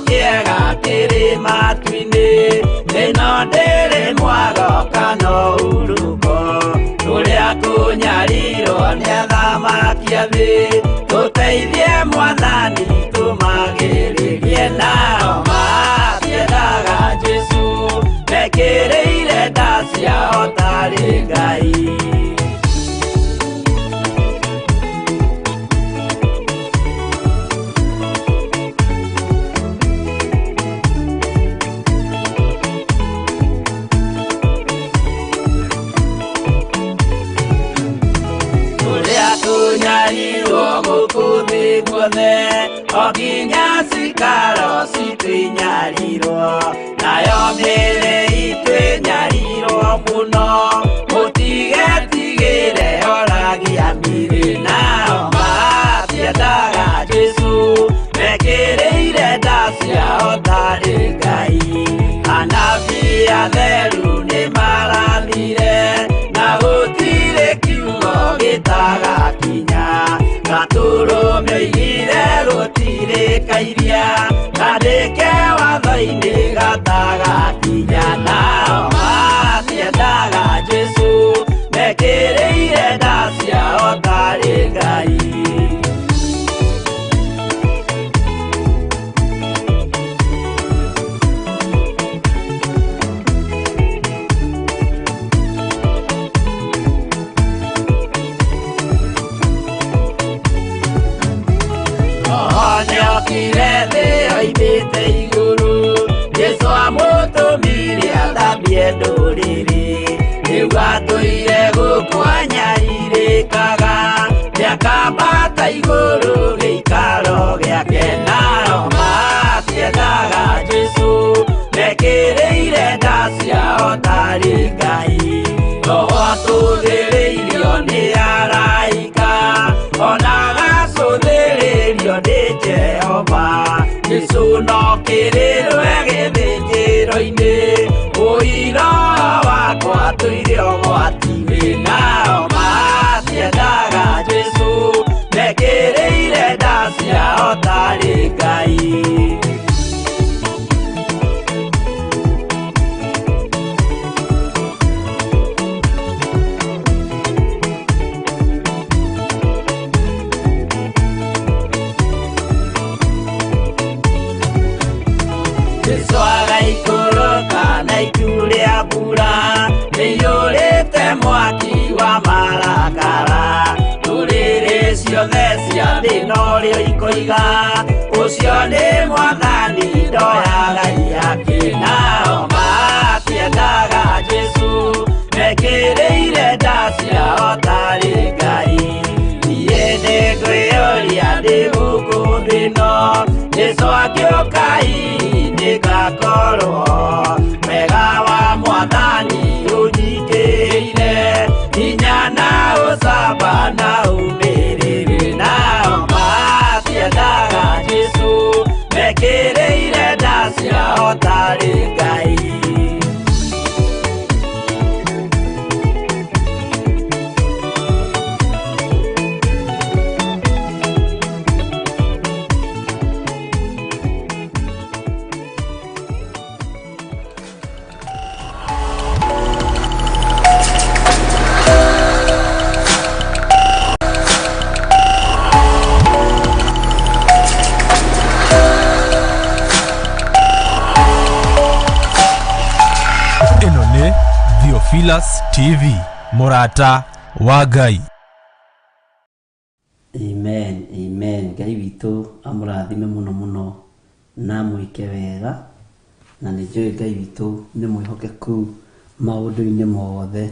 kĩega kĩrĩ matu-inĩ ĩno ndĩrĩ mwago kana ũhurũko tũrĩa kũnyarirwo nĩ athamaki a thĩ tũteithie mwathani tũmagĩrĩrie nao matiendaga Jesũ mekĩrĩire nda ciao tarĩ Ngai. Tunyarirwo gũkũ thĩ guothe o nginya cikaro citũ inyarirwo nayo mĩĩrĩ itũ ĩnyarirwo mũno mũtigetigĩre oragia mĩĩrĩ nao matiendaga Jesũ mekĩrĩire nda ciao tarĩ Ngai. Anabii atheru nĩmarathire na gũtirĩ kiugo gĩtagakinya gatũrũme oigire gũtirĩ kairia kandĩke watho-inĩ gatagakinya nao matiendaga Jesũ mekĩrĩire nda ciao tarĩ Ngai. Nĩokire thĩ oimĩte igũrũ Jesũ amũtũmire athambie ndũrĩrĩ rĩu atũire gũkũ anyarirĩkaga nĩakambata igũrũ gĩikaro gĩake nao matiendaga Jesũ mekĩrĩire nda ciao tarĩ Ngai. Roho atũthĩrĩirio nĩ araika ona agacũthĩrĩrio nĩ Jehova Jesũ no kĩrĩrwe gĩthĩnjĩro-inĩ ũira wakwa tũire ũgwati-inĩ nao matiendaga Jesũ mekĩrĩire nda ciao tarĩ Ngai. Jesũ agaikũrũka na itu rĩa mbura rĩiyũrĩte mwaki wa marakara ndũrĩrĩ ciothe cia thĩ norĩo ikoiga ũcio nĩ mwathani ndoyaga ihaki nao matiendaga Jesũ mekĩrĩire nda ciao tarĩ Ngai. Niĩ nĩngwĩyũria ndĩ gũkũ thĩ ĩno Jesũ akĩũka hihi nĩngakorwo wega wa mwathani ũnyitĩrĩire hinya na ũcamba na ũmĩrĩru nao matiendaga Jesũ mekĩrĩire nda ciao tarĩ Ngai. Theophilus TV, mũrata wa Ngai. Amen, amen. Ngai witũ amũrathime mũno mũno na amwĩke wega na nĩ njũĩ Ngai witũ nĩ mwĩhokeku maũndũ-inĩ mothe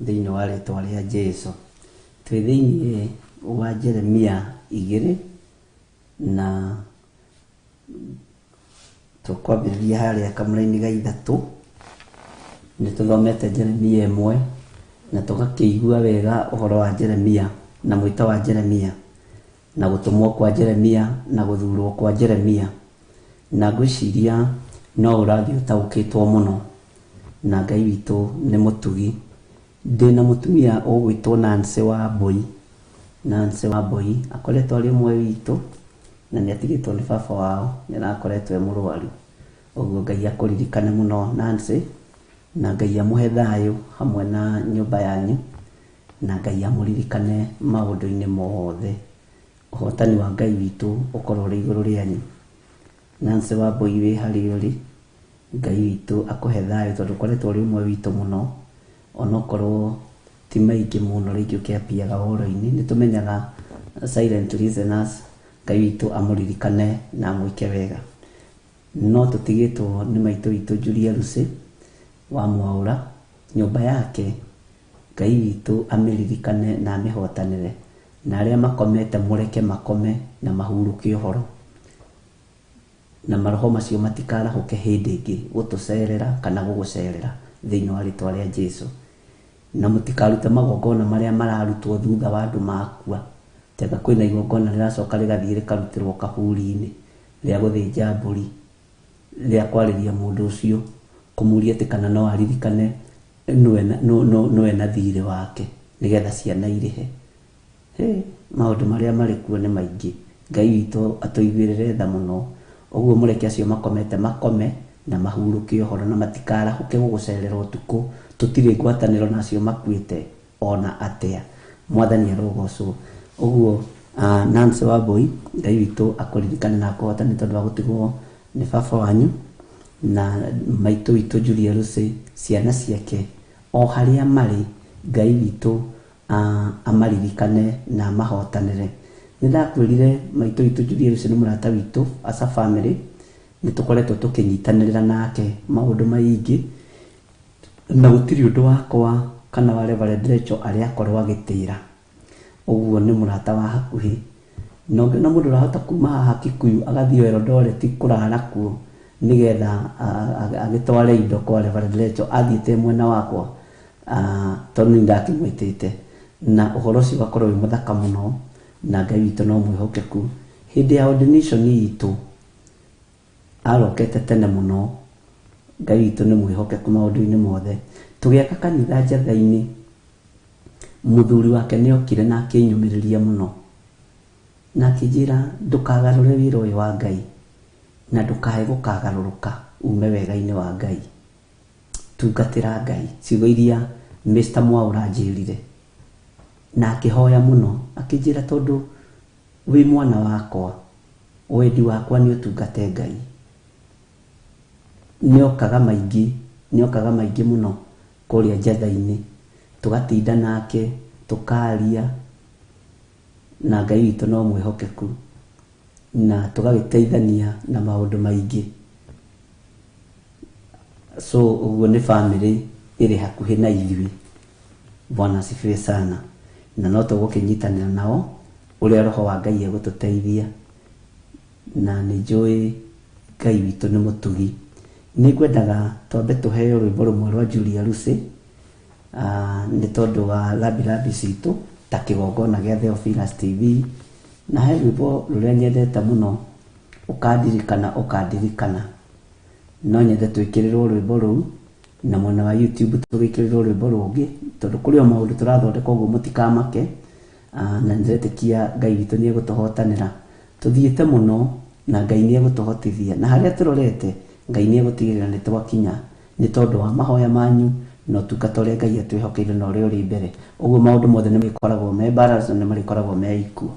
thĩinĩ wa rĩtwa rĩa Jesũ. Twĩ thĩinĩ wa Jeremia 2 na tũkwambĩrĩria harĩa kamũraini ga 3. Nĩ tũthomete Jeremia 1 na tũgakĩigua wega ũhoro wa Jeremia na mwĩto wa Jeremia na gũtũmwo kwa Jeremia na gũthurwo kwa Jeremia na ngwĩciria no ũrathiĩ ũtaũkĩtwo mũno na Ngai witũ nĩ mũtugi. Ndĩna mũtumia ũgwĩtwo Nancy Wambui. Nancy Wambui akoretwo arĩ ũmwe witũ Na nĩ atigĩtwo nĩ baba wao, nĩ arakoretwo e mũrwaru. Ũguo Ngai akũririkane mũno Nancy, na Ngai amũhe thayũ hamwe na nyũmba yanyu, na Ngai amũririkane maũndũ-inĩ mothe. Ũhotani wa Ngai witũ ũkorwo ũrĩ igũrũ rĩanyu. Nancy Wambui wĩ harĩa ũrĩ, Ngai witũ akũhe thayũ tondũ ũkoretwo ũrĩ ũmwe witũ mũno, onokorwo ti maingĩ mũno rĩngĩ ũkĩambiaga ũhoro-inĩ. Nĩ tũmenyaga silent listeners, Ngai witũ amũririkane na amwĩke wega. No tũtigĩtwo nĩ maitũ witũ Julia Lucy wa Mwaũra, nyũmba yake Ngai witũ amĩririkane na amĩhotanĩre, na arĩa makomete mũreke makome na mahurũke ũhoro, na maroho macio matikarahũke hĩndĩ ĩngĩ gũtũcerera kana gũgũcerera thĩinĩ wa rĩtwa rĩa Jesu. Na mũtikarute magongona marĩa mararutwo thutha wa andũ makua. Tega kwĩna igongona rĩracoka rĩgathiĩ rĩkarutĩrwo kaburi-inĩ rĩa gũthĩnja mbũri, rĩa kwarĩria mũndũ ũcio, kũmũria atĩ kana no aririkane nũ ena thirĩ wake nĩgetha ciana irĩhe. Hĩ, maũndũ marĩa marĩ kuo nĩ maingĩ. Ngai witũ atũiguĩrĩre tha mũno. Ũguo mũreke acio makomete makome na mahurũke ũhoro na matikarahũke gũgũcerera ũtukũ. Tũtirĩ ngwatanĩro na acio makuĩte ona atĩa. Mwathani arogocwo. Ũguo Nancy Wambui, Ngai witũ akũririkane na akũhotane tondũ wa gũtigwo nĩ baba wanyu na maitũ witũ Julia Lucy, ciana ciake o harĩa marĩ, Ngai witũ amaririkane na amahotanĩre. Nĩ ndakwĩrire maitũ witũ Julia Lucy nĩ mũrata witũ as a family, nĩ tũkoretwo tũkĩnyitanĩrĩra nake maũndũ maingĩ, na gũtirĩ ũndũ wakwa kana wa Reverend Rachel arĩa akorwo agĩtĩra. Ũguo nĩ mũrata wa hakuhĩ. Na ũngĩona mũndũ ũrahota kuma haha Kikuyu agathiĩ Eldoret kũrara kuo nĩgetha agĩtware indo kwa Reverend Rachel athiĩte mwena wakwa, tondũ nĩ ndakĩmwĩtĩte, na ũhoro ũcio ũgakorwo wĩ mũthaka mũno, na Ngai witũ no mwĩhokeku. Hĩndĩ ya ordination itũ arokete tene mũno. Ngai witũ nĩ mwĩhokeku maũndũ-inĩ mothe. Tũgĩaka kanitha Njatha-inĩ, mũthuri wake nĩ okire na akĩnyũmĩrĩria mũno, na akĩnjĩra ndũkagarũre wĩra ũyũ wa Ngai, na ndũkae gũkagarũrũka ume wega-inĩ wa Ngai. Tungatĩra Ngai. Ciugo iria Mr. Mwaũra anjĩrire. Na akĩhoya mũno, akĩnjĩra tondũ wĩ mwana wakwa, wendi wakwa nĩ ũtungate Ngai. Nĩokaga maingĩ, nĩokaga maingĩ mũno kũrĩa Njatha-inĩ, tũgatinda nake, tũkaria, na Ngai witũ no mwĩhokeku, na tũgagĩteithania na maũndũ maingĩ. So ũguo nĩ family ĩrĩ hakuhĩ na ithuĩ. Bwana asifiwe sana. Na no tũgũkĩnyitanĩra nao ũrĩa Roho wa Ngai egũtũteithia, na nĩ njũĩ Ngai witũ nĩ mũtugi. Nĩ ngwendaga twambe tũheo rwĩmbo rũmwe rwa Julia Lucy, nĩ tondũ wa rambi rambi citũ ta kĩgongona gĩa Theophilus TV, na he rwĩmbo rũrĩa nyendete mũno, ũkandirikana ũkandirikana. No nyende twĩkĩrĩrwo rwĩmbo rũu, na mwena wa YouTube tũgĩkĩrĩrwo rwĩmbo rũngĩ, tondũ kũrĩ o maũndũ tũrathondeka ũguo mũtikamake, na nĩndĩretĩkia Ngai witũ nĩ egũtũhotanĩra. Tũthiĩte mũno na Ngai nĩ egũtũhotithia, na harĩa tũrorete Ngai nĩ egũtigĩrĩra nĩ twakinya, nĩ tondũ wa mahoya manyu na ũtungata ũrĩa Ngai atwĩhokeire na ũrĩa ũrĩ mbere. Ũguo maũndũ mothe nĩ marĩkoragwo me balance na nĩ marĩkoragwo me equal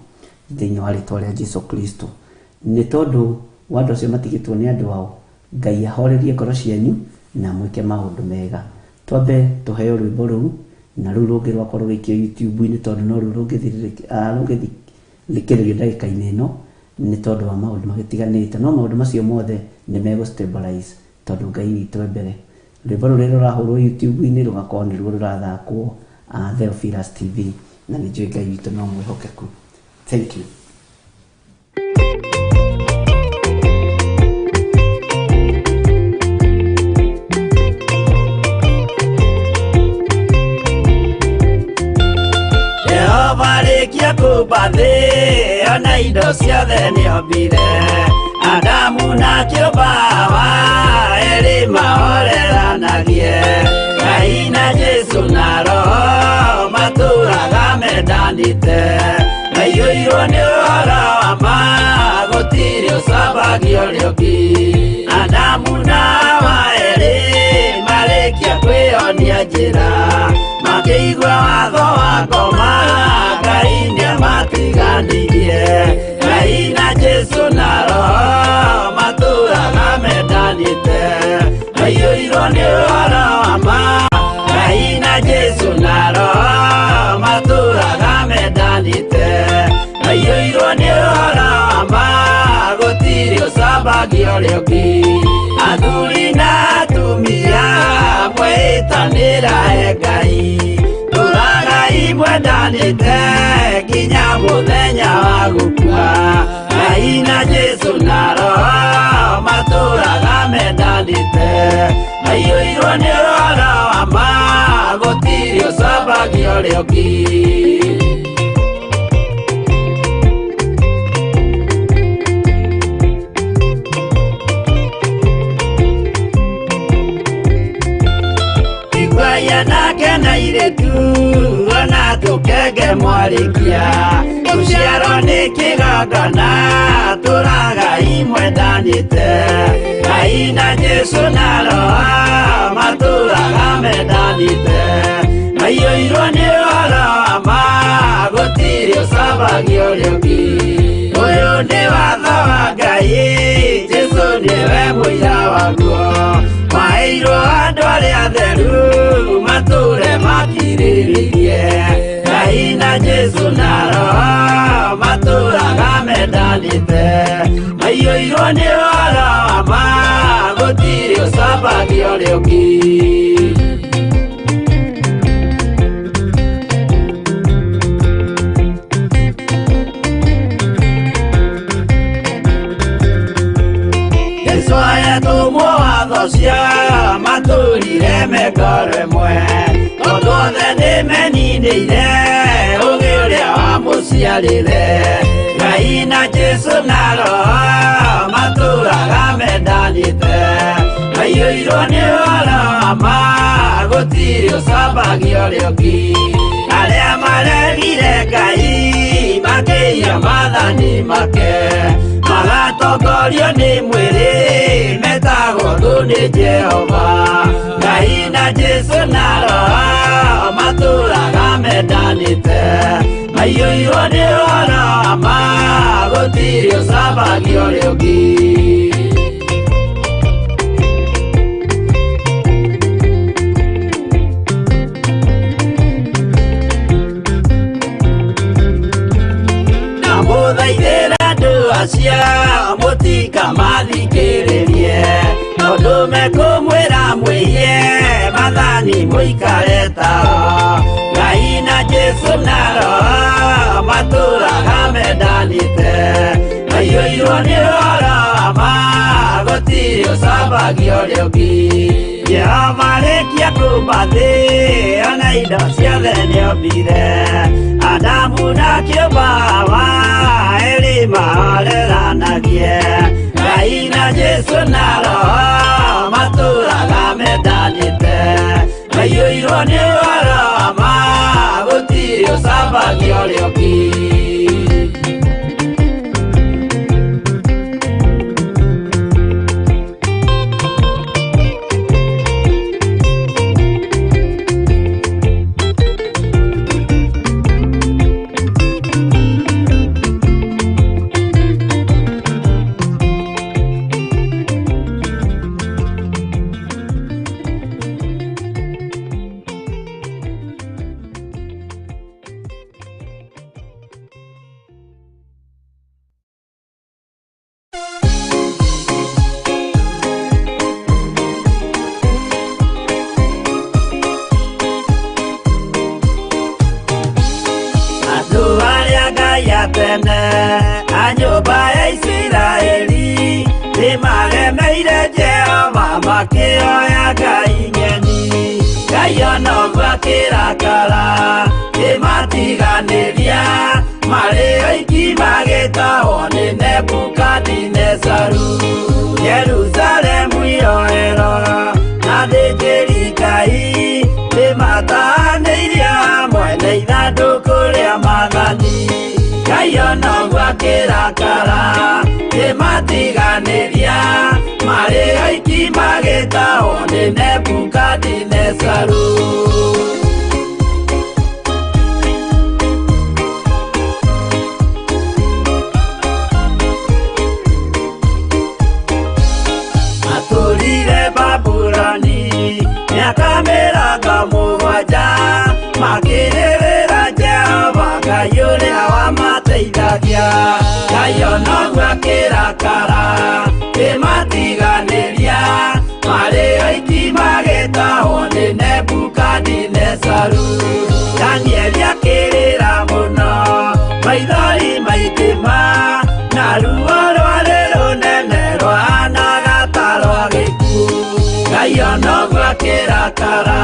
thĩinĩ wa rĩtwa rĩa Jesu Kristo. Nĩ tondũ wa andũ acio matigĩtwo nĩ andũ ao, Ngai ahorerie ngoro cianyu na amwĩke maũndũ mega. Twambe tũheo rwĩmbo rũu, na rũu rũngĩ rwakorwo rũgĩikio YouTube-inĩ tondũ no ruo rũngĩthikĩrĩrio ndagĩka-inĩ ĩno, nĩ tondũ wa maũndũ magĩtiganĩte. No maũndũ macio mothe nĩ megũ stabilize tondũ Ngai witũ e mbere. Rwĩmbo rũrĩa rũrahũrwo YouTube-inĩ rũgakorwo nĩruo rũrathakwo Theophilus TV, na nĩ njũĩ Ngai witũ no mwĩhokeku. Thank you. Jehova rĩkia kũmba thĩ, ona indo ciothe nĩombire. Adamu na kĩũmba Hawa, erĩ mahoreranagie. Ngai na Jesu na Roho matũraga mendanĩte. Maiyũirwo nĩ ũhoro wa ma, gũtirĩ ũcambagio ũrĩa ũngĩ. Adamu na Hawa erĩ marĩkia kwĩyonia njĩra, makĩigua watho wa ngoma, Ngai nĩamatiganirie. Ngai na Jesũ na Roho matũraga mendanĩte, maiyũirwo nĩ ũhoro wa ma. Ngai na Jesũ na Roho matũraga mendanĩte, maiyũirwo nĩ ũhoro wa ma, gũtirĩ ũcambagio ũrĩa ũngĩ. Athuri na atumia mwĩtanĩra he Ngai, tũragai mwendanĩte nginya mũthenya wa gũkua. Ngai na Jesũ na Roho matũraga mendanĩte, maiyũirwo nĩ ũhoro wa ma, gũtirĩ ũcambagio ũrĩa ũngĩ. Nake na irĩtu ona tũkenge mwarĩkia, rũciaro nĩ kĩgongona tũragai mwendanĩte. Ngai na Jesũ na Roho matũraga mendanĩte, maiyũirwo nĩ ũhoro wa ma, gũtirĩ ũcambagio ũrĩa ũngĩ. Ũyũ nĩ watho wa Ngai, Jesũ nĩwe mũira waguo, maheirwo andũ arĩa atheru matũre makirĩrĩirie. Ngai na Jesũ na Roho matũraga mendanĩte, maiyũirwo nĩ ũhoro wa ma, gũtirĩ ũcambagio ũrĩa ũngĩ. Jesũ ayatũmwo watho cia matũrire mengoro ĩmwe, tondũ othe nĩmeninĩire ũgĩ ũrĩa wamũciarire. Ngai na Jesũ na Roho matũraga mendanĩte, maiyũirwo nĩ ũhoro wa ma, gũtirĩ ũcambagio ũrĩa ũngĩ. Arĩa maregire Ngai makĩiya maathani make, magatongorio nĩ mwĩrĩ, metagwo thũ nĩ Jehova. Ngai na Jesũ na Roho matũraga mendanĩte, maiyũirwo nĩ ũhoro wa ma, gũtirĩ ũcambagio ũrĩa ũngĩ. Ndamũthaithĩra andũ acio mũtikamathikĩrĩrie, tondũ mekũmwĩra mwĩiye maathani mũikare tao. Ngai na Jesũ na Roho matũraga mendanĩte, maiyũirwo nĩ ũhoro wa ma, gũtirĩ ũcambagio ũrĩa ũngĩ. Jehova arĩkia kũũmba thĩ ona indo ciothe nĩombire, Adamu na kĩũmba Hawa erĩ mahoreranagie. Ngai na Jesũ na Roho matũraga mendanĩte, maiyũirwo nĩ ũhoro wa ma, gũtirĩ ũcambagio ũrĩa ũngĩ. Tene a nyũmba ya Isiraeli nĩmaremeire Jehova makĩoya ngai ng'eni. Ngai ona ũguo akĩrakara kĩmatiganĩria, marĩ oiki magĩtahwo nĩ Nebukadinezaru. Jerusalemu yoerwo na athĩnjĩri Ngai nĩmatahanĩirie hamwe na ithandũkũ rĩa maathani. Ngai ona ũguo akĩrakara kĩmatiganĩria marĩ oiki magĩtahwo nĩ Nebukadinezaru. Matũrire Babuloni mĩaka 70 makĩrĩrĩra Jehova Ngai ũrĩa wamateithagia. Ngai onoguo akĩrakara kĩmatiganĩria marĩ oiki magĩtahwo nĩ Nebukadinezaru. Danieli akĩrĩra mũno maithori maingĩ na ruo rwarĩ rũnene rwahanaga ta rwa gĩkuũ. Ngai onoguo akĩrakara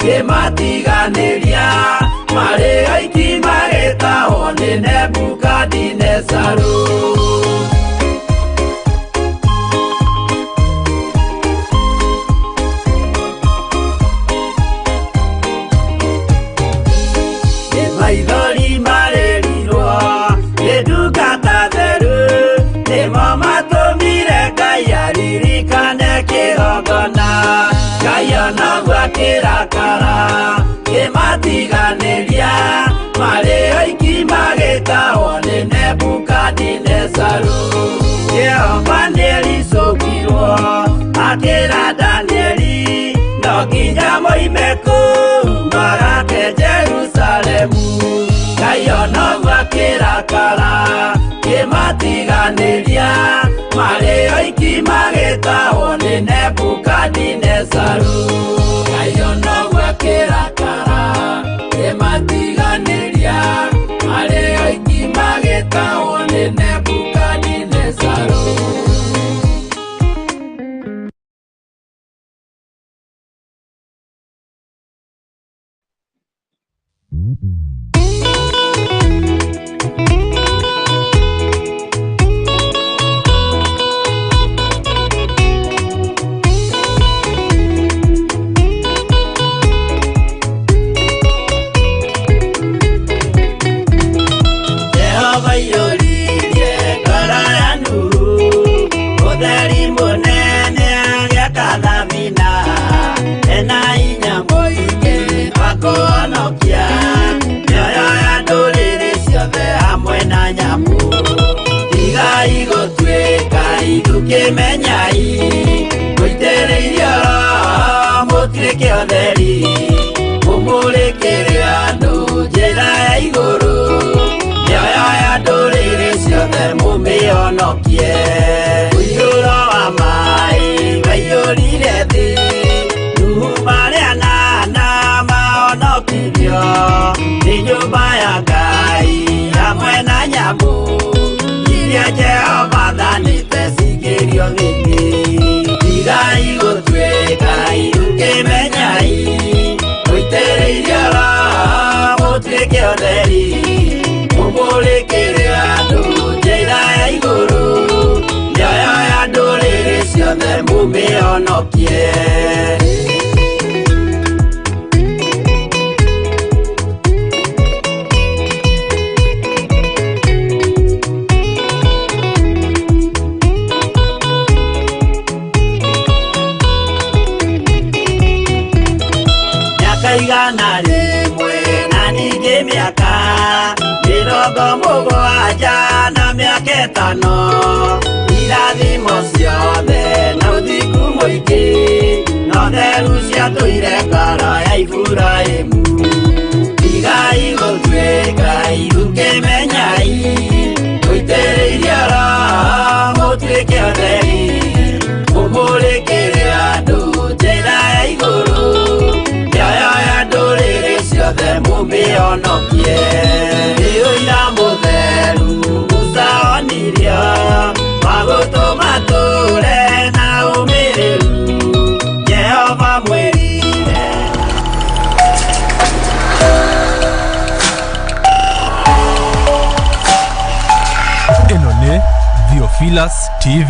kĩmatiganĩria marĩ oiki magĩtahwo nĩ Nebukadinezaru. Maithori marĩrirwo nĩ ndungata theru nĩmo matũmire Ngai aririkane kĩgongona. Ngai onoguo akĩrakara kĩmatiganĩria marĩ oiki magĩtahwo nĩ Nebukadinezaru. Jehova nĩericũkirwo akĩra Danieli no nginya moime kũu magake Jerusalemu. Ngai onoguo akĩrakara kĩmatiganĩria marĩ oiki magĩtahwo nĩ Nebukadinezaru. Ngai onoguo akĩrakara kĩmatiganĩria marĩ oiki magĩtahwo nĩ Nebukadinezaru. Jehova iyũririe ngoro ya Nuhu ũtheri mũnene agĩaka thabina ena hinya mũingĩ wa kũhonokia mĩoyo ya ndũrĩrĩ ciothe hamwe na nyamũ. Tigai gũtuĩka ithukĩmenyai mũitĩrĩirio Roho mũtuĩke ũtheri mũmũrĩkĩre andũ njĩra ya igũrũ mĩoyo ya ndũrĩrĩ ciothe mũmĩhonokie. Mũiyũro wa maĩ waiyũrire thĩ Nuhu marĩ anana mahonokirio nĩ nyũmba ya Ngai hamwe na nyamũ iria Jehova athanĩte cingĩrio thĩinĩ. Tigai gũtuĩka ithukĩmenyai mũitĩrĩirio Roho mũtuĩke ũtheri mũmũrĩkĩre andũ njĩra ya igũrũ mĩoyo ya ndũrĩrĩ ciothe mũmĩhonokie. Mĩaka 100 na ningĩ mĩaka 70 na mĩaka 5 irathimo ciothe na ũthingu mũingĩ no theru ciatũire ngoro ya Iburahĩmu. Tigai gũtuĩka ithukĩmenyai mũitĩrĩirio Roho mũtuĩke ũtheri mũmũrĩkĩre andũ njĩra ya igũrũ mĩoyo ya ndũrĩrĩ ciothe mũmĩhonokie. Nĩ ũira mũtheru Musa onirio wa gũtũma tũre na ũmĩrĩru Jehova mwĩrire. Ĩno nĩ Theophilus TV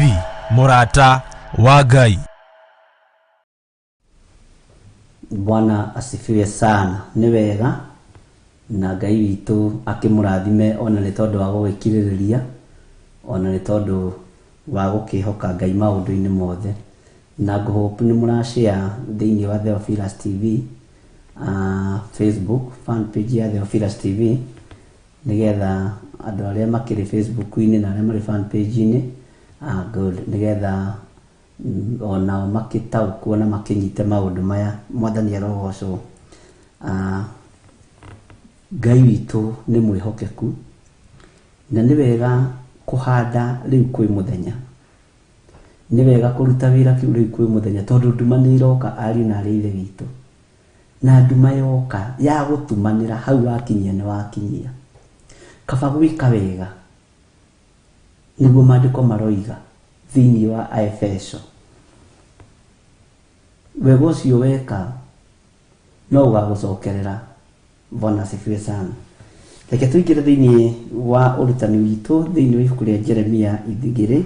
mũrata wa Ngai. Bwana asifiwe sana. Nĩ wega Na Ngai witũ akĩmũrathime ona nĩ tondũ wa gũgĩkirĩrĩria, ona nĩ tondũ wa gũkĩhoka Ngai maũndũ-inĩ mothe. Na ngũhope nĩ mũrashare thĩinĩ wa Theophilus TV, Facebook fan page ya Theophilus TV, nĩgetha andũ arĩa makĩrĩ Facebook-inĩ na arĩa marĩ fan page-inĩ, good, nĩgetha onao makĩtaũkwo na makĩnyite maũndũ maya. Mwathani arogocwo. Ngai witũ nĩ mwĩhokeku, na nĩ wega kũhanda rĩu kwĩ mũthenya, nĩ wega kũruta wĩra rĩu kwĩ mũthenya, tondũ nduma nĩ iroka ariũ na arĩ ithe witũ, na nduma yoka ya gũtumanĩra hau wakinyia nĩ wakinyia. Kaba gwĩka wega nĩguo maandĩko maroiga thĩinĩ wa Aefeso. Wega ũcio weka no ũgagũcokerera. Bwana asifiwe sana. Reke tũingĩre thĩinĩ wa ũrutani witũ thĩinĩ wa ibuku rĩa Jeremia 2,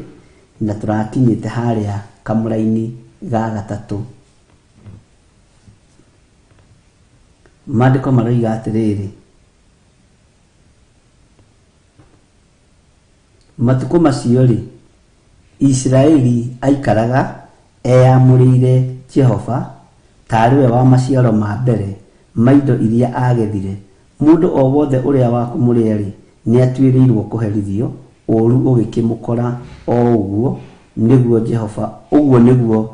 na tũrakinyĩte harĩa kamũraini ga gatatũ. Maandĩko maroiga atĩrĩrĩ, matukũ macio rĩ, Isiraeli aikaraga eyamũrĩire Jehova tarĩ we wa maciaro ma mbere ma indo iria agethire. Mũndũ o wothe ũrĩa wa kũmũrĩa rĩ, nĩatuĩrĩirwo kũherithio, ũũru ũgĩkĩmũkora o ũguo nĩguo Jehova, ũguo nĩguo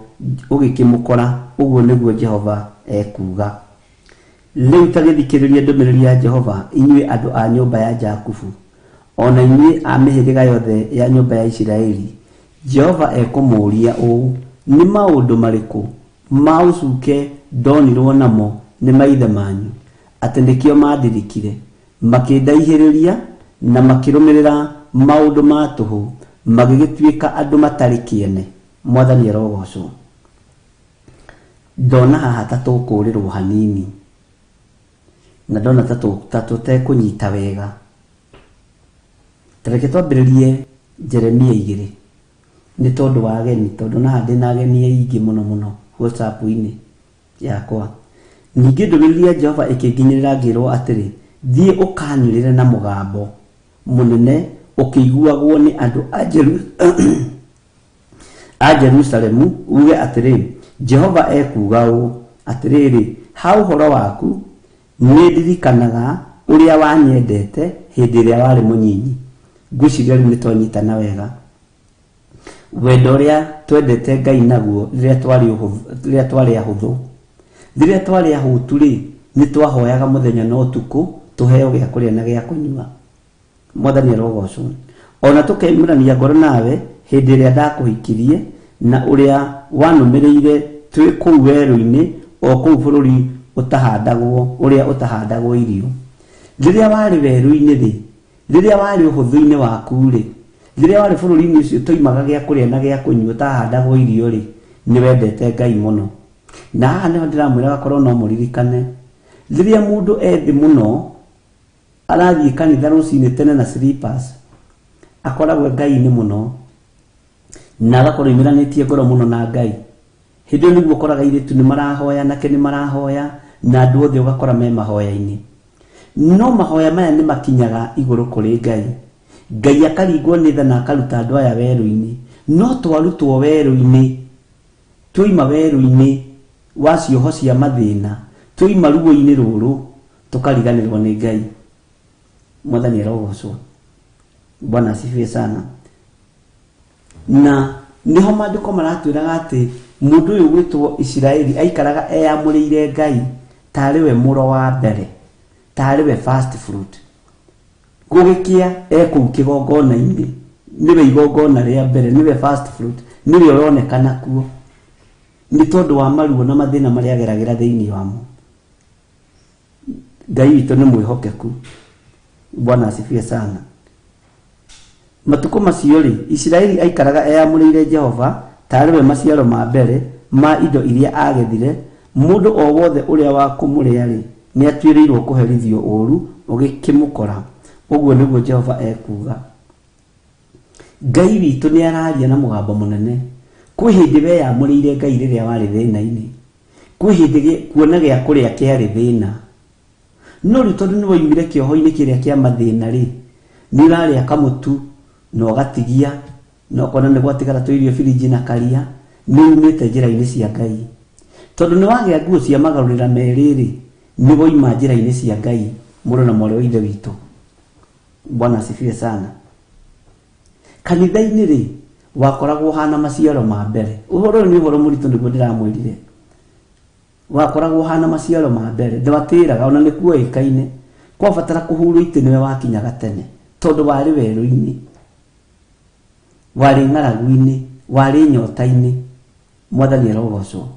ũgĩkĩmũkora, ũguo nĩguo Jehova ekuuga. Rĩu ta gĩthikĩrĩrie ndũmĩrĩri ya Jehova, inyuĩ andũ a nyũmba ya Jakubu, ona inyuĩ a mĩhĩrĩga yothe ya nyũmba ya Isiraeli. Jehova ekũmũũria ũũ, nĩ maũndũ marĩkũ ma ũcuke ndonirwo namo nĩ maithe manyu, atĩ nĩkĩo mandirikire, makĩndaihĩrĩria na makĩrũmĩrĩra maũndũ ma tũhũ, magĩgĩtuĩka andũ matarĩ kĩene. Mwathani arogocwo. Ndona haha ta tũkũrĩrwo hanini, na ndona ta tũtekũnyita wega. Ta reke twambĩrĩrie Jeremia 2, nĩ tondũ wa ageni, tondũ na haha ndĩna ageni aingĩ mũno mũno WhatsApp-inĩ yakwa. Ningĩ ndũmĩrĩri ya Jehova ĩkĩnginyĩrĩra ngĩrwo atĩrĩ, thiĩ ũkanĩrĩre na mũgambo mũnene ũkĩiguagwo nĩ andũ a Jerusalemu, uge atĩrĩ, Jehova ekuuga ũũ, atĩrĩrĩ, ha ũhoro waku nĩ ndirikanaga ũrĩa wanyendete hĩndĩ ĩrĩa warĩ mũnyinyi. Ngwĩciria rĩu nĩ twanyitana wega. Wendo ũrĩa twendete Ngai naguo rĩrĩa twarĩ ahũthũ, rĩrĩa twarĩ ahũtu rĩ, nĩ twahoyaga mũthenya na ũtukũ tũheo gĩa kũrĩa na gĩa kũnyua. Mwathani arogocwo. Ona tũkeimũrania ngoro nawe hĩndĩ ĩrĩa ndakũhikirie, na ũrĩa wanũmĩrĩire twĩ kũu werũ-inĩ, o kũu bũrũri ũtahandagwo, ũrĩa ũtahandagwo irio. Rĩrĩa warĩ werũ-inĩ rĩ, rĩrĩa warĩ ũhũthũ-inĩ waku rĩ, rĩrĩa warĩ bũrũri-inĩ ũcio tũimaga gĩa kũrĩa na gĩa kũnyua ũtahandagwo irio rĩ, nĩ wendete Ngai mũno. Na haha nĩho ndĩramwĩra gakorwo no mũririkane, rĩrĩa mũndũ ethĩ mũno arathiĩ kanitha rũcinĩ tene na slippers, akoragwo Ngai-inĩ mũno na agakorwo aumĩranĩtie ngoro mũno na Ngai. Hĩndĩ ĩyo nĩguo ũkoraga airĩtu nĩ marahoya, nake nĩ marahoya, na andũ othe ũgakora me mahoya-inĩ. No mahoya maya nĩ makinyaga igũrũ kũrĩ Ngai. Ngai akaringwo nĩ tha na akaruta andũ aya werũ-inĩ. No twarutwo werũ-inĩ, twoima werũ-inĩ wa cioho cia mathĩna, twoima ruo-inĩ rũrũ, tũkariganĩrwo nĩ Ngai. Mwathani arogocwo. Bwana asifiwe sana. Na niho maandĩko maratwĩraga atĩ mũndũ ũyũ gwĩtwo Isiraeli aikaraga eyamũrĩire Ngai tarĩ we mũro wa mbere, tarĩ we first fruit. Gũgĩkĩa ekũu kĩgongona-inĩ, nĩwe igongona rĩa mbere, nĩwe first fruit, nĩwe ũronekana kuo, nĩ tondũ wa maruo na mathĩna marĩa ageragĩra thĩinĩ wamo. Ngai witũ nĩ mwĩhokeku. Bwana asifiwe sana. Matukũ macio rĩ, Isiraeli aikaraga eyamũrĩire Jehova tarĩ we maciaro ma mbere ma indo iria agethire. Mũndũ o wothe ũrĩa wa kũmũrĩa rĩ, nĩatuĩrĩirwo kũherithio ũũru ũgĩkĩmũkora. Ũguo nĩguo Jehova ekuuga. Ngai witũ nĩ araria na mũgambo mũnene. Kwĩ hĩndĩ weyamũrĩire Ngai rĩrĩa warĩ thĩna-inĩ, kwĩ hĩndĩ kuona gĩa kũrĩa kĩarĩ thĩna. No rĩu tondũ nĩ woimire kĩoho-inĩ kĩrĩa kĩa mathĩna rĩ, nĩ ũrarĩa kamũtu na ũgatigia na ũkona nĩ gwatigara tũirio birinji na karia, nĩ umĩte njĩra-inĩ cia Ngai. Tondũ nĩ wagĩa nguo cia magarũrĩra merĩ rĩ, nĩ woima njĩra-inĩ cia Ngai, mũrũ na mwarĩ wa Ithe witũ. Bwana asifiwe sana. Kanitha-inĩ rĩ, wakoragwo ũhana maciaro ma mbere. Ũhoro ũyũ nĩ ũhoro mũritũ nĩguo ndĩramwĩrire. Wakoragwo ũhana maciaro ma mbere, ndwatĩraga ona nĩ kuoĩkaine. Kwabatara kũhurwo itĩ nĩwe wakinyaga tene, tondũ warĩ werũ-inĩ, warĩ ng'aragu-inĩ, warĩ nyota-inĩ. Mwathani arogocwo.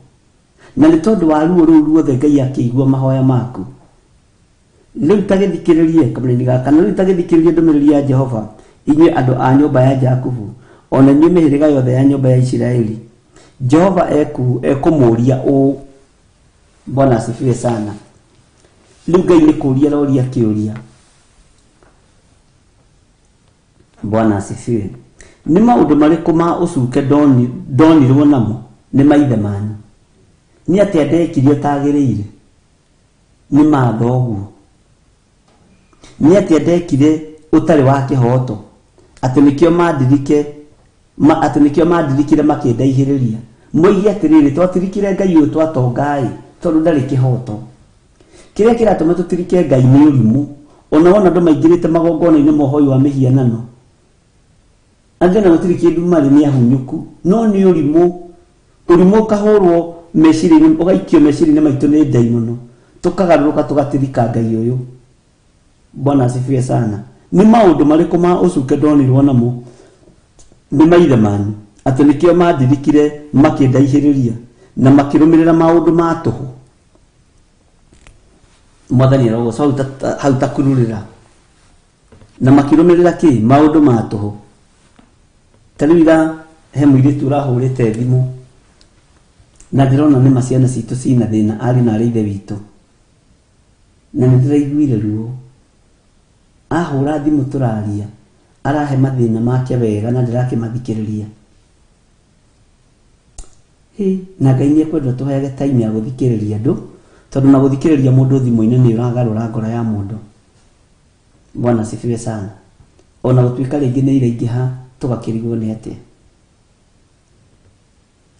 Na nĩ tondũ wa ruo rũu ruothe Ngai akĩigua mahoya maku. Rĩu ta gĩthikĩrĩrie kamũraini gaka, na rĩu ta gĩthikĩrĩrie ndũmĩrĩri ya Jehova, inyuĩ andũ a nyũmba ya Jakubu, ona inyuĩ mĩhĩrĩga yothe ya nyũmba ya Isiraeli. Jehova ekũmũũria ũũ. Bwana asifiwe sana. Rĩu Ngai nĩ kũũria aroria kĩũria. Bwana asifiwe. Nĩ maũndũ marĩkũ ma ũcuke ndonirwo namo nĩ maithe manyu? Nĩ atĩa ndekire ũtagĩrĩire? Nĩ mathoguo. Nĩ atĩa ndekire ũtarĩ wa kĩhooto? Atĩ nĩkĩo mandirike, atĩ nĩkĩo mandirikire makĩndaihĩrĩria. Moige atĩrĩrĩ, twatirikire Ngai ũyũ twatonga-ĩ, tondũ ndarĩ kĩhooto. Kĩrĩa kĩratũma tũtirike Ngai nĩ ũrimũ. Ona wona andũ maingĩrĩte magongona-inĩ ma ũhoi wa mĩhianano, angĩ ona gũtirĩ kĩndũ marĩ, nĩ ahunyũku, no nĩ ũrimũ. Ũrimũ ũkahũrwo meciria-inĩ, ũgaikio meciria-inĩ maitũ nĩ ndaimono, tũkagarũrũka tũgatirika Ngai ũyũ. Bwana asifiwe sana. Nĩ maũndũ marĩkũ ma ũcuke ndonirwo namo nĩ maithe manyu, atĩ nĩkĩo mandirikire makĩndaihĩrĩria na makĩrũmĩrĩra maũndũ ma tũhũ? Mwathani arogocwo. Hau takururĩra. Na makĩrũmĩrĩra kĩ? Maũndũ ma tũhũ. Ta rĩu ira he mũirĩtu ũrahũrĩte thimũ, na ndĩrona nĩ ma ciana citũ cina thĩna, ariũ na arĩ ithe witũ, na nĩ ndĩraiguire ruo. Ahũra thimũ tũraria, arahe mathĩna make wega na ndĩrakĩmathikĩrĩria. Hĩ, na Ngai nĩ ekwenda tũheage time ya gũthikĩrĩria andũ, tondũ na gũthikĩrĩria mũndũ thimũ-inĩ nĩ ũragarũra ngoro ya mũndũ. Bwana asifiwe sana. Ona gũtuĩka rĩngĩ nĩ iraingĩha tũgakĩrigwo nĩ atĩa.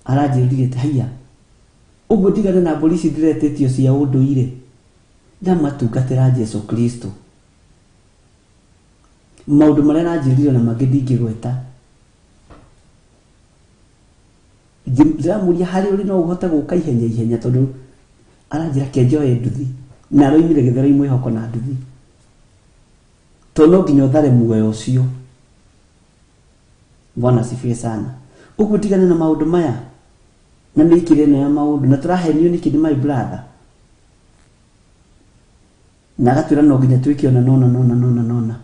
Aranjĩrire atĩ haiya, ũguo ndigane na mbũri ici ndĩretĩtio cia ũndũire, ndamatungatĩra Jesu Kristo. Maũndũ marĩa aranjĩrire na mangĩ ndingĩgweta. Ndĩramũria harĩ ũrĩ no ũhote gũka ihenya ihenya, tondũ aranjĩra ke njoe nduthi, na aroimire Gĩthũrai mwĩhoko na nduthi. Tondũ no nginya ũthare muoyo ũcio. Bwana asifiwe sana. Ũguo tigane na maũndũ maya na mĩkĩre ĩno ya maũndũ, na tũrahenio nĩkĩ nĩ my brother? Na agatwĩra no nginya twĩke ona nona nona nona nona.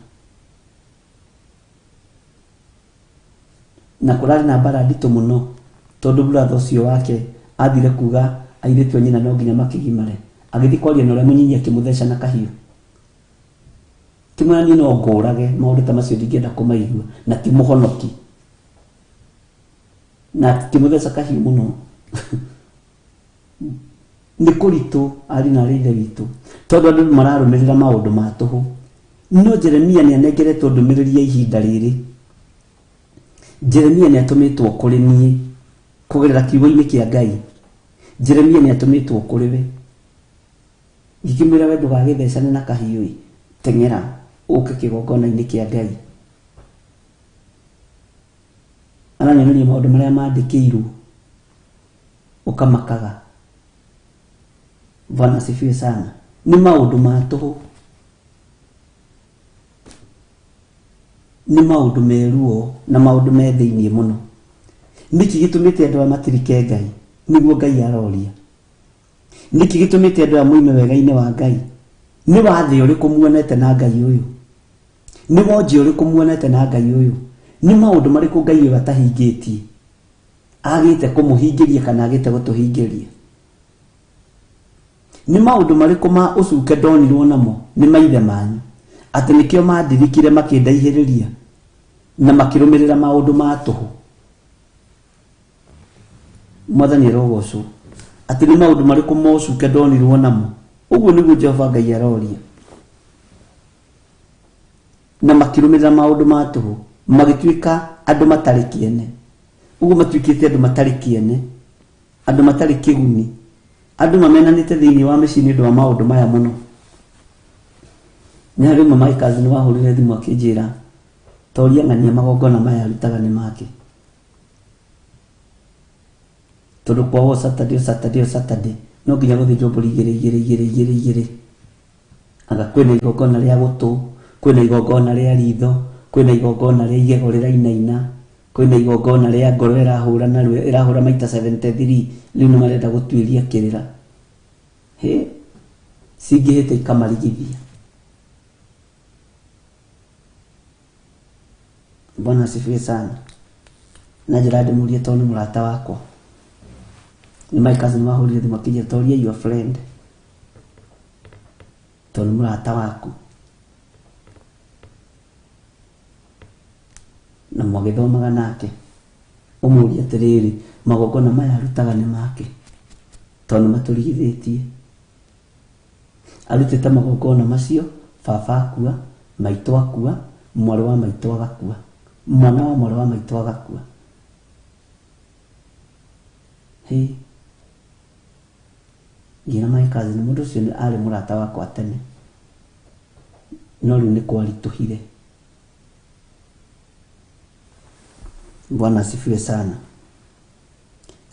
Na kũrarĩ na mbara nditũ mũno, tondũ brother ũcio wake athire kuga airĩtu a nyina no nginya makĩgimare. Agĩthiĩ kwaria na ũrĩa mũnyinyi akĩmũtheca na kahiũ. Kĩmwĩra niĩ no ngũrage, maũndũ ta macio ndingĩenda kũmaigua, na ti mũhonoki. Na akĩmũtheca kahiũ mũno. Nĩ kũritũ ariũ na arĩ ithe witũ, tondũ andũ mararũmĩrĩra maũndũ ma tũhũ. No Jeremia nĩ anengeretwo ndũmĩrĩri ya ihinda rĩrĩ. Jeremia nĩ atũmĩtwo kũrĩ niĩ kũgerera kiugo-inĩ kĩa Ngai. Jeremia nĩ atũmĩtwo kũrĩ we. Ngĩkĩmwĩra we ndũgagĩthecane na kahiũ-ĩ, teng'era ũke kĩgongona-inĩ kĩa Ngai. Aranyoneria maũndũ marĩa mandĩkĩirwo ũkamakaga. Bwana asifiwe sana. Nĩ maũndũ ma tũhũ, nĩ maũndũ me ruo na maũndũ me thĩiniĩ mũno. Nĩkĩ gĩtũmĩte andũ aya matirike Ngai? Nĩguo Ngai aroria. Nĩkĩ gĩtũmĩte andũ aya moime wega-inĩ wa Ngai? Nĩ wathe ũrĩkũ muonete na Ngai ũyũ? Nĩ wonje ũrĩkũ muonete na Ngai ũyũ? Nĩ maũndũ marĩkũ Ngai ũyũ atahingĩtie? Agĩte kũmũhingĩria kana agĩte gũtũhingĩria? Nĩ maũndũ marĩkũ ma ũcuke ndonirwo namo nĩ maithe manyu, atĩ nĩkĩo mandirikire makĩndaihĩrĩria na makĩrũmĩrĩra maũndũ ma tũhũ? Mwathani arogocwo. Atĩ nĩ maũndũ marĩkũ ma ũcuke ndonirwo namo? Ũguo nĩguo Jehova Ngai aroria. Na makĩrũmĩrĩra maũndũ ma tũhũ, magĩtuĩka andũ matarĩ kĩene. Ũguo matuĩkĩte andũ matarĩ kĩene, andũ matarĩ kĩguni, andũ mamenanĩte thĩinĩ wa mĩciĩ nĩ ũndũ wa maũndũ maya mũno. Nĩ harĩ ũmwe my cousin wahũrire thimũ akĩnjĩra toria ng'ania magongona maya arutaga nĩ make, tondũ kwao Saturday Saturday Saturday no nginya gũthĩnjwo mbũri igĩrĩ igĩrĩ igĩrĩ igĩrĩ igĩrĩ. Anga kwĩna igongona rĩa gũtũ, kwĩna igongona rĩa ritho, kwĩna igongona rĩa igego rĩrainaina, kwĩna igongona rĩa ngoro ĩrahũra narua ĩrahũra maita 73, rĩu nĩ marenda gũtuĩria kĩrĩra. Hĩ, cingĩhĩte ikamarigithia. Bwana asifiwe sana. Na njĩra ndĩmũrie tondũ nĩ mũrata wakwa. Nĩ my cousin wahũrire thimũ akĩnjĩra toria your friend, tondũ nĩ mũrata waku. Na mwagĩthomaga nake, ũmũrie atĩrĩrĩ, magongona maya arutaga nĩ make, tondũ nĩ matũrigithĩtie. Arutĩte magongona macio, baba akua, maitũ akua, mwarĩ wa maitũ agakua, mwana wa mwarĩ wa maitũ agakua. Hĩ, ngĩra my cousin, mũndũ ũcio arĩ mũrata wakwa tene, no rĩu nĩ kwaritũhire. Bwana asifiwe sana.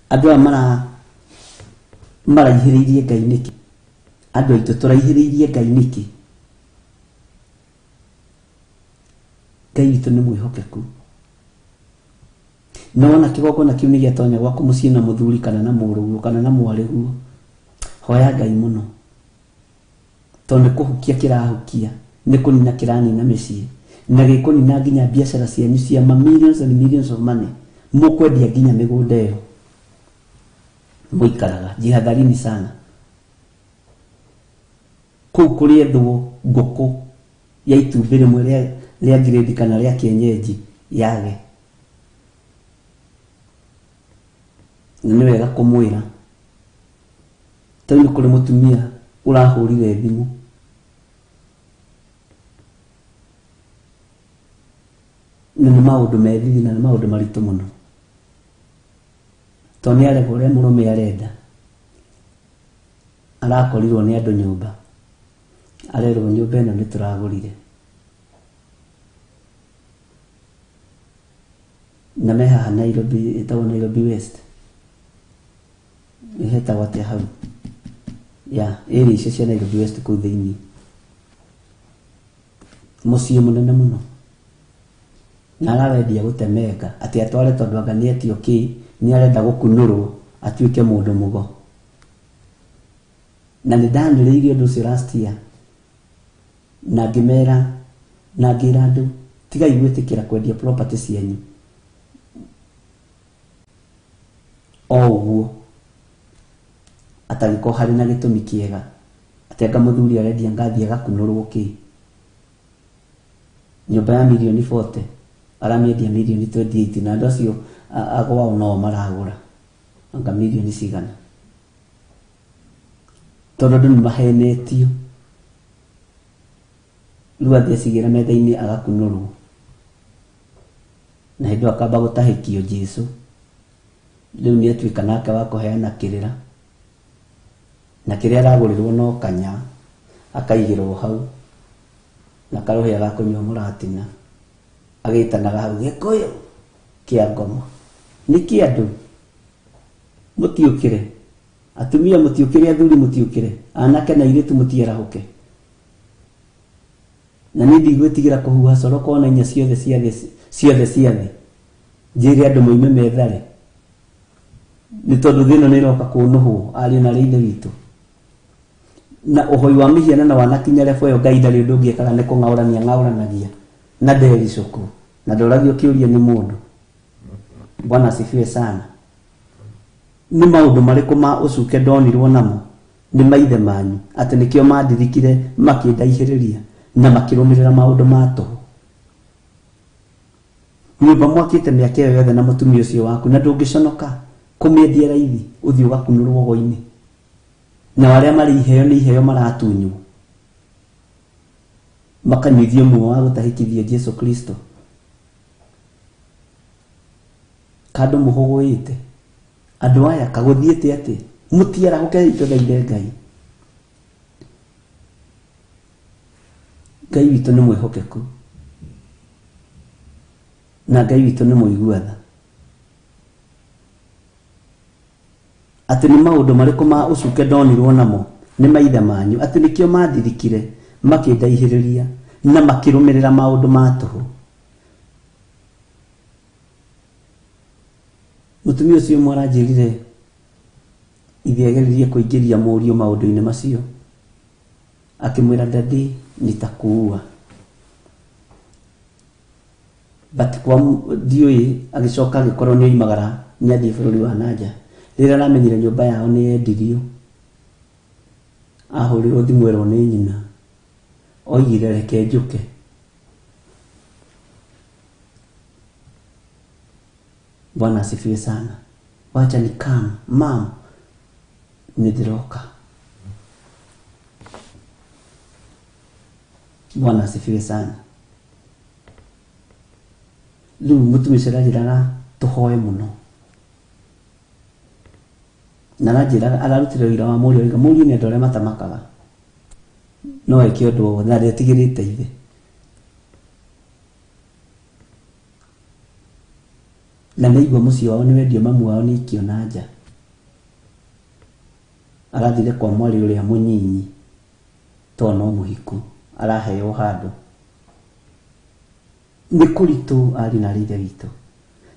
Andũ aya maraihĩrĩirie Ngai nĩkĩ? Andũ aitũ tũraihĩrĩirie Ngai nĩkĩ? Ngai witũ nĩ mwĩhokeku. Na wona kĩgongona kĩu nĩ gĩatonya gwaku mũciĩ na mũthuri kana na mũrũguo kana na mwarĩguo, hoya Ngai mũno, tondũ nĩ kũhukia kĩrahukia, nĩ kũnina kĩranina mĩciĩ, na gĩkũnina nginya biacara cianyu cia ma millions and millions of money. Mũkwendia nginya mĩgũnda ĩyo mũikaraga. Jihadharini sana. Kũu kũrĩethwo ngũkũ ya itumbĩ rĩmwe rĩa grade kana rĩa kienyeji yage. Na nĩ wega kũmwĩra. Tondũ nĩ kũrĩ mũtumia ũrahũrire thimũ, na nĩ maũndũ me thithi na nĩ maũndũ maritũ mũno, tondũ nĩ arega ũrĩa mũrũme arenda. Arakorirwo nĩ andũ nyũmba, arerwo nyũmba ĩno nĩ tũragũrire, na me haha Nairobi, ĩtagwo Nairobi West, ĩhetagwo atĩa hau ya area icio cia Nairobi West kũu thĩinĩ, mũciĩ mũnene mũno. Na arawendia gũtemenga atĩ atware, tondũ anga nĩ etio kĩ, nĩ arenda gũkunũrwo atuĩke mũndũ mũgo. Na nĩ ndanĩrĩirie ũndũ ũcio last year, na ngĩmera na ngĩra andũ tigai gwĩtĩkĩra kwendia property cianyu o ũguo, atangĩkorwo harĩ na gĩtũmi kĩega, atĩ anga mũthuri arendia ngathiĩ agakunũrwo kĩ. Nyũmba ya mirioni 40 aramĩendia mirioni 28, na andũ acio agwao no maragũra anga mirioni cigana, tondũ andũ nĩ mahenetio. Rĩu athiĩ acigĩra metha-inĩ agakunũrwo, na hĩndĩ ĩyo akamba gũtahĩkio Jesũ. Rĩu nĩ atuĩka nake wa kũheana kĩrĩra, na kĩrĩa aragũrĩrwo no kanya akaigĩrwo hau, na karũhĩa ga kũnyua mũratina, agĩtanaga hau Gĩkũyũ kĩa ngoma. Nĩkĩ andũ mũtiũkĩre? Atumia mũtiũkĩre, athuri mũtiũkĩre, anake na airĩtu mũtiarahũke. Na niĩ ndigwĩtigĩra kũhuha coro kona inya ciothe cia thĩ, ciothe cia thĩ, njĩre andũ moime methare, nĩ tondũ thĩ ĩno nĩ ĩroka kũnũhwo, ariũ na arĩ ithe witũ. Na ũhoi wa mĩhianano wanakinya level ĩyo, Ngai ndarĩ ũndũ ũngĩ ekaga nĩ kũng'aũrania ng'aũranagia na ndericũkwo, na ndoragio kĩũria nĩ mũndũ. Bwana asifiwe sana. Nĩ maũndũ marĩkũ ma ũcuke ndonirwo namo nĩ maithe manyu, atĩ nĩkĩo mandirikire makĩndaihĩrĩria na makĩrũmĩrĩra maũndũ ma tũhũ? Nyũmba mwakĩte mĩaka ĩyo yothe na mũtumia ũcio waku, na ndũngĩconoka kũmĩendia raithi ũthiĩ ũgakunũrwo ũgo-inĩ, na arĩa marĩ iheo nĩ iheo maratunywo. Makanyuithio muo wa gũtahĩkithio Jesu Kristo. Kandũ mũhũgũĩte. Andũ aya kagũthiĩte atĩ mũtiarahũke tũthaithe Ngai. Ngai witũ nĩ mwĩhokeku. Na Ngai witũ nĩ mũigua tha. Atĩ nĩ maũndũ marĩkũ ma ũcuke ndonirwo namo nĩ maithe manyu, atĩ nĩkĩo mandirikire makĩndaihĩrĩria na makĩrũmĩrĩra maũndũ ma tũhũ. Mũtumia ũcio ũmwe aranjĩrire ithe ageririe kũingĩria mũriũ maũndũ-inĩ macio, akĩmwĩra daddy nitakuua. But kwa ndiũĩ agĩcoka agĩkorwo nĩ oimagara nĩ athiĩ bũrũri wa nanja. Rĩrĩa aramenyire nyũmba yao nĩ yendirio, ahũrĩrwo thimũ erwo nĩ nyina, oigire reke njũke. Bwana asifiwe sana. Wacha ni come, mam, nĩndĩroka. Bwana asifiwe sana. Rĩu mũtumia ũcio aranjĩraga tũhoe mũno. Na aranjĩraga ararutire ũira wa mũriũ, oiga mũriũ nĩ andũ arĩa matamakaga. No eke ũndũ o wothe na ndetigĩrĩte ithe. Na nĩaigua mũciĩ wao nĩ wendio, mamu wao nĩ aikio na nja. Arathire kwa mwarĩ ũrĩa mũnyinyi tondũ no mũhiku, araheo handũ. Nĩ kũritũ ariũ na aarĩ a Ithe witũ,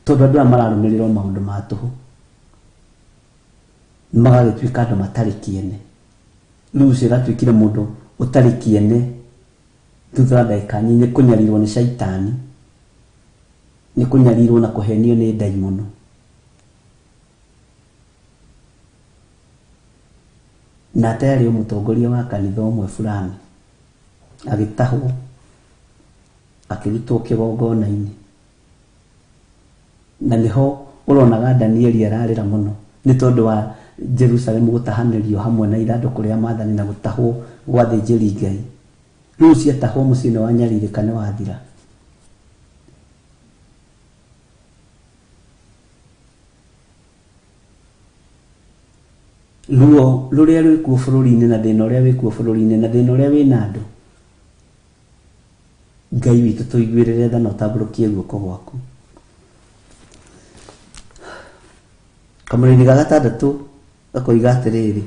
tondũ andũ aya mararũmĩrĩra o maũndũ ma tũhũ. Magagĩtuĩka andũ matarĩ kĩene. Rĩu ũcio agatuĩkire mũndũ ũtarĩ kĩene thutha wa ndagĩka nyingĩ nĩ kũnyarirwo nĩ caitani, nĩ kũnyarirwo na kũhenio nĩ ndaimono. Na atĩ o mũtongoria wa kanitha ũmwe fulani agĩtahwo akĩrutwo kĩgongona-inĩ. Na nĩho ũronaga Danieli ararĩra mũno nĩ tondũ wa Jerusalemu gũtahanĩrio hamwe na ithandũkũ rĩa maathani na gũtahwo gwa athĩnjĩri Ngai. Rĩu ciatahwo mũciĩ nĩ wanyarirĩka nĩ wathira. Ruo rũrĩa rwĩkuo bũrũri-inĩ na thĩna ũrĩa wĩkuo bũrũri-inĩ na thĩna ũrĩa wĩna andũ, Ngai witũ tũiguĩrĩre tha na ũtambũrũkie guoko gwaku. Kamũra-inĩ ga gatandatũ gakoiga atĩrĩrĩ,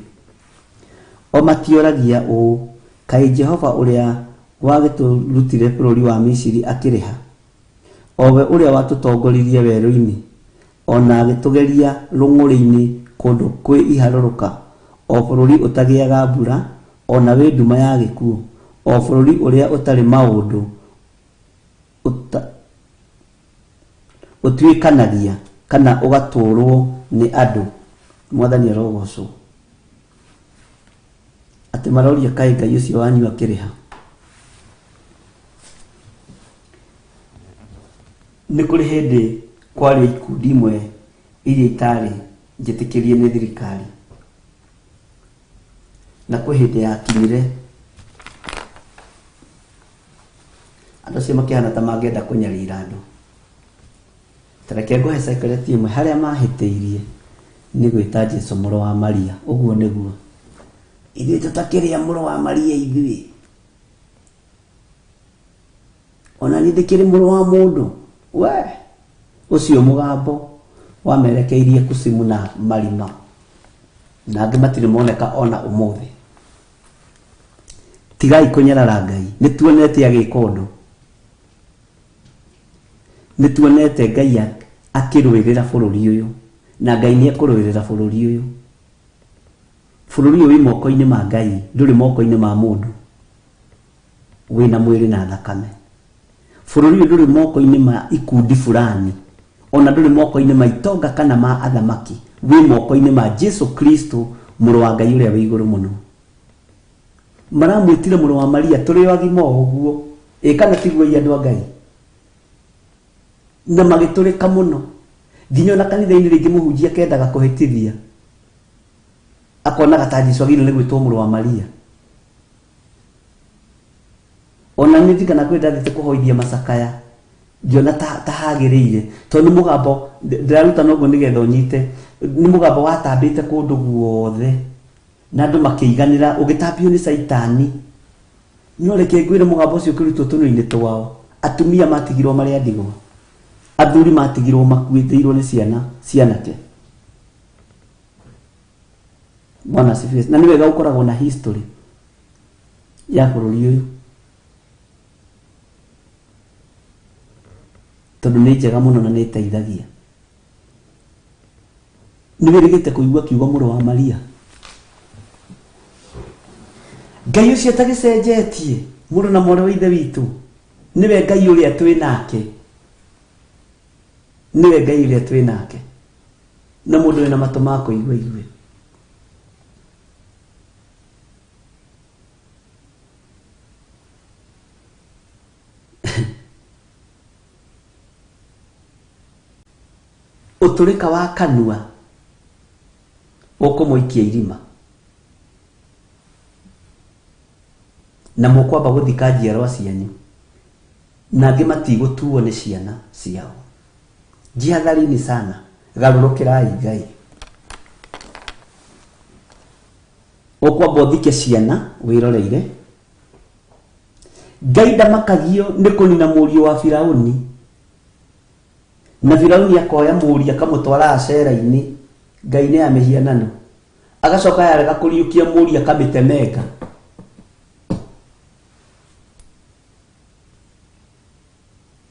o matioragia ũũ, kaĩ Jehova ũrĩa wagĩtũrutire bũrũri wa Misiri akĩrĩha, o we ũrĩa watũtongoririe werũ-inĩ, ona agĩtũgeria rũng'ũrĩ-inĩ kũndũ kwĩ iharũrũka, o bũrũri ũtagĩaga mbura, ona wĩ nduma ya gĩkuũ, o bũrũri ũrĩa ũtarĩ maũndũ ũtuĩkanagia kana ũgatũũrwo nĩ andũ. Mwathani arogocwo. Atĩ maroria kaĩ Ngai ũcio wanyu akĩrĩha. Nĩ kũrĩ hĩndĩ kwarĩ ikundi imwe iria itarĩ njĩtĩkĩrie nĩ thirikari, na kwĩ hĩndĩ yakinyire andũ acio makĩhana ta mangĩenda kũnyarira andũ. Ta reke ngũhe secret ĩmwe harĩa mahĩtĩirie nĩ gwĩta Jesu mũrũ wa Maria. Ũguo nĩguo ithuĩ tũtakĩrĩa mũrũ wa Maria ithuĩ, ona niĩ ndĩkĩrĩ mũrũ wa mũndũ. We ũcio mũgambo wamerekeirie kucimu na marima, na angĩ matirĩ moneka ona ũmũthĩ. Tigai kũnyarara Ngai, nĩ tuonete agĩka ũndũ, nĩ tuonete Ngai akĩrũĩrĩra bũrũri ũyũ, na Ngai nĩ ekũrũĩrĩra bũrũri ũyũ. Bũrũri ũyũ wĩ moko-inĩ ma Ngai, ndũrĩ moko-inĩ ma mũndũ wĩna mwĩrĩ na thakame. Bũrũri ũyũ ndũrĩ moko-inĩ ma ikundi fulani, ona ndũrĩ moko-inĩ ma itonga kana ma athamaki, wĩ moko-inĩ ma Jesu Kristo mũrũ wa Ngai ũrĩa wĩ igũrũ mũno. Maramwĩtire mũrũ wa Maria tũrĩ o agima o ũguo, ĩ kana tiguo andũ a Ngai? Na magĩtũrĩka mũno nginya ona kanitha-inĩ rĩngĩ mũhunjia akendaga kũhĩtithia, akonaga ta Jesu agĩrĩirwo nĩ gwĩtwo mũrũ wa Maria. Ona nĩ ndirikana kwĩ ndathiĩte kũhoithia macakaya ngĩona ta hagĩrĩire tondũ nĩ mũgambo ndĩraruta noguo nĩgetha ũnyite, nĩ mũgambo watambĩte kũndũ guothe na andũ makĩiganĩra ũgĩtambio nĩ caitani. No reke ngwĩre mũgambo ũcio ũkĩrutwo tũnua-inĩ twao, atumia matigirwo marĩ a ndigwa, athuri matigirwo makuĩtĩirwo nĩ ciana cianake. Bwana asifiwe. Na nĩ wega gũkoragwo na history ya bũrũri ũyũ tondũ nĩ njega mũno na nĩ ĩteithagia. Nĩ wĩrĩgĩte kũigua kiugo mũrũ wa Maria? Ngai ũcio atagĩcenjetie mũrũ na mwarĩ wa ithe witũ, nĩwe Ngai ũrĩa twĩ nake, nĩwe Ngai ũrĩa twĩ nake. Na mũndũ wĩna matũ ma kũigua igue. Ũtũrĩka wa kanua ũkũmũikia irima na mũkwamba gũthika njiarwa cianyu na angĩ matigũtuo nĩ ciana ciao. Jihadharini sana, garũrũkĩrai Ngai. Ũkwamba ũthike ciana wĩroreire. Ngai ndamakagio nĩ kũnina mũriũ wa Firauni, na Firauni akoya mũriũ akamũtwara acera-inĩ, Ngai-inĩ ya mĩhianano, agacoka yarega kũriũkia mũriũ akamĩtemenga.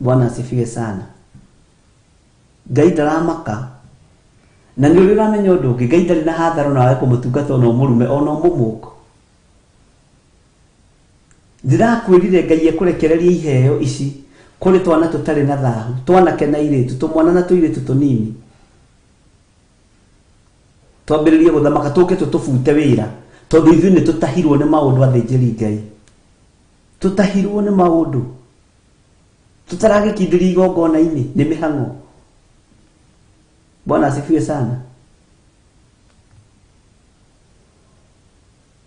Bwana asifiwe sana. Ngai ndaramaka na nĩ ũrĩ ũramenya ũndũ ũngĩ, Ngai ndarĩ na hathara nawe kũmũtungata ona ũmũrume ona ũmũmũko. Ndĩrakwĩrire Ngai ekũrekereria iheo ici kũrĩ twana tũtarĩ na thahu, twanake na airĩtu, tũmwana na tũirĩtu tũnini, twambĩrĩrie gũthamaka, tũke tũtũbute wĩra tondũ ithuĩ nĩ tũtahirwo nĩ maũndũ athĩnjĩri Ngai, tũtahirwo nĩ maũndũ tũtaragĩkindĩria igongona-inĩ nĩ mĩhang'o. Bwana asifiwe sana.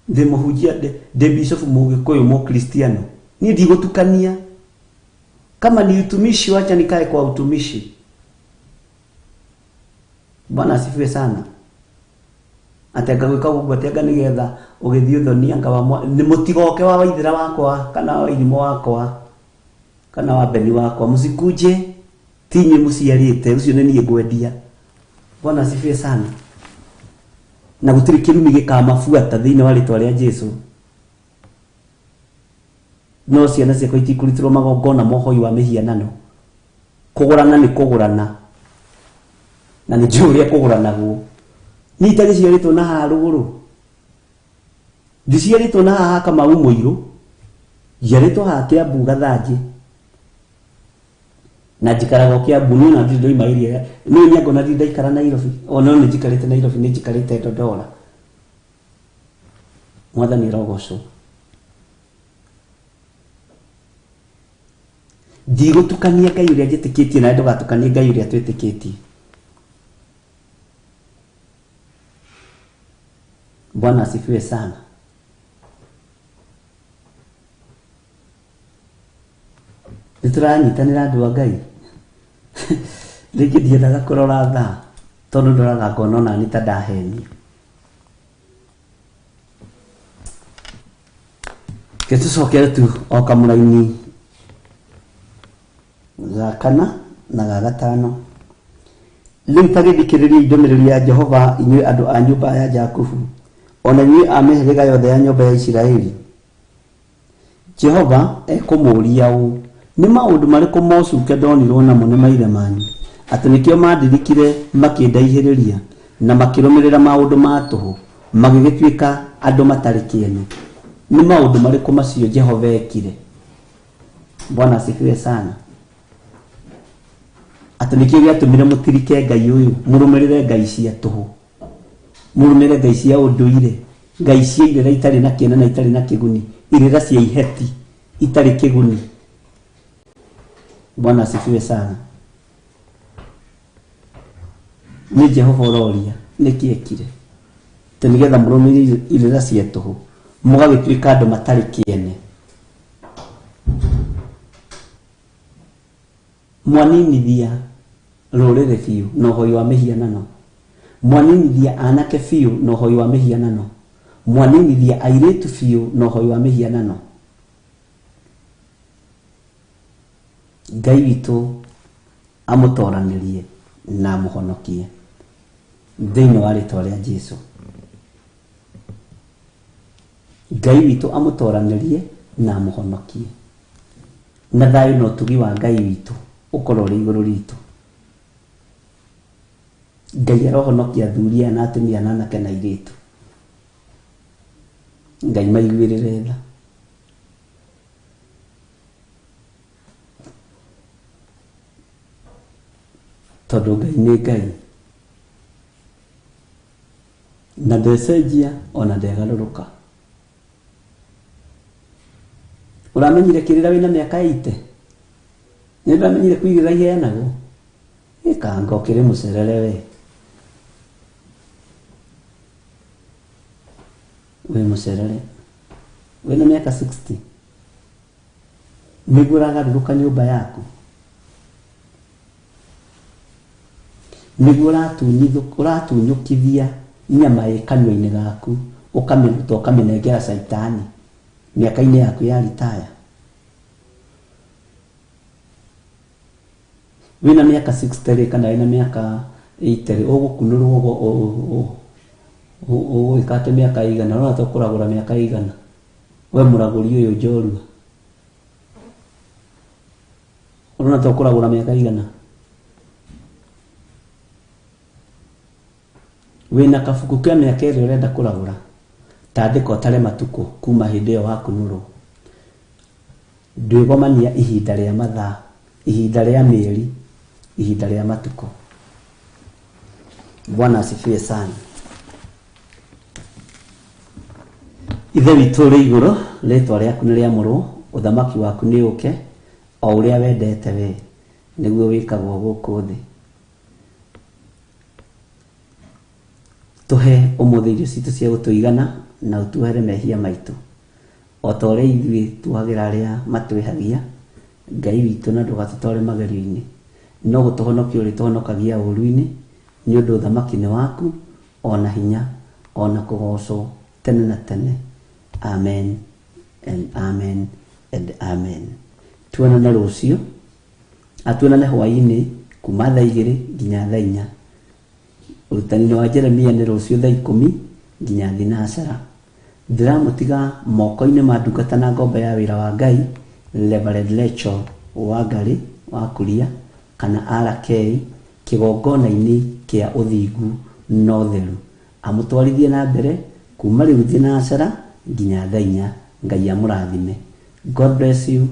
Ndĩ mũhunjia, ndĩ bishop mũgĩkũyũ mũkristiano, niĩ ndigũtukania. Kama ni utumishi, wacha nikae kwa utumishi. Bwana asifiwe sana. Atĩ anga gwĩka ũguo atĩ anga nĩgetha ũgĩthiĩ ũthoni anga wa nĩ mũtigoke wa waithĩra wakwa kana wa irimũ wakwa kana wa beni wakwa, mũsikuje, ti inyuĩ mũciarĩte, ũcio nĩ niĩ ngwendia. Bwana asifiwe sana. Na gũtirĩ kĩrumi gĩkamabuata thĩinĩ wa rĩtwa rĩa Jesũ. No ciana ciakwa itikũrutĩrwo magongona mohoi wa mĩhianano. Kũgũrana nĩ kũgũrana, na nĩ njũĩ ũrĩa kũgũranagwo. Niĩ itagĩciarĩtwo na haha rũgũrũ, ndiciarĩtwo na haha Kamau Mũirũ, njiarĩtwo haha Kĩambu Gathanjĩ, na njikaraga o Kĩambu. Niĩ ona ndirĩ ndoima area, niĩ nĩ angona ndirĩ ndaikara Nairobi, ona no nĩ njikarĩte Nairobi, nĩ njikarĩte Dodora. Mwathani arogocwo. Ndigũtukania Ngai ũrĩa njĩtĩkĩtie, nawe ndũgatukanie Ngai ũrĩa twĩtĩkĩtie. Bwana asifiwe sana. Nĩ tũranyitanĩra andũ a Ngai. Rĩngĩ ndiendaga kũrora thaa tondũ ndoraga ngona ona nĩ ta ndahenio. Reke tũcokere tu o kamũraini ga kana na ga gatano. Rĩu ta gĩthikĩrĩriai ndũmĩrĩri ya Jehova inyuĩ andũ a nyũmba ya Jakubu, ona inyuĩ a mĩhĩrĩga yothe ya nyũmba ya Isiraeli. Jehova ekũmũũria ũũ, nĩ maũndũ marĩkũ mocuke ndonirwo namo nĩ maithe manyu, atĩ nĩkĩo mandirikire makĩndaihĩrĩria na makĩrũmĩrĩra maũndũ ma tũhũ, magĩgĩtuĩka andũ matarĩ kĩene. Nĩ maũndũ marĩkũ macio Jehova ekire? Bwana asifiwe sana. Atĩ nĩkĩo gĩatũmire mũtirike Ngai ũyũ, mũrũmĩrĩre ngai cia tũhũ, mũrũmĩrĩre ngai cia ũndũire, ngai cia irĩra itarĩ na kĩene na itarĩ na kĩguni, irĩra cia iheti itarĩ kĩguni. Bwana asifiwe sana. Nĩ Jehova ũroria nĩkĩ ekire atĩ nĩgetha mũrũmĩrĩre irĩra cia tũhũ, mũgagĩtuĩka andũ matarĩ kĩene. Mwaninithia rũrĩrĩ biũ na ũhoi wa mĩhianano. Mwaninithia anake biũ na ũhoi wa mĩhianano. Mwaninithia airĩtu biũ na ũhoi wa mĩhianano. Ngai witũ amũtoranĩrie na amũhonokie thĩinĩ wa rĩtwa rĩa Jesu. Ngai witũ amũtoranĩrie na amũhonokie. Na thayũ na ũtugi wa Ngai witũ ũkorwo ũrĩ igũrũ ritũ. Ngai arohonokia athuri aya na atumia na anake na airĩtu. Ngai maiguĩrĩre tha. Tondũ Ngai nĩ Ngai na ndecenjia ona ndegarũrũka. Ũramenyire kĩrĩra wĩna mĩaka 80? Nĩ ndamenyire kũigĩrĩra iheanagwo? Ĩkanga ũkĩrĩ mũcerere we. Wĩ mũcerere. Wĩna mĩaka 60. Nĩguo ũragarũrũka nyũmba yaku. Nĩguo ũratunyũkithia nyama ĩ kanua-inĩ gaku, ũkamĩruta ũkamĩnengera caitani mĩaka-inĩ yaku ya ritaya. Wĩna mĩaka 60 rĩ, kana wĩna mĩaka 80 rĩ, ũgũkunũrwo ũgwĩka atĩ mĩaka igana, ũrona ta ũkũragũra mĩaka igana. We mũragũri ũyũ njorua. Ũrona ta ũkũragũra mĩaka igana. Wĩna kabuku ka mĩaka ĩrĩa ũrenda kũragũra, tandĩka ũtare matukũ kuma hĩndĩ ĩyo wakunũrwo. Ndwĩgomania ihinda rĩa mathaa, ihinda rĩa mĩeri, ihinda rĩa matukũ. Bwana asifiwe sana. Ithe witũ ũrĩ igũrũ, rĩtwa rĩaku nĩ rĩamũrwo, ũthamaki waku nĩ ũke, o ũrĩa wendete we nĩguo wĩkagwo gũkũ thĩ. Tũhe ũmũthĩ irio citũ cia gũtũigana na ũtuohere mehia maitũ o ta ũrĩa ithuĩ tuohagĩra arĩa matwĩhagia. Ngai witũ, na ndũgatũtware magerio-inĩ, no gũtũhonokia ũrĩtũhonokagia ũũru-inĩ, nĩ ũndũ ũthamaki nĩ waku, ona hinya, ona kũgocwo tene na tene. Amen and amen and amen. Tuonane rũciũ, atuonane hwaĩ-inĩ kuma thaa 2 nginya thaa 4. Ũrutani-inĩ wa Jeremia nĩ rũciũ thaa 10 nginya thinacara. Ndĩramũtiga moko-inĩ ma ndungata na ngombo ya wĩra wa Ngai, Reverend Rachel Wangari wa Kuria kana RK, kĩgongona-inĩ kĩa ũthingu na ũtheru. Amũtwarithie na mbere kuma rĩu thinacara nginya thaa 4. Ngai amũrathime. God bless you.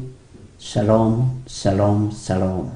Shalom, shalom, shalom.